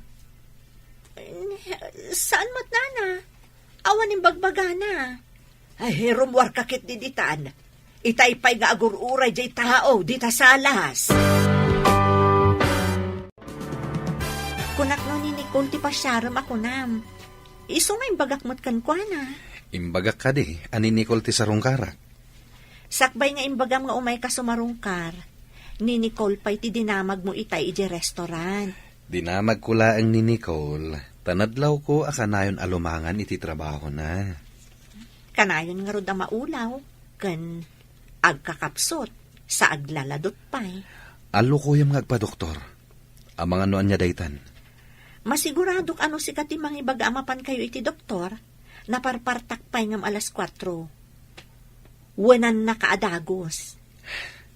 Saan met, nana? Awan imbagbagana. Ay, rummuarka ketdi ditan. Itay pay nga agur-uray diay tao dita salas. Kunak no ni Nicole ti pasiarem a kunam. Isu nga imbagak met kenkuana. Imbagak kadi a ni Nicole ti sarungkarak. Sakbay nga imbagam nga umayka sumarungkar, ni Nicole pay ti dinamagmo itay idiay restaurant. Dinamagko laeng ni Nicole, ta nadlawko a kanayon a lumangan iti trabahona. Kanayon ngarud a maulaw, ken agkakapsut, sa aglaladot pay. Allukoyem nga agpadoktor. Amangan no ania daytan. Masiguradok a no sika ti mangibaga a mapankayo iti doktor, naparpartak pay ngem alas kuatro. Wenannaka a dagus.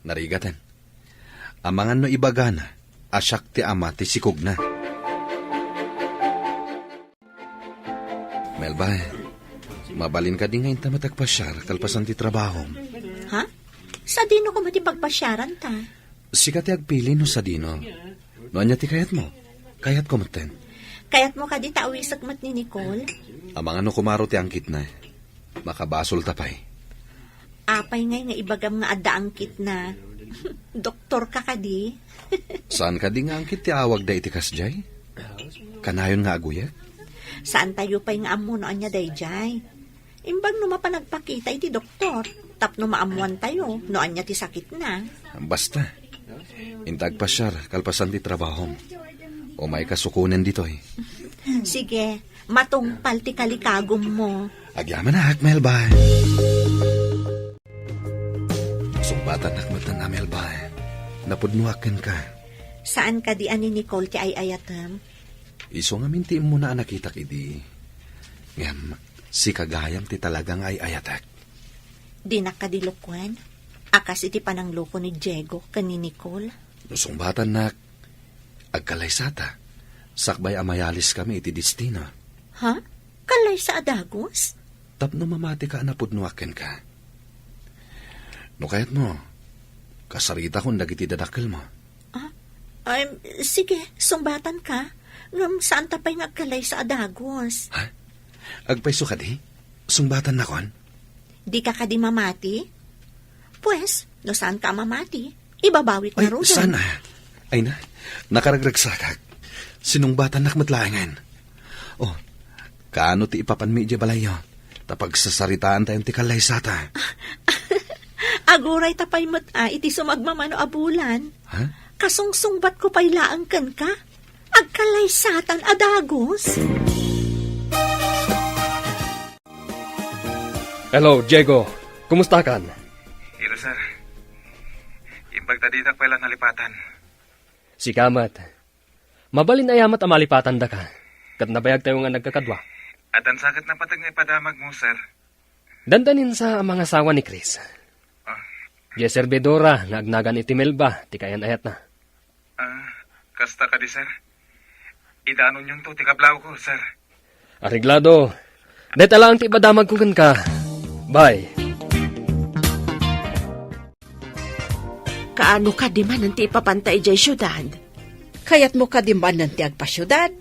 Narigaten. Amangan no ibagana a siak ti ama ti sikogna. Melba, mabalin kadi nga inta met agpasiar kalpasan ti trabahom? Ha? Sadino koma ti pagpasiaranta? Sika ti agpili no sadino. No ania ti kayatmo? Kayatko metten. Kayatmo kadi ta awisek met ni Nicole? Amangan no kumaro ti angkitna. Makabasolta pay. Apay ngay nga ibagam nga adda angkitna? Doktorka kadi? Saan kadi nga angkit ti awagda iti kasdiay? Kanayon nga aguyek? Saantayo pay nga ammo no ania daydiay. Imbag no mapan agpakita iti doktor, tapno maammoantayo no ania ti sakitna. Basta, inta agpasiar kalpasan ti trabahom. Umayka sukonen ditoy. Sige, matungpal ti kalikagummo. Agyamanak, Melba. Sungbatannak metten a, Melba. Napudnoak kenka. Saan kadi a ni Nicole ti ay-ayatem? Isu ngamin ti immuna a nakitak idi. Ngem, sika gayam ti talaga nga ay-ayatek. Dinak kadi lukuen a kas iti panangloko ni Diego ken ni Nicole. No sungbatannak, agkalaysata, sakbay a mayaliskami iti destino. Ha? Kalaysa a dagus? Tapno mamatika a napudnoak kenka. No kayatmo, kasaritakon dagiti dadakkelmo. Ah, ay, sige, sungbatanka. Ngem saanta pay nga agkalaysa a dagus. Ha? Agpayso kadi? Sungbatannakon? Dika kadi mamati? Pues, no saanka a mamati, ibabawik Ay, ngaruden. Saan a? Ay na, nakaragragsakak. Sinungbatannak met laengen. Oh, kaano ti ipapanmi idiay balayyo? Ta pagsasaritaantayon ti kallaysata. Agurayta pay met a iti sumagmamano a bulan. Ha? Kasungsungbatko pay laeng kenka. Agkallaysatan a dagus. Hello, Diego. Kumustakan? Hello, sir. Imbag ta ditak pay la nalipatan. Sika met. Mabalin aya met a malipatandaka, ket nabayagtayo nga nagkakadua. Addan sa ket napateg nga ipadamagmo, sir. Dandanin sa a mangasawa ni Chris. Ah. Diay servidora nga agnagan iti Melba ti kaayan-ayatna. Ah, kasta kadi, sir? Idanonyonto ti kablawko, sir. Areglado. Dayta laeng ti ipadamagko kenka. Bye. Kaano kadi manen ti ipapanta idiay siudad? Kayatmo kadi manen ti agpasiudad?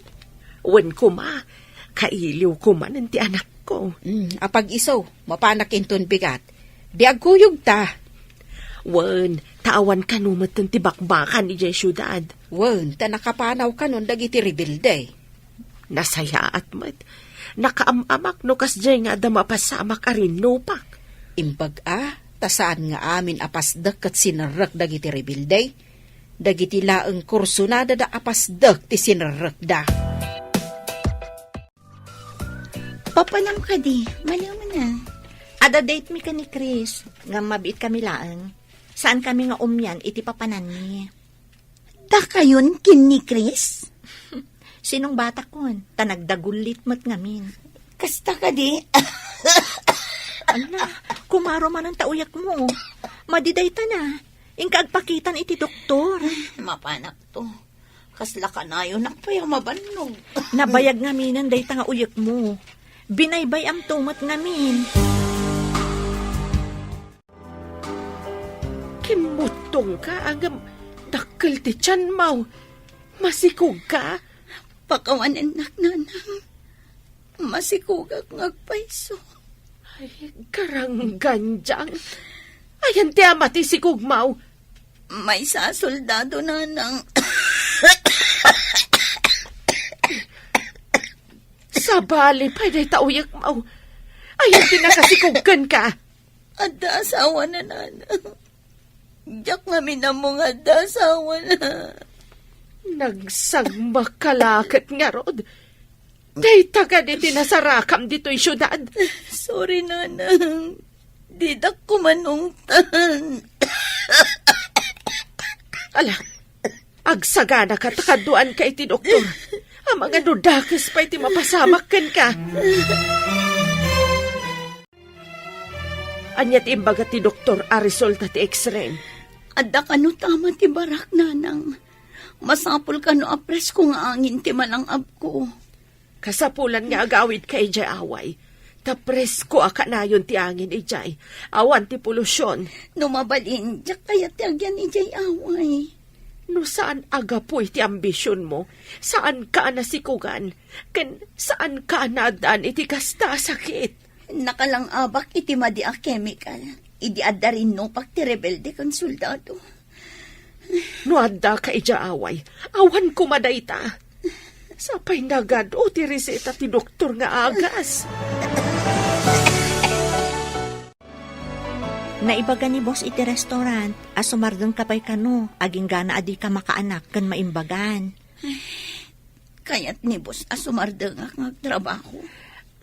Wen koma, kailiwko manen ti anakko. Mm, apag-isu, mapanak inton bigat. Di agkuyogta. Wen, ta awan kano metten ti bakbakan idiay siudad. Wen, ta nakapanaw kanon dagiti rebelde. Nasayaat met. Nakaam-amak no kasdiay nga adda mapasamak a rinnupak. Imbag a, ta saan nga amin a pasdek ket sinerrek dagiti rebelde. Dagiti laeng kursunada da a pasdek ti sinerrekda. Papanam kadi, maliw man a. Adda date mi ken ni Chris, ngem mabiit kami laeng. Saan kami nga umian iti papananmi. Dakayon ken ni Chris? Sinungbatakon, ta nagdagullit met ngamin. Kasta kadi? Ala, kumaro manen ta uyekmo. Madi dayta na. Inka agpakitan iti doktor. Mapanakto. Kasla kanayonak pay a mabannog. Nabayag ngaminen dayta nga uyekmo. Binaybay-amto met ngamin. Kimmuttongka, ngem dakkel ti tianmo. Masikogka? Pakawanennak, nanang. Masikogak nga agpayso. Ay, karanggandiang. Ayan ti ama ti sikogmo. Maysa a soldado, nanang. Tabali pay dayta uyekmo. Ayan ti nakasikog kenka. Adda asawana, nanang. Diak ngamin ammo nga adda asawana. Nagsagmak ka la ket ngarud. Dayta kadi ti nasarakam ditoy siudad. Sorry, nanang. Didak kumanungtan. Ala, agsaganaka ta kaduanka iti doktor. Amangan no dakes pay ti mapasamak kenka. Ania ti imbaga ti doktor a resulta ti X-ray? Adda kano tama ti barak, nanang. Masapul kano a presko nga angin ti malang-abko. Kasapulan nga agawidka idiay away. Ta presko a kanayon ti angin idiay. Awan ti polusyon. No mabalin, diak kayat ti agyan idiay away. No saan a gapu iti ambisionmo, saanka a nasikugan, ken saanka a naaddaan iti kasta a sakit. Nakalang-abak iti madi a kemikal, idi adda rinnupak ti rebelde ken soldado. No addaka idiay away, awan koma dayta. Sapay nagad-o ti reseta ti doktor nga agas. Naibaga ni boss iti restaurant a sumardengka pay kano, agingga a dika makaanak ken maimbagan. Kayat ni boss a sumardengak nga agtrabaho.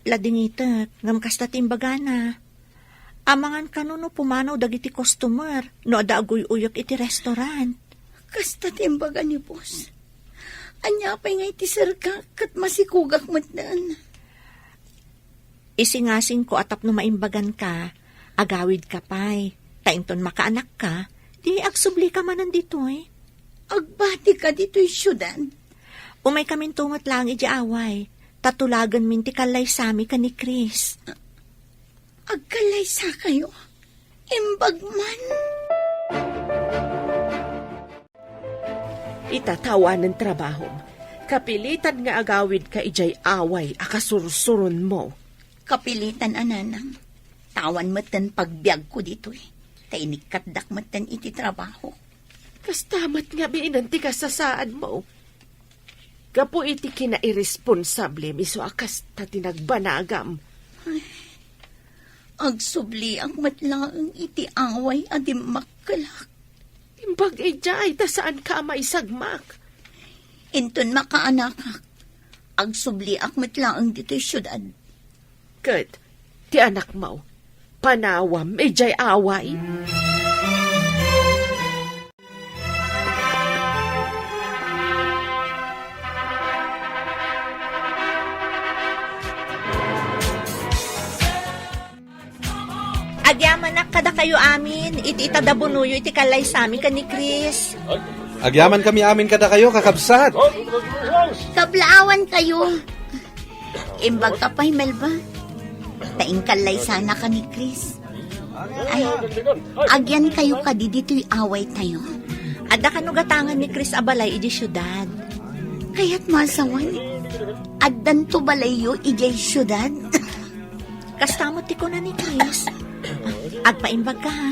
Ladingitek, ngem kasta ti imbagana. Amangan kano no pumanaw dagiti customer no adda aguy-uyek iti restaurant. Kasta ti imbaga ni boss. Ania pay nga iti serka ket masikugak metten. Isingasingko a tapno maimbaganka, agawidka pay. Ta inton makaanakka, di agsublika manen ditoy. Agbatika ditoy siudad? Umaykaminto met laeng idiay away, ta tulagenmin ti kallaysami ken ni Chris. Agkallaysakayo? Imbag man. Ita, ta awanen trabahom. Kapilitan nga agawidka idiay away a kasursuronmo. Kapilitan a, nanang. Ta awan metten pagbiagko ditoy. Ta inikkatdak metten iti trabaho. Kasta met nga biinen ti kasasaadmo. Gapu iti kinairesponsablem isu a kasta ti nagbanagam. Ay, agsubliak met laeng iti away a dimmakkelak. Imbag idiay ta saanka a maisagmak. Inton makaanakak, agsubliak met laeng ditoy siudad. Ket ti anakmo, panawam idiay away. Agyamanak kadakayo amin iti itadabunoyo iti kallaysami ken ni Chris. Agyamankami amin kadakayo, kakabsat. Kablaawankayo. Imbagka pay, Melba. Ta inkallaysanaka ni Chris. Ay, agyankayo kadi ditoy awaytayo. Adda kano gatangan ni Chris a balay idiay siudad. Kayatmo a sawen, addanto balayyo idiay siudad. Kasta met ti kuna ni Chris. Agpaimbagka, ha?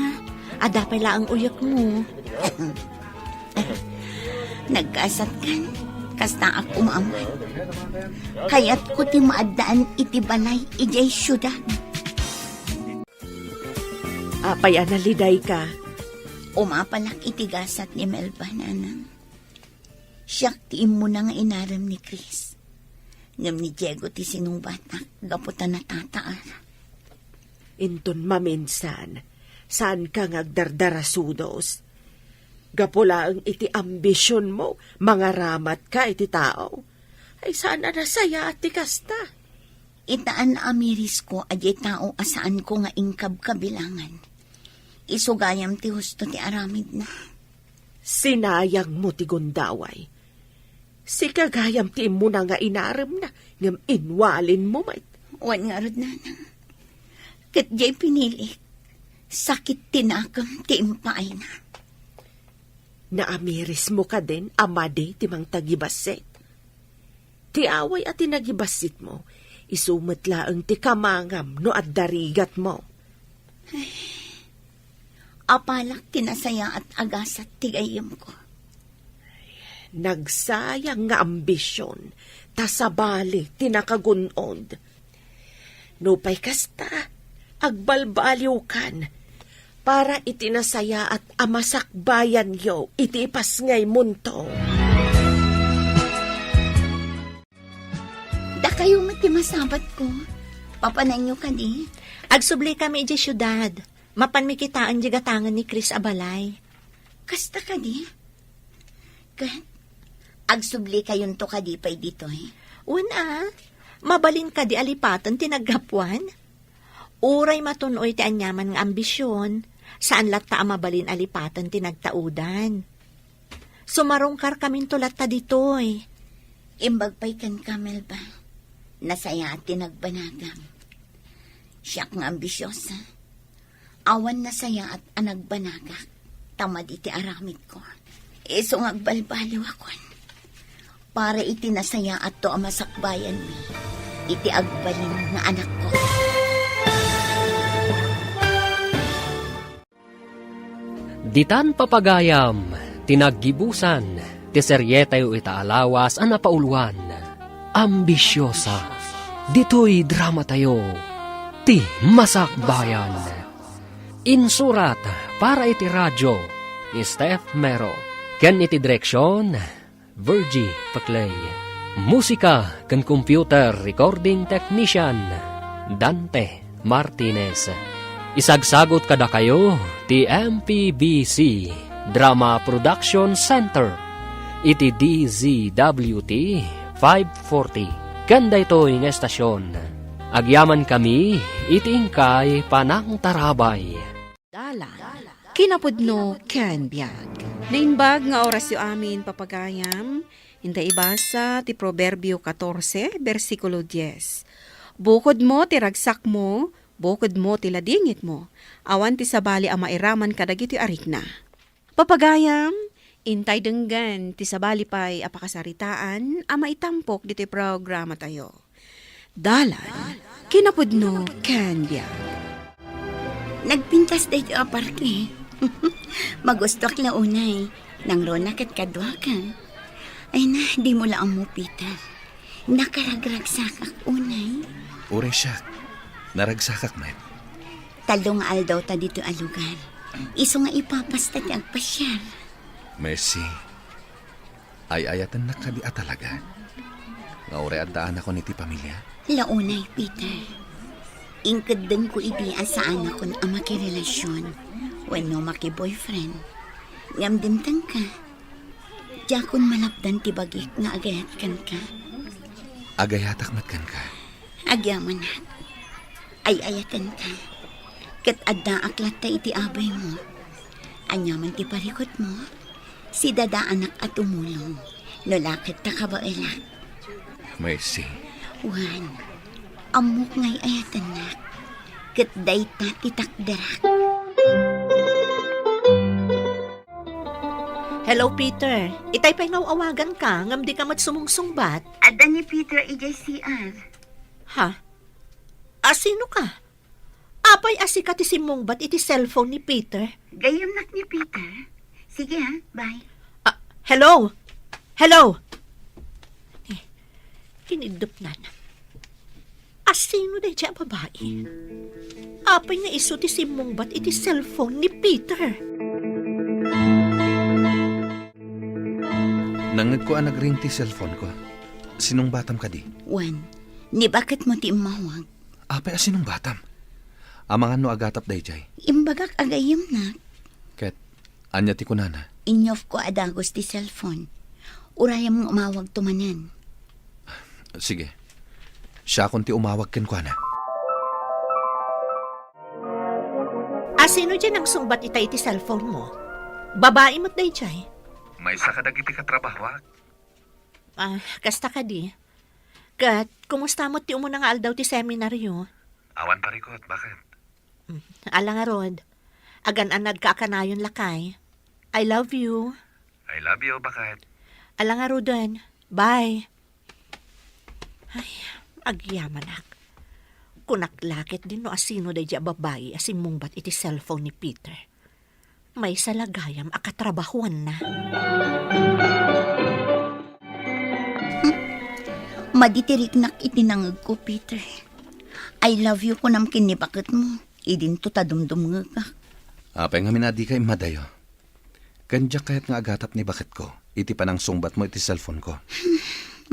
Adda pay laeng uyekmo. Naggasatkan, kastaak umaman. Kayatko ti maaddaan iti balay idiay siudad. Apay a nalidayka? Umapalak iti gasat ni Melba, nanang. Siak ti immuna nga inarem ni Chris. Ngem ni Diego ti sinubatak gapu ta natataar. Inton maminsan, saanka nga agdardarasudos. Gapu laeng iti ambisionmo, mangaramatka iti tao. Ay, saan a nasayaat ti kasta. Ita a naamirisko a diay tao a saanko nga inkabkabilangan. Isu gayam ti husto ti aramidna. Sinayangmo ti gundaway. Sika gayam ti immuna nga inaremna, ngem inwalinmo met. Wen ngarud, nanang. Ket diay pinilik, sakit ti nakem ti impaayna. Naamirismo kadin a madi ti mangtagibassit? Ti away a ti nagibassitmo, isu met laeng ti kamangam no adda rigatmo. Apalak ti nasayaat a gasat ti gayyemko. Nagsayang nga ambision ta sabali ti nakagun-od. Nupay kasta, agbalbaliwkan para iti nasayaat a masakbayanyo iti ipasngaymonto. Dakayo met ti masabatko. Papananyo kadi? Agsubli kami idiay siudad. Mapanmi kitaen diay gatangen ni Chris a balay. Kasta kadi? Ket agsublikayon to kadi pay ditoy? Wen a, mabalin kadi a lipaten ti naggapuan? Uray matun-oy ti aniaman nga ambision, saan latta a mabalin a lipaten ti nagtaudan. Sumarungkarkaminto latta ditoy. Imbag pay kenka, Melba. Nasayaat ti nagbanagam. Siak nga ambisiosa. Awan nasayaat a nagbanagak, ta madi ti aramidko. Isu nga agbalbaliwakon para iti nasayaatto a masakbayanmi iti agbalin nga anakko. Ditan papagayam ti naggibusan ti serietayo ita a lawas a napauluan, Ambisiosa. Ditoy dramatayo, ti Masakbayan. Insurat para iti radio ni Steph Mero, ken iti direksion, Virgie Paclay. Musika ken computer recording technician, Dante Martinez. Isagsagut kadakayo ti M P B C Drama Production Center iti D Z W T five forty. Ken daytoy nga estasion, agyamankami iti inkay panangtarabay. Dalan, kinapudno ken biag. Naimbag nga orasyo amin, papagayam. Inta ibasa ti Proverbio katorse, bersikulo dies. Bukodmo ti ragsakmo, bukodmo ti ladingitmo. Awan ti sabali a mairaman kadagiti arikna. Papagayam, intay denggen ti sabali pay a pakasaritaan a maitampok ditoy programatayo. Dalan, kinapudno ken biag. Nagpintas daytoy a parke. Magustuak la unay. Nangruna ket kaduaka. Ay na, dimo la ammo, Peter. Nakaragragsakak unay. Uray siak, naragsakak met. Tallo nga aldaw ta ditoy a lugar. Isu nga ipapasta ti agpasiar. Mercy. Ay-ayatennak kadi a talaga nga uray addaanakon iti pamilya? La unay, Peter. Inkeddengko idi a saanakon a makirelasion wenno makiboyfriend. Ngem dimtengka, diakon malapdan ti bagik nga agayat kenka. Agayatak met kenka. Agyamanak. Ay-ayatenka. Ket addaak latta iti abaymo. Aniaman ti parikutmo, sidadaanak a tumulong. No la ket ta kabaelak. Mercy. Wen, ammok nga ay-ayatennak. Ket dayta ti takderak. Hello, Peter. Itay pay nga aw-awaganka, ngem dika met sumungsungbat. Adda ni Peter idiay C R. Ha? A, sino ka? Apay a sika ti simmungbat iti cellphone ni Peter? Gayyemnak ni Peter. Sige, ha? Bye. Ah, hello? Hello? Eh, kiniddupnan. A, sino daydiay a babai? Apay nga isu ti simmungbat iti cellphone ni Peter? Nangngegko a nagring ti cellphone ko. Sinungbatam kadi? Wen, ni baketmo ti immawag. Apay a sinungbatam? Amangan no agatap daydiay. Imbagak a gayyemnak. Ket ania ti kunana? Inyofko a dagus ti cellphone. Urayam nga umawagto manen. Sige. Siakon ti umawag kenkuana. A, sino diay nangsungbat ita iti cellphone mo? Babai met daydiay? Maysa kadagiti katrabahoak. Ah, kasta kadi. Ket, kumusta met ti umuna nga aldaw ti seminaryo? Awan parikut, bakit? Mm, ala ngarud. Agan-annadka a kanayon, lakay. I love you. I love you, bakit? Ala ngaruden. Bye. Ay, agyamanak. Kunak la ketdin no a sino daydiay a babai a simmungbat iti cellphone ni Peter. Maysa la gayam a katrabahuanna. Hmm? a di ti riknak iti nangegko, Peter. "I love you," kunam ken ni baketmo. Idinto ta dumdumngegak. Apay ngamin a dika immadayo? Ken diak kayat nga agatap ni baketko iti panangsungbatmo iti cellphone-ko.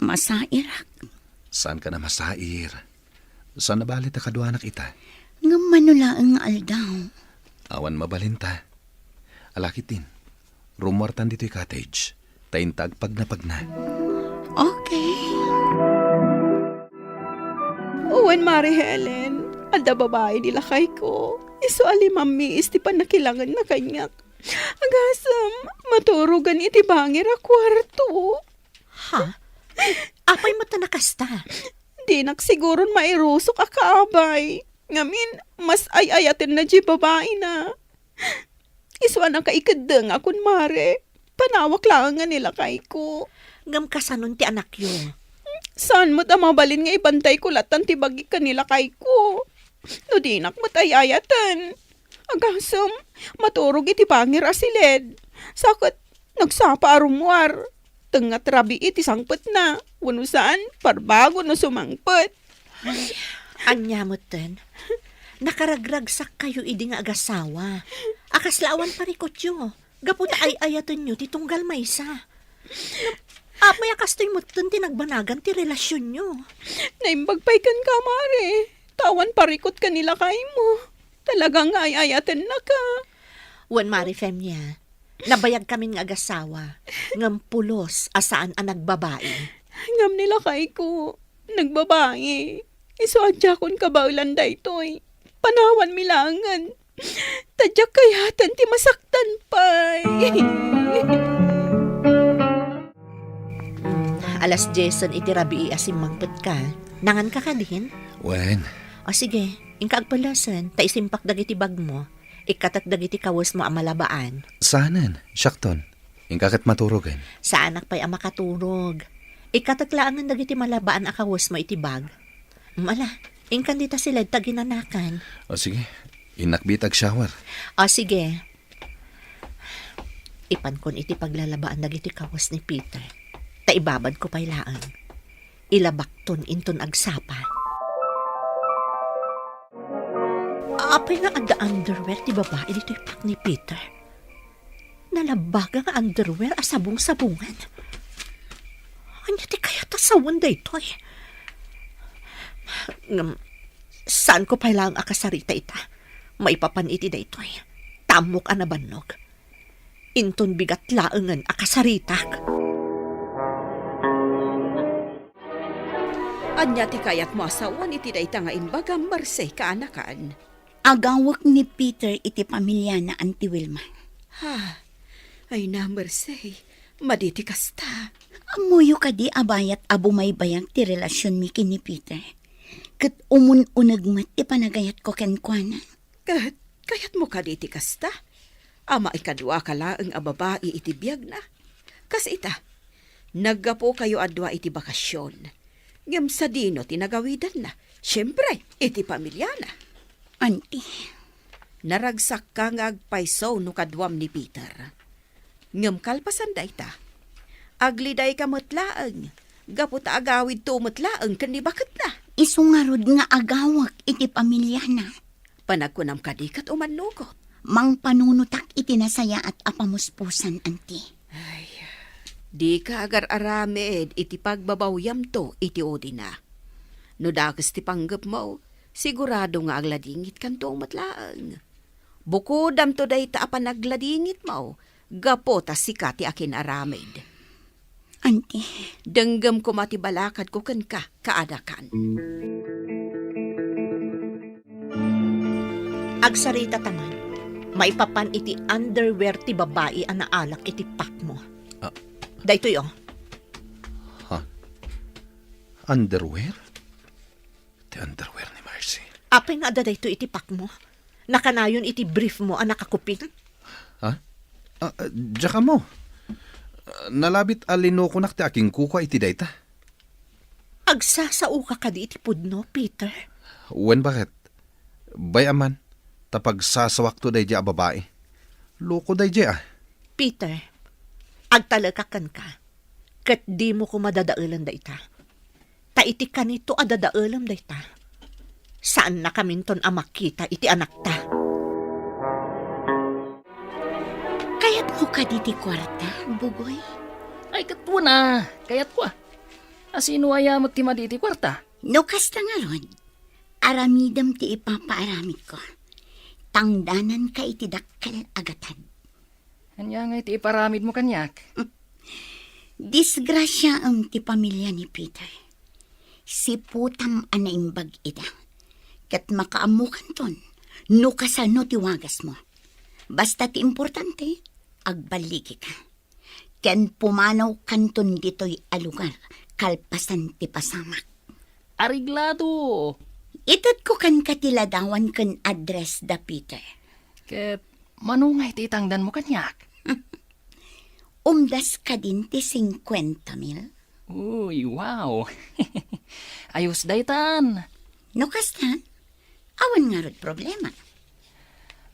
Masairak. Saanka a masair. Saan a bale ta kaduanak ita? Ngem mano laeng nga aldaw? Awan mabalinta. Ala ketdin, rummuartan ditoy cottage. Ta inta agpagnapagna. Okay. Wen, Mari Helen, adda babai ni lakayko. Isu a limammiis ti pannakilangenna kaniak. Agasem, maturogen iti bangir a kuarto. Ha? Apay met a nakasta? Dinak siguron mairusok a kaabay. Ngamin, mas ay-ayatenna diay babaina. Isu a nakaikeddeng a kun Mare, panawak laeng nga ni lakayko. Ngem kasanon ti anakyo? Saan met a mabalin nga ibantayko lattan ti bagi ken ni lakayko? No dinak met ay-ayaten. Agasem, maturog iti bangir a siled. Sa ket, nagsapa a rummuar. Tengnga ti rabii ti sangpetna. Wenno saan, parbago no sumangpet. Ay, ania metten? Nakaragragsakkayo idi nga agasawa. A kasla awan parikutyo. Gapu ta ay-ayatenyo ti tunggal maysa. Ngem, apay a kastoy metten ti nagbanagan ti relasionyo? Naimbag pay kenka, Mare. Ta awan parikut ken ni lakaymo. Talaga nga ay-ayatennaka. Wen, Mare Femia, nabayagkamin nga agasawa, ngem pulos a saan a nagbabai. Ngem ni lakayko, nagbabai. Isu a diakon kabaelan daytoy. Panawanmi laengen. Ta diak kayaten ti masaktan pay. Mm, alas diesen iti rabii a simmangpetka. Nanganka kadin? Wen. O sige, inka agpellesen, ta isimpak dagiti bagmo. Ikkatek dagiti kawesmo a malabaan. Saanen, siakton. Inka ket maturogen. Saanak pay a makaturog. Ikkatek laengen dagiti malabaan a kawesmo iti bag. Mm, ala, inkan dita siled ta ginanakan. O sige, innak biit ag-shower. O sige. Ipankon iti paglalabaan dagiti kawes ni Peter. Ta ibabadko pay laeng. Ilabakton inton agsapa. Apay nga adda underwear ti babai ditoy pak ni Peter? Nalabaga nga underwear a sabong-sabongan. Ania ti kayat a sawen daytoy? Ngem, saanko pay laeng a kasarita ita. Maipapan iti daytoy, ta ammok a nabannog. Inton bigat laengen a kasaritak. Ania ti kayatmo a sawen iti dayta nga imbagam, Mercy, kaanakan? Agawek ni Peter iti pamiliana, Auntie Wilma. Ha? Ay na, Mercy, madi ti kasta. Ammoyo kadi a bayat a bumaybayag ti relasionmi ken ni Peter? Ket umun-uneg met ti panagayatko kenkuana. Ket kayatmo kadi ti kasta? A maikaduaka laeng a babai iti biagna. Kas ita, naggapukayo a dua iti bakasion. Ngem sadino ti nagawidanna? Siempre, iti pamiliana. Auntie. Naragsakka nga agpayso no kaduam ni Peter. Ngem kalpasan dayta, aglidayka met laeng, gapu ta agawidto met laeng ken ni baketna. Isu ngarud nga agawek iti pamiliana. Panagkunam kadi ket umannugot. Mangpanunotak iti nasayaat a pamuspusan, Auntie. Ay, dika agar-aramid iti pagbabawyamto iti udina. No dakes ti panggepmo, sigurado nga agladingitkanto met laeng. Bukodamto dayta a panagladingitmo, gapu ta sika ti akin-aramid. Auntie. Denggem koma ti balakadko kenka, kaanakan. Agsarita ta man, maipapan iti underwear ti babai a naalak iti pakmo. Ah. Daytoy, oh. Ha? Underwear? Ti underwear ni Mercy. Apay nga adda daytoy iti pakmo? Nakanayon iti briefmo a nakakuping? Ha? Ah, ah, diak ammo. Ah, nalabit a linukonak ti akinkukua iti dayta. Agsasaoka kadi iti pudno, Peter? Wen, baket? Bay-am man, ta pagsasawakto daydiay a babai. Loko daydiay, ah. Peter, agtalekak kenka, ket dimo koma dadaelen dayta. Ta iti kanito a dadaelem dayta, saannakaminton a makita iti anakta. Kayatmo kadi ti kuarta, Bugoy? Ay, ket wen a, kayatko a. A, sino aya met ti madi iti kuarta? No kasta ngarud, aramidem ti ipapaaramidko. Tangdananka iti dakkel a gatad. Ania ngay ti iparamidmo kaniak? Disgrasiaem ti pamilya ni Peter. Siputam a naimbag ida. Ket makaammokanton no kasano ti wagasmo. Basta ti importante, agballigika. Ken pumanawkanton ditoy a lugar kalpasan ti pasamak. Areglado! Itedko kenka ti ladawan ken address da Peter. Ket mano ngay ti itangdanmo kaniak? Umdas kadin ti singkuenta mil? Uy, wow! Ayos daytan! No kasta, awan ngarud problema.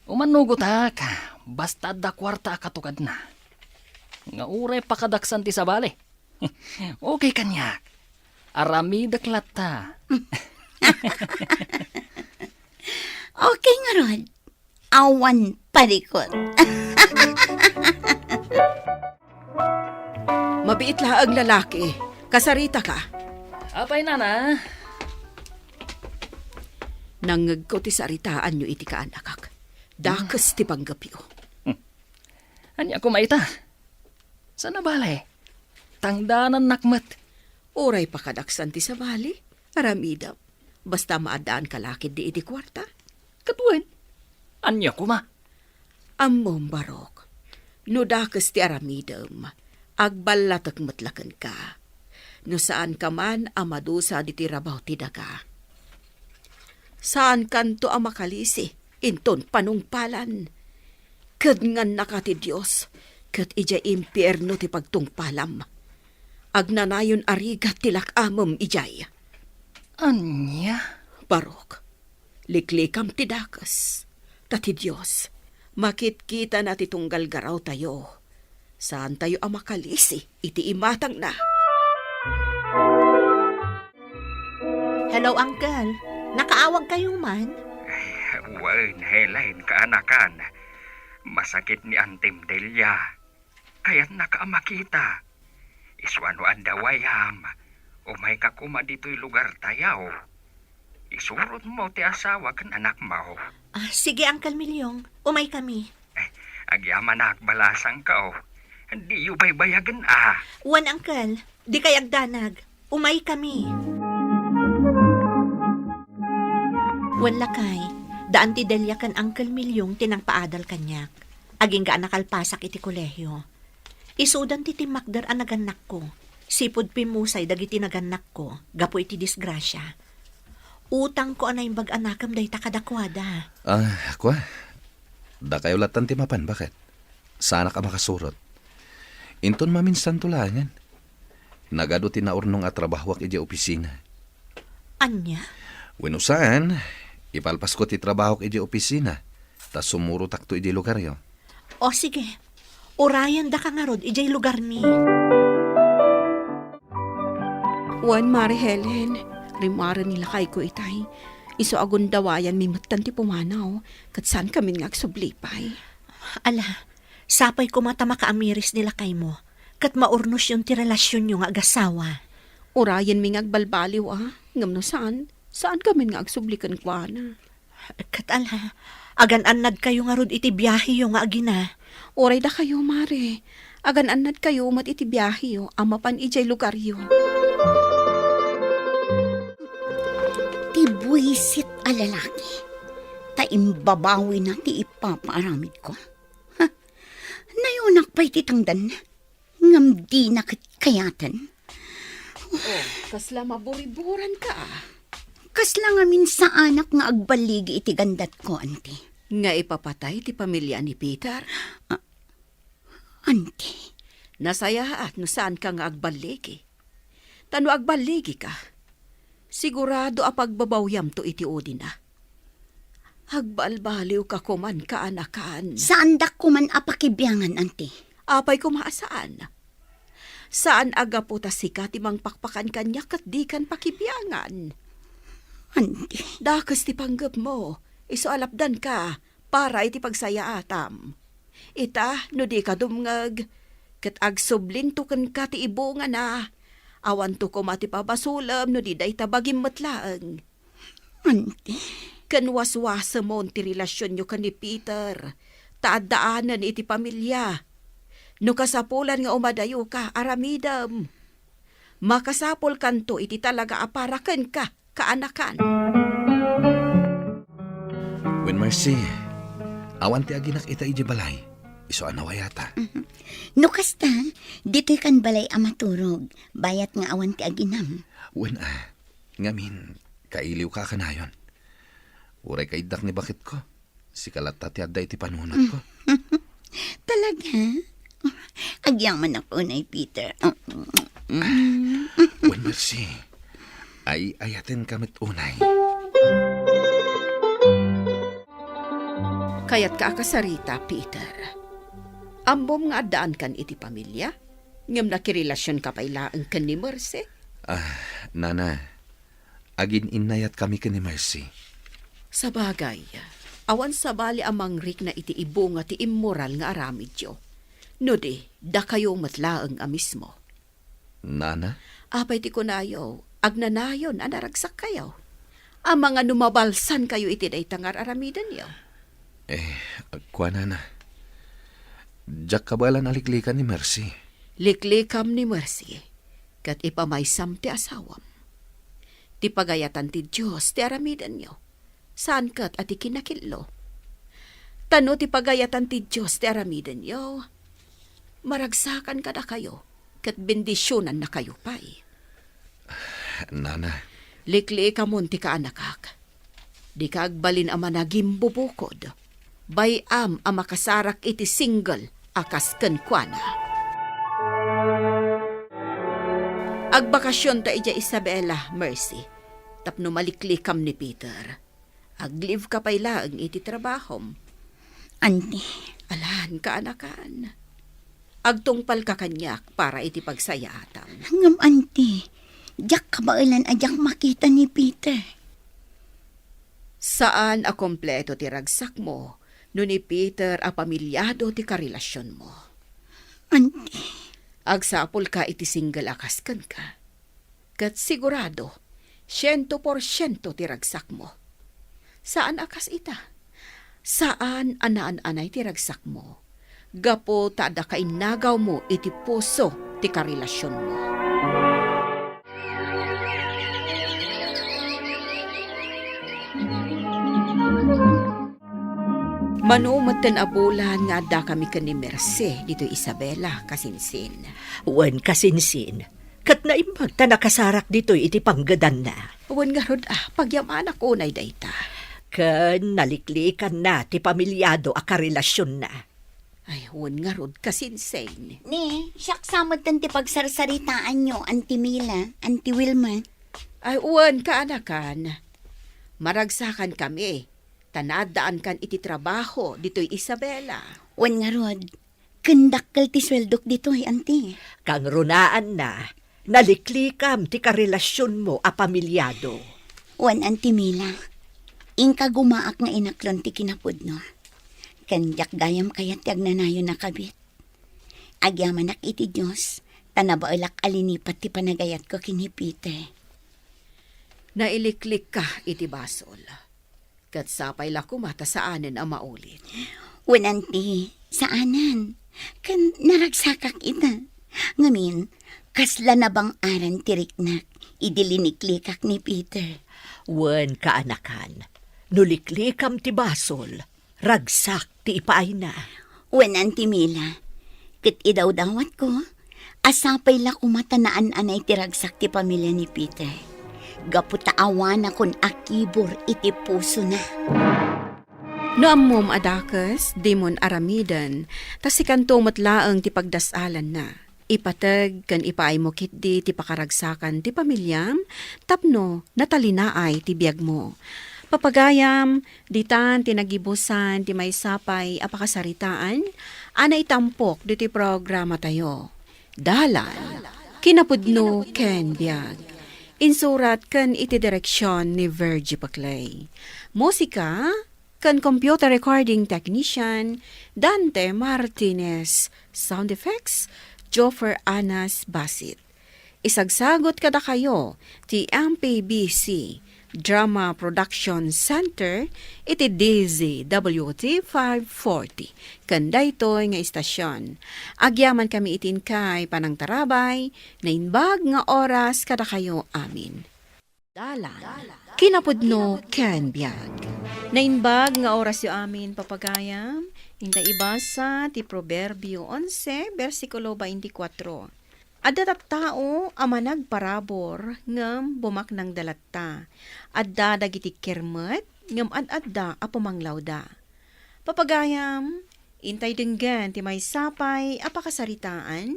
Umannugotak, basta adda kuarta a katukadna. Nga uray pakadaksan ti sabali. Okay kaniak. Aramidek latta. Okay ngarud. Awan parikot. Mabiit laeng lalaki. Kasaritaka. Apay, nana? Nangngegko ti saritaanyo iti kaanakak. Dakes ti panggepyo. Ania koma ita? Saan a bale? Tangdanannak met. Uray pakadaksan ti sabali, aramidem. Basta maaddaanka la ketdi iti kuarta. Ket wen, ania koma? Ammom, Barok, no dakes ti aramidem, agballatek met la kenka. No saanka man a madusa ditoy rabaw ti daga, saankanto a makalisi inton panungpalan. Kedngannaka ti Dios, ket idiay impierno ti pagtungpalam. Agnanayon a rigat ti lak-amem idiay. Ania? Barok, liklikam ti dakes, ta ti Dios, makitkitana ti tunggal garawtayo. Saantayo a makalisi iti imatangna. Hello, Uncle. Nakaawagkayo man? Ay, wen, Helen, kaanakan. Masakit ni Antim Delia. Kayatnaka a makita. Isu a no adda wayam, umayka koma ditoy lugartayo. Isurotmo ti asawa ken anakmo. Ah, sige, Uncle Milyong. Umaykami. Eh, agyamanak, balasangko. Diyo baybayagen a. Wen, Uncle. Dikay agdanag. Umaykami. Wen, lakay, da Anti Delia ken Uncle Milyong ti nangpaadal kaniak. Agingga a nakalpasak iti kolehio. Isudan ti timmakder a nagannakko. Sipud pimmusay dagiti nagannakko gapu iti disgrasia. Utangko a naimbag a nakem dayta kadakuada. Ah, kua. Dakayo lattan ti mapan, baket? Saanak a makasurot. Inton maminsanto laengen. Nagadu ti naurnong a trabahoak idiay opisina. Ania? Wenno saan, ipalpasko ti trabahoak idiay opisina, ta sumurotakto idiay lugaryo. O, sige. Urayendaka ngarud idiay lugarmi. Wen, Mare Helen, rimmuaren ni lakayko itay. Isu a gundawayanmi metten ti pumanaw, ket saankamin nga agsubli pay. Ala, sapay koma ta makaamiris ni lakaymo, ket maurnosyon ti relasionyo nga agasawa. Urayenmi nga agbalbaliw a, ngem no saan, saankamin nga agsubli kenkuana. Ket ala, agan-annadkayo ngarud iti biaheyo nga agina. Uray dakayo, Mare. Agan-annadkayo met iti biaheyo a mapan idiay lugaryo. Ti buisit a lalaki, ta imbabawina ti ipapaaramidko. Ha? Nayunak pay ti tangdan, ngem dina ket kayaten. Oh, kasla maburiburanka a. Kasla ngamin saanak nga agballigi iti gandatko, anti. Nga ipapatay ti pamilya ni Peter? Ah, anti. Nasayaat no saanka nga agballigi. Ta no agballigika, sigurado a pagbabawyamto iti udina. Agbalbaliwka koman, kaanakan. Saandak koman a pakibiangan, anti. Apay koma a saan? Saan a gapu ta sika ti mangpakpakan kaniak ket dikan pakibiangan. Auntie. Dakes ti panggepmo, isu a lapdanka para iti pagsayaatam. Ita, no dika dumngeg, ket agsublinto kenka ti ibungana, awanto koma ti pabasolem no di dayta bagim met laeng. Auntie. Ken waswasemon ti relasionyo ken ni Peter, ta addaanen iti pamilia. No kasapulan nga umadayoka, aramidem. Makasapulkanto iti talaga a para kenka, kaanakan. Wen Mercy, awan ti aginak ita idiay balay. Isu a nawayata. Mhm. No kasta, ditoy kan balay a maturog, bayat nga awan ti aginam. Wen a, ngamin, kailiwka kanayon. Uray kaiddak ni baketko, sika latta ti adda iti panunotko. Talaga? Agyamanak unay, Peter. Wen Mercy, ay-ayatenka met unay. Kayatka a kasarita, Peter. Ammom nga addaankan iti pamilia, ngem nakirelasionka pay laeng ken ni Mercy? Ah, nana, agin-innayatkami ken ni Mercy. Sabagay, awan sabali a mangrikna iti ibunga ti immoral nga aramidyo. No di, dakayo met laeng a mismo. Nana? Apay ti kunayo, agnanayon a naragsakkayo? Amangan no mabalsankayo iti dayta nga ar-aramidenyo? Eh, agkua, nana. Diak kabaelan a liklikan ni Mercy. Liklikam ni Mercy, ket ipamaysam ti asawam. Ti pagayatan ti Dios ti aramidenyo, saan ket a ti kinakillo. Ta no ti pagayatan ti Dios ti aramidenyo, maragsakan kadakayo, ket bendisionannakayo pay. Nana. Liklikamon ti kaanakak. Dika agbalin a managimbubukod. Bay-am a makasarak iti single a kas kenkuana. Agbakasionta idiay Isabela, Mercy, tapno maliklikam ni Peter. Aglibka pay laeng iti trabahom. Auntie. Alan, kaanakan. Agtungpalka kaniak para iti pagsayaatam. Ngem, auntie, diak kabaelan a diak makita ni Peter. Saan a kompleto ti ragsakmo no ni Peter a pamilyado ti karelasionmo. Auntie. Agsapulka iti single a kas kenka. Ket sigurado, siento por siento ti ragsakmo. Saan a kas ita. Saan a naan-anay ti ragsakmo. Gapu ta adda kainnagawmo iti puso ti karelasionmo. Mano metten a bulan nga addakami ken ni Mercy ditoy Isabela, kasinsin. Wen, kasinsin. Ket naimbag ta nakasarak ditoy iti panggedanna. Wen ngarud, a, pagyamanak unay dayta. Ken naliklikanna ti pamilyado a karelasionna. Ay, wen ngarud, kasinsin. Ni, siak sa metten ti pagsarsaritaanyo, Auntie Mila, Auntie Wilma. Ay, wen, kaanakan. Maragsakankami, ta naaddaankan iti trabaho ditoy Isabela. Wen ngarud, ken dakkel ti sueldok ditoy, Auntie. Kangrunaanna, naliklikam ti karelasionmo a pamilyado. Wen, Auntie Mila, inka gumaak nga inaklon ti kinapudno. Ken diak gayam kayat ti agnanayon a kabit. Agyamanak iti Dios, ta nabaelak a linipat ti panagayatko ken ni Peter. Nailiklikka iti basol. Ket sapay la koma ta saanen a maulit. Wen, Auntie, saanen. Ken naragsakak ita. Ngamin, kasla nabang-aran ti riknak idi liniklikak ni Peter. Wen, kaanakan, no liklikam ti basol, ragsak ti ipaayna. Wen, Auntie Mila, ket idawdawatko a sapay la koma ta naan-anay ti ragsak ti pamilia ni Peter, gapu ta awanakon a kibur iti pusona. No ammom a dakes, dimon aramiden, ta sikanto met laeng ti pagdas-alanna. Ipateg ken ipaaymo ketdi ti pakaragsakan ti pamiliam tapno natalinaay ti biagmo. Papagayam, ditan ti nagibusan ti maysa pay a pakasaritaan a naitampok ditoy programatayo. Dalan, kinapudno ken biag. Insurat ken iti direksion ni Virgie Paclay. Musika ken computer recording technician, Dante Martinez. Sound effects, Joffer Anas Basit. Isagsagut kadakayo ti M P B C Drama Production Center iti D Z W T five forty. Ken daytoy nga istasion, agyamankami iti inkay panangtarabay, naimbag nga oras kadakayo amin. Dalan, kinapudno ken biag. Naimbag nga orasyo amin, papagayam, inta ibasa ti Proverbio onse, bersikulo twenty-four. Adda tattao a managparabur ngem bumaknangda latta. Adda dagiti kirmet ngem ad-adda a pumanglawda. Papagayam, intay denggen ti maysa pay a pakasaritaan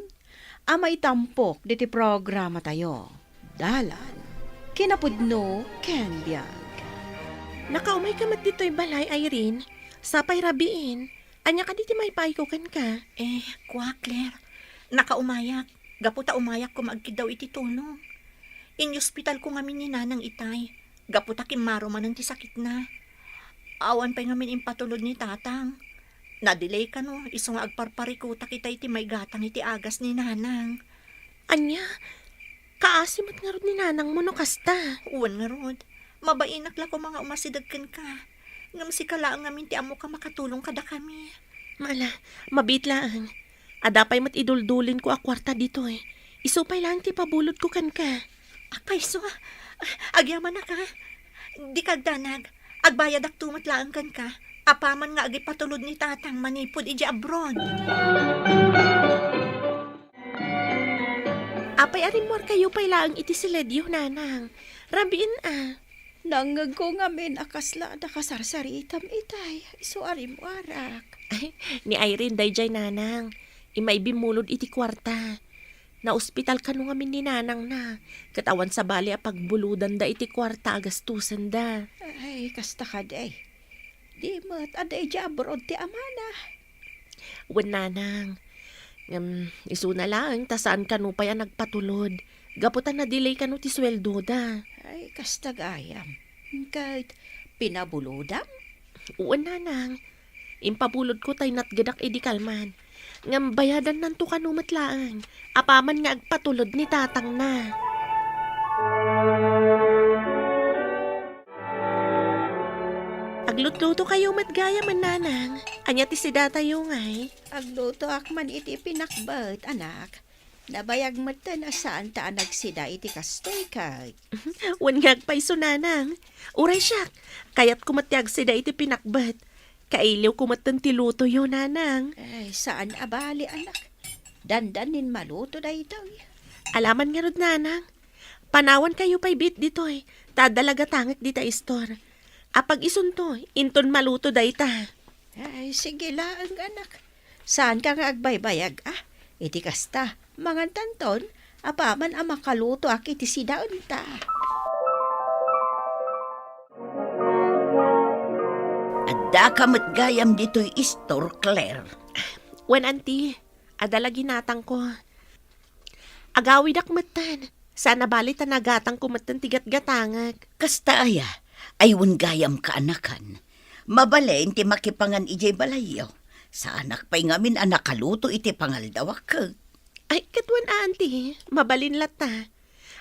a maitampok ditoy programatayo. Dalan, kinapudno ken biag. Nakaumayka met ditoy balay, Irene. Sapay rabiin. Ania kadi ti maipaayko kenka? Eh, kua, Claire. Nakaumayak. Gapu ta umayak koma agkiddaw iti tulong. Inyospitalko ngamin ni Nanang itay. Gapu ta kimmaro manen ti sakitna. Awan pay ngamin impatulod ni Tatang. Nadelay kano, isu nga agparparikutak itay ti maigatang iti agas ni Nanang. Ania? Kaasi met ngarud ni Nanangmo no kasta? Wen ngarud. Mabainak la koma nga umasideg kenka. Ngem sika laeng ngamin ti ammok a makatulong kadakami. Ala, mabiit laeng. Adda pay met iduldulinko a kuarta ditoy. Isu pay laeng ti pabulodko kenka. Apay isu? Agyamanak a. Dika agdanag. Agbayadakto met laeng kenka. Apaman nga agipatulod ni Tatang manipud idiay abroad. Apay a rimmuarkayo pay laeng iti siledyo, Nanang? Rabiin a. Nangngegko ngamin a kasla adda kasarsaritam itay, isu a rimmuarak. Ay, ni Irene daydiay, Nanang. Immay bimmulod iti kuarta. Naospital kano ngamin ni Nanangna, ket awan sabali a pagbulodanda iti kuarta a gastosenda. Ay, kasta kadi. Di met adda idiay abroad ti amana. Wen, Nanang. Ngem, isuna laeng ta saan kano pay a nagpatulod. Gapu ta nadelay kano ti sueldoda. Ay, kasta gayam. Ket pinabulodam? Wen, Nanang. Impabulodko tay natgedak idi kalman. Ngem bayadannanto kano met laeng. Apaman nga agpatulod ni tatangna. Aglutlutokayo met gayam, Nanang. Ania ti sidatayo ngay? Aglutoak man iti pinakbet, anak. Nabayag metten a saanta a nagsida iti kastoy ket. Wen nga agpayso, Nanang. Uray siak, kayatko met ti agsida iti pinakbet. Kailiwko metten ti lutoyo, Nanang. Ay, saan a bali, anak. Dandanin maluto daytoy. Alaman ngarud, Nanang. Panawankayo pay biit ditoy, ta adda la gatangek dita istor. Apag isunto, inton maluto dayta. Ay, sige laeng, anak. Saanka nga agbaybayag, a? Iti kasta, mangantanton, apaman a makalutoak iti sidaenta. Addaka met gayam ditoy istor, Claire? Wen, Auntie, adda la ginatangko. Agawidak metten. Saan a bali ta nagatangko metten ti gatgatangek. Kasta aya? Ay, wen gayam, kaanakan. Mabalin ti makipangan idiay balayyo. Saanak pay ngamin a nakaluto iti pangaldawak. Ay, ket wen, Auntie, mabalin latta.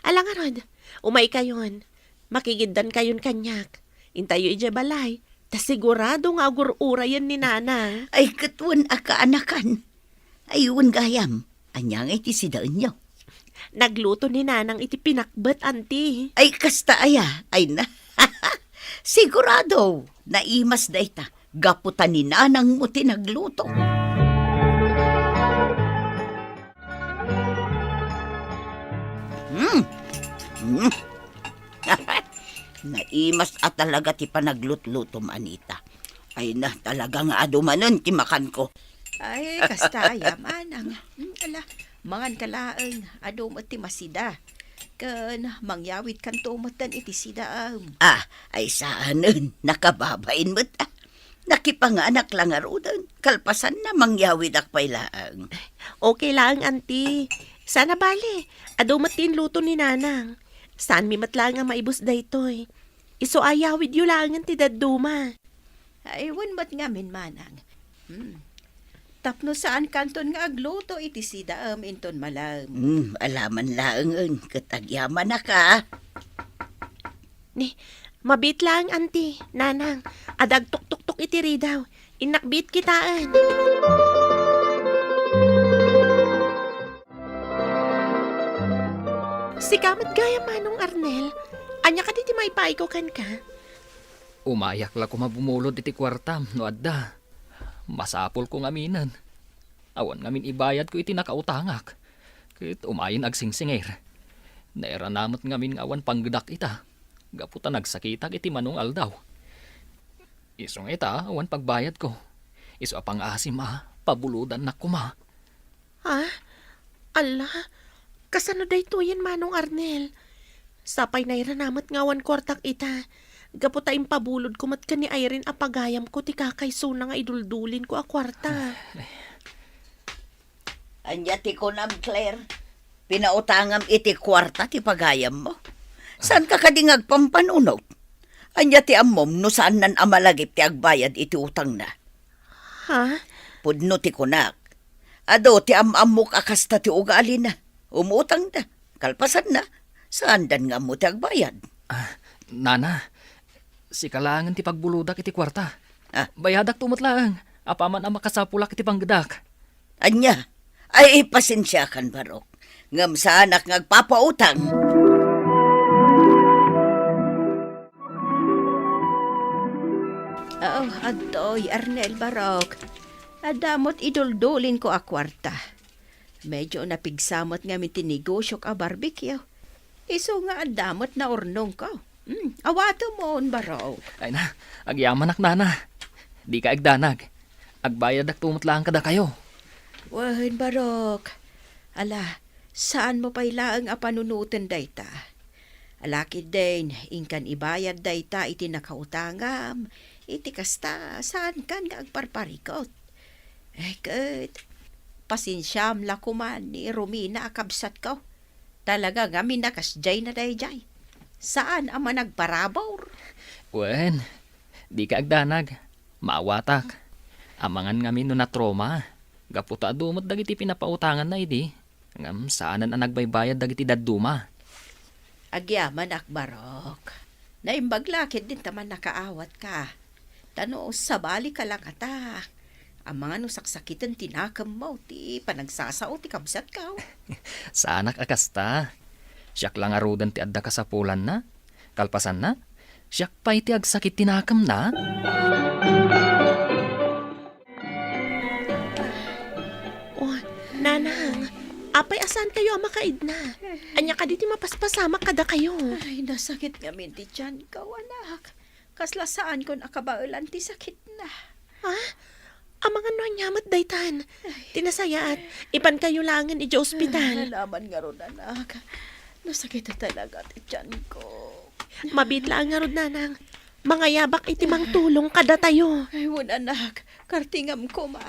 Ala ngarud, umaykayon. Makigiddankayon kaniak. Intayo idiay balay, ta sigurado nga agur-urayen ni Nanang. Ay, ket wen a, kaanakan. Ay, wen gayam, ania ngay ti sidaenyo? Nagluto ni Nanang iti pinakbet, Auntie. Ay, kasta aya? Ay na. Sigurado, naimas dayta. Gapu ta ni Nanangmo ti nagluto. Hmm. Hmm. Naimas a talaga ti panaglutlutom, Anita. Ay na, talaga nga adu manen ti makanko. Ay, kasta aya, manang. Hmm, ala, manganka laeng, adu met ti masida. Ken mangyawidkanto metten iti sidaem. Ah, ay saanen, nakababain met, ah. Nakipanganak la ngaruden, kalpasanna, mangyawidak pay laeng. Okay laeng, Auntie. Sana bale, adu met ti inluto ni Nanang. Saanmi met laeng a maibus daytoy. Isu a yawidyo laengen ti dadduma. Ay, wen met ngamin, Manang. Hmm. Tapno saankanton nga agluto iti sidaem inton malem. Hmm, alaman laengen ket agyamanaka. Ni, mabiit laeng, Auntie, Nanang, adda agtuktuktok iti ridaw. Innak biit kitaen. Sika met gayam, Manong Arnel. Ania kadi ti maipaayko kenka? Umayak la koma bumulod iti kuartam no adda. Masapulko ngaminen. Awan ngamin ibayadko iti nakautangak. Ket umayen agsingsingir. Nairana met ngamin nga awan panggedak ita. Gapu ta nagsakitak iti mano nga aldaw. Isu nga ita, awan pagbayadko. Isu a pangaasim a, pabulodannak koma. Ha? Alla, kasano daytoyen, Manong Arnel? Sapay nairana met nga awan kuartak ita. Gapu ta impabulodko met ken ni Irene a pagayamko ti kakaysona nga iduldulinko a kuarta. Ania ti kunam, Claire? Pinautangam iti kuarta ti pagayammo? Saanka kadi nga agpampanunot? Ania ti ammom no saannan a malagip ti agbayad iti utangna? Ha? Pudno ti kunak. Adu ti am-ammok a kasta ti ugalina. Umutangda. Kalpasanna, saandan nga ammo ti agbayad. Ah, Nana, sika laengen ti pagbulodak iti kuarta. Ah. Bayadakto met laeng, apaman a makasapulak iti panggedak. Ania? Ay, pasensiakan, Barok. Ngem saanak nga agpapautang. Oh, adtoy, Arnel, Barok. Adda met iduldulinko a kuarta. Medyo napigsa met ngamin ti negosiok a barbecue. Isu nga adda met naurnongko. Hmm, awatemon, Barok. Ay na, agyamanak, Nana. Dika agdanag. Agbayadakto met laeng kadakayo. Wen, Barok. Ala, saanmo pay laeng a panunoten dayta. Ala ketdin, inkan ibayad dayta iti nakautangam. Iti kasta, saankan nga agparparikut. Eh, ket, pasensiam la koman ni Romina a kabsatko. Talaga ngamin a kasdiay na daydiay. Saan a managparabur. Wen, dika agdanag. Maawatak. Amangan ngamin no natroma. Gapu ta adu met dagiti pinapautanganna idi. Ngem saanen a nagbaybayad dagiti dadduma. Agyamanak, Barok. Naimbag la ketdin ta mannakaawatka. Ta no sabalika la ngata, amangan no saksakiten ti nakemmo ti panagsasao ti kabsatko. Saanak a kasta. Siak la ngaruden ti adda kasapulanna. Kalpasanna, siak pay ti agsakit ti nakemna. Oh, Nanang, apay a saankayo a makaidna? Ania kadi ti mapaspasamak kadakayo? Ay, nasakit ngamin ti tianko, anak. Kasla saankon a kabaelan ti sakitna. Ha? Amangan no ania met daytan? Ay. Ti nasayaat, ipankayo laengen idiay ospital. Ah, alaman ngarud, anak. Nasakit talaga ti tianko. Mabiit laeng ngarud, Nanang. Mangayabak iti mangtulong kadatayo. Ay, wen, anak. Kartingam koma.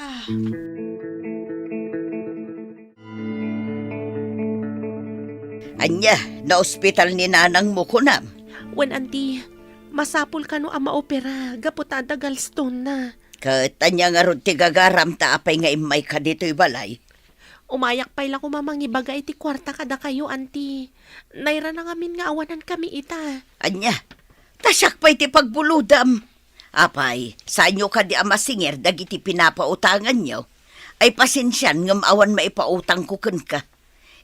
Ania, naospital ni nanangmo, kunam? Wen, Auntie. Masapul kano a maopera gapu ta adda gallstone-na. Ket ania ngarud ti gagaram ta apay nga immayka ditoy balay? Umayak pay la koma mangibaga iti kuarta kadakayo, Auntie. Nairana ngamin nga awanankami ita. Ania? Ta siak pay ti pagbulodam. Apay, saanyo kadi a masingir dagiti pinapautanganyo? Ay, pasensian ngem awan maipautangko kenka.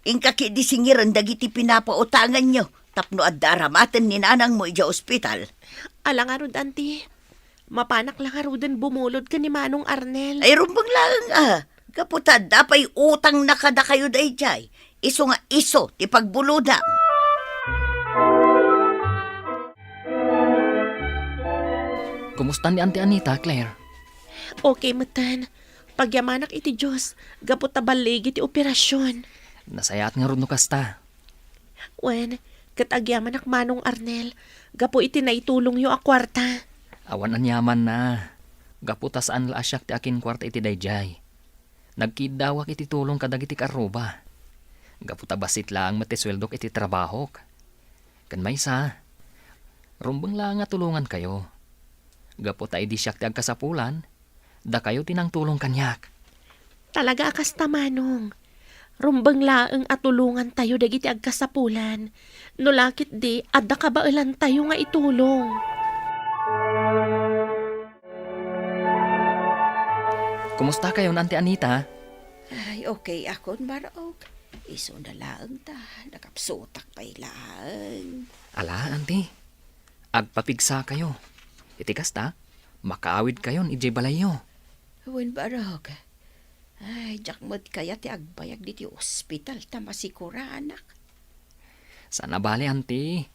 Inka ketdi singiren dagiti pinapautanganyo tapno adda aramaten ni nanangmo idiay ospital. Ala ngarud, Auntie. Mapanak la ngaruden bumulod ken ni Manong Arnel. Ay, rumbeng laeng a. Gapu ta adda pay utangna kadakayo daydiay. Isu nga isu ti pagbulodam. Kumusta ni Auntie Anita, Claire? Okay metten. Pagyamanak iti Dios, gapu ta balligi ti operasion. Nasayaat ngarud no kasta. Wen, ket agyamanak Manong Arnel, gapu iti naitulongyo a kuarta. Awan aniamanna. Gapu ta saan la a siak ti akinkuarta iti daydiay. Nagkiddawak iti tulong kadagiti karruba. Gapu ta bassit laeng met ti sueldok iti trabahok. Ken maysa, rumbeng laeng a tulongankayo. Gapu ta idi siak ti agkasapulan, dakayo ti nangtulong kaniak. Talaga a kasta, Manong. Rumbeng laeng a tulongantayo dagiti agkasapulan. No la ketdi, adda kabaelantayo nga itulong. Kumustakayon, Auntie Anita? Ay, okay akon, Barok. Isuna laeng ta, nakapsutak pay laeng. Ala, Auntie. Agpapigsakayo. Iti kasta, makaawidkayon idiay balayyo. Wen, Barok. Ay, diak met kayat ti agbayag ditoy ospital ta masikuranak. Saan a bale, Auntie.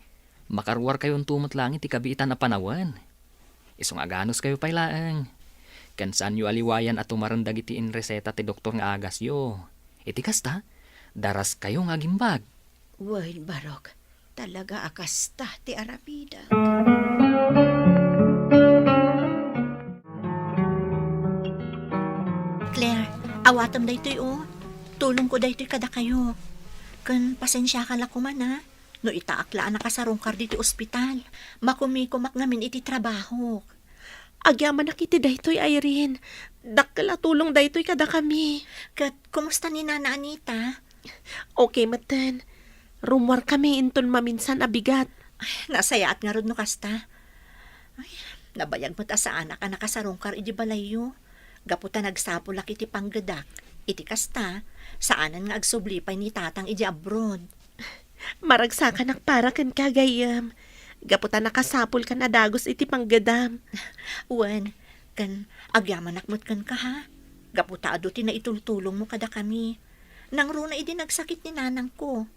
Makaruarkayonto met laeng iti kabiitan a panawen. Isu nga aganuskayo pay laeng. Ken saanyo a liwayan a tumaren dagiti inreseta ti doktor nga agasyo. Iti kasta, daraskayo nga agimbag. Wen, Barok, talaga a kasta ti aramidek. Claire, awatem daytoy, o. Tulongko daytoy kadakayo. Ken pasensiaka la koman, a. No itaak la a nakasarungkar ditoy ospital, makumikumak ngamin iti trabahok. Agyamanak iti daytoy, Irene. Dakkel a tulong daytoy kadakami. Ket kumusta ni Nana Anita? Okay metten. Rummuarkami inton maminsan a bigat. Ay, nasayaat ngarud no kasta. Ay, nabayag met a saanak a nakasarungkar iti balayyo. Gapu ta nagsapulak iti panggedak. Iti kasta, saanen nga agsubli pay ni Tatang iti abroad. Maragsakanak para kenka, gayyem, gapu ta nakasapulkan a dagus iti panggedam. Wen, ken agyamanak met kenka, ha? Gapu ta adu ti naitultulongmo kadakami. Nangruna idi nagsakit ni nanangko.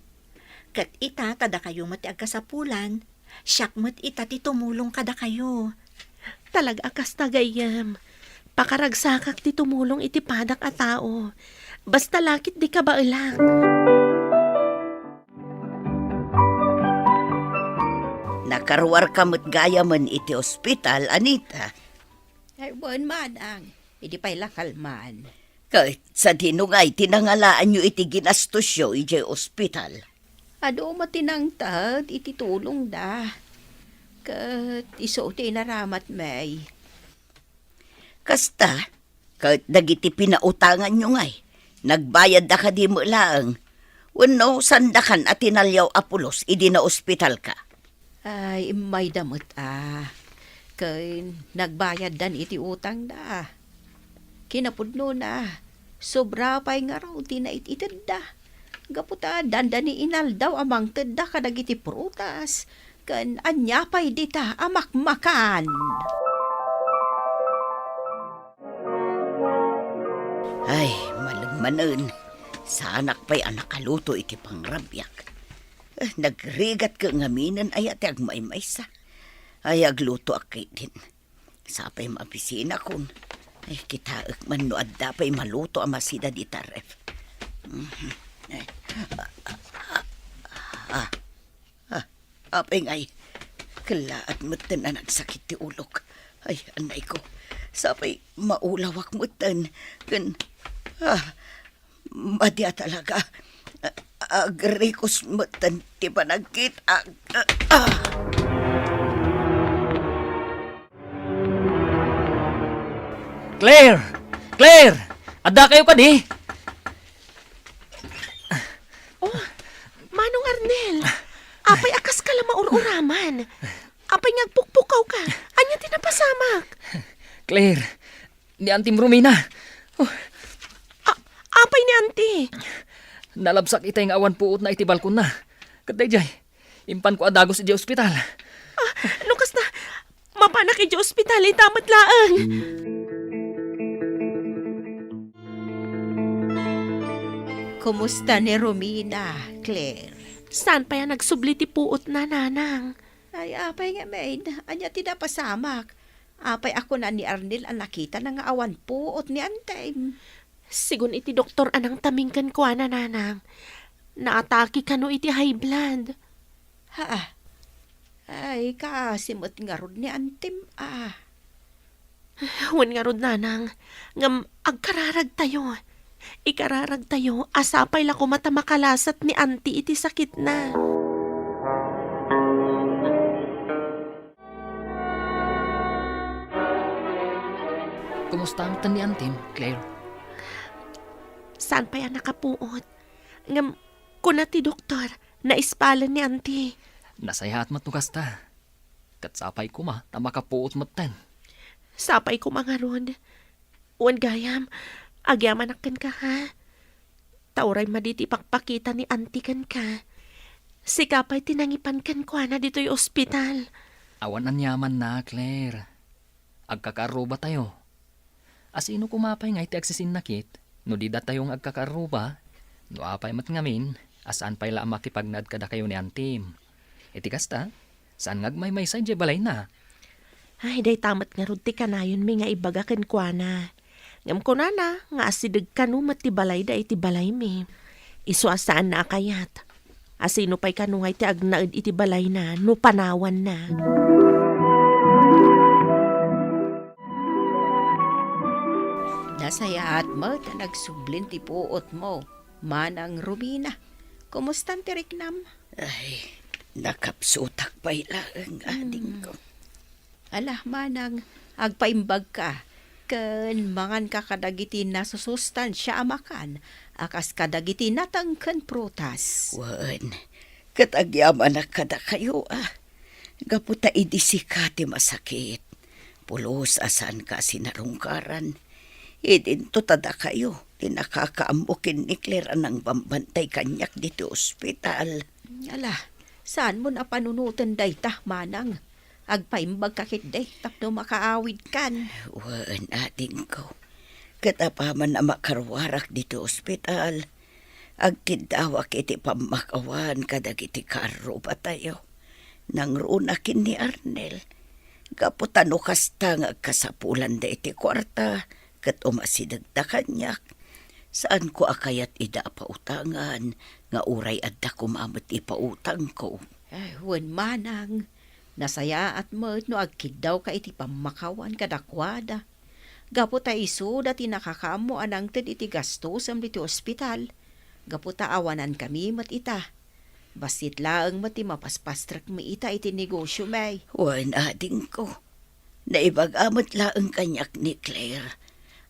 Ket ita, ta dakayo met ti agkasapulan, siak met ita ti tumulong kadakayo. Talaga a kasta, gayyem. Pakaragsakak ti tumulong iti padak a tao. Basta la ketdi kabaelak. Nakaruarka met gayamen iti ospital, Anita. Ay, wen, manang. Idi pay la kalman. Ket sadino ngay ti nangalaanyo iti ginastosyo idiay ospital? Adu met ti nangted iti tulongda. Ket isu ti inaramatmi. Kasta, ket dagiti pinautanganyo ngay, nagbayadda kadi met laeng, wenno saandakan a tinaliaw a pulos idi naospitalka? Ay, immayda met a. Ken nagbayaddan iti utangda. Kinapudnona, sobra pay ngarud ti nait-itedda. Gapu ta dandani inaldaw a mangtedda kadagiti prutas, ken ania pay dita a makmakan. Ay, malem manen. Saanak pay a nakaluto iti pangrabiak. Eh, nagrigat ket ngaminen aya ti agmaymaysa. Ay, aglutoak ketdin. Sapay mabisinakon. Ay, kitaek man no adda pay maluto a masida dita ref. Mhm. Ay. Ah, ah, ah, ah. Ah, apay ngay, kellaat metten a nagsakit ti ulok. Ay, anayko, sapay maulawak metten. Ken, ah, madi a talaga. Ah, agrikos metten ti panagkit-, ah, ah. Claire! Claire! Adda kayo kadi? Oh, Manong Arnel! Apay a kaska la maur-uraman? Apay nga agpukpukaw ka? Ania ti napasamak? Claire, ni Auntie Romina. Oh. A-, apay ni Auntie? Nalabsak itay nga awan puotna iti balkonna. Ket daydiay, impanko a dagus idiay ospital. Ah, no kasta, mapanak idiay ospital, ita met laeng. Kumusta ni Romina, Claire? Saan pay a nagsubli ti puotna, Nanang? Ay, apay ngamin, ania ti napasamak? Apay a kuna ni Arnel a nakitana nga awan puot ni Antem? Sigun iti doktor a nangtaming kenkuana, Nanang. Naatake kano iti high blood. Haa. Ay, kaasi met ngarud ni Antem, ah. Wen ngarud, Nanang, ngem agkararagtayo. Ikararagtayo a sapay la koma ta makalasat ni Auntie iti sakitna. Kumusta metten ni Auntie, Claire? Saan pay a nakapuot. Ngem, kuna ti doktor, naispalen ni Auntie. Nasayaat met no kasta. Ket sapay koma ta makapuot metten. Sapay koma ngarud. Wen gayam, agyamanak kenka, ha? Ta uray madi ti ipakpakita ni Auntie kenka. Sika pay ti nangipan kenkuana ditoy ospital. Awan aniamanna, Claire. Agkakaarrubatayo. Asino koma pay ngay ti agsisinnakit no di datayo nga agkakaarruba? No apay met ngamin a saan pay la a makipagnad kadakayo ni Auntie. Iti kasta, saan nga agmaymaysa idiay balayna? Ay, dayta met ngarud ti kanayonmi nga ibaga kenkuana. Ngem kunana nga asideg kano met ti balayda iti balaymi. Isu a saanna a kayat. Asino pay kano ngay ti agnaed iti balayna no panawanna? Nasayaat met a nagsublin ti puotmo, Manang Romina. Kumustan ti riknam? Ay, nakapsutak pay laeng, Hmm. adingko. Ala, Manang, agpaimbagka ken manganka kadagiti nasusustansia a makan a kas kadagiti nateng ken prutas. Wen, ket agyamanak kadakayo, a. Gapu ta idi sika ti masakit, pulos a saanka a sinarungkaran. Idinto ta dakayo ti nakakaammo ken ni Claire a nangbambantay kaniak ditoy ospital. Ala, saanmon a panunoten dayta, Manang. Agpaimbagka ketdi tapno makaawidkan. Wen, adingko. Ket apaman a makaruarak ditoy ospital, agkiddawak iti pammakawan kadagiti kaarrubatayo. Nangruna ken ni Arnel. Gapu ta no kasta nga agkasapulanda iti kuarta, ket umasidegda kaniak, saanko a kayat ida a pautangan nga uray adda koma met ipautangko. Ay, wen, Manang, nasayaat met no agkiddawka iti pammakawan kadakuada. Gapu ta isuda ti nakakaammo a nangted iti gastosem ditoy ospital. Gapu ta awanankami met ita. Bassit laeng met ti mapaspastrekmi ita iti negosiom. Wen, adingko. Naibaga met laeng kaniak ni Claire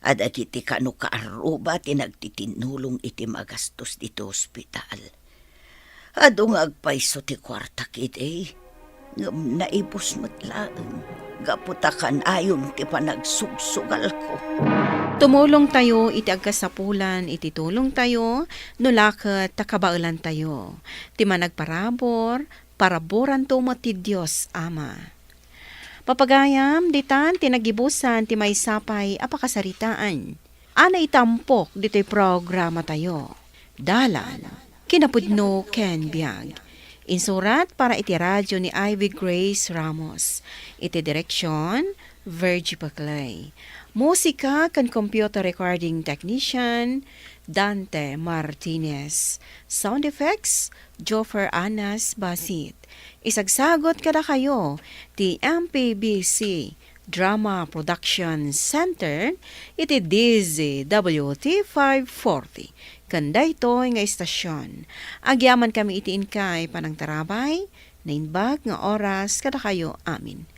a dagiti kano kaarruba ti nagtitinnulong iti magastos ditoy ospital. Adu nga agpayso ti kuarta ketdi, ngem naibus met laeng gapu ta kanayon ti panagsugsugalko. Tumulongtayo iti agkasapulan iti tulongtayo, no la ket ta kabaelantayo. Ti managparabur, paraburanto met ti Dios Ama. Papagayam, ditan ti nagibusan ti maysa pay a pakasaritaan a naitampok ditoy programatayo. Dalan, kinapudno ken biag. Insurat para iti radio ni Ivy Grace Ramos. Iti direksion, Virgie Paclay. Musika ken computer recording technician, Dante Martinez. Sound effects, Joffer Anas Basit. Isagsagut kadakayo ti M P B C Drama Production Center iti D Z W T five forty. Ken daytoy nga istasion, agyamankami iti inkay panangtarabay, naimbag nga oras kadakayo amin.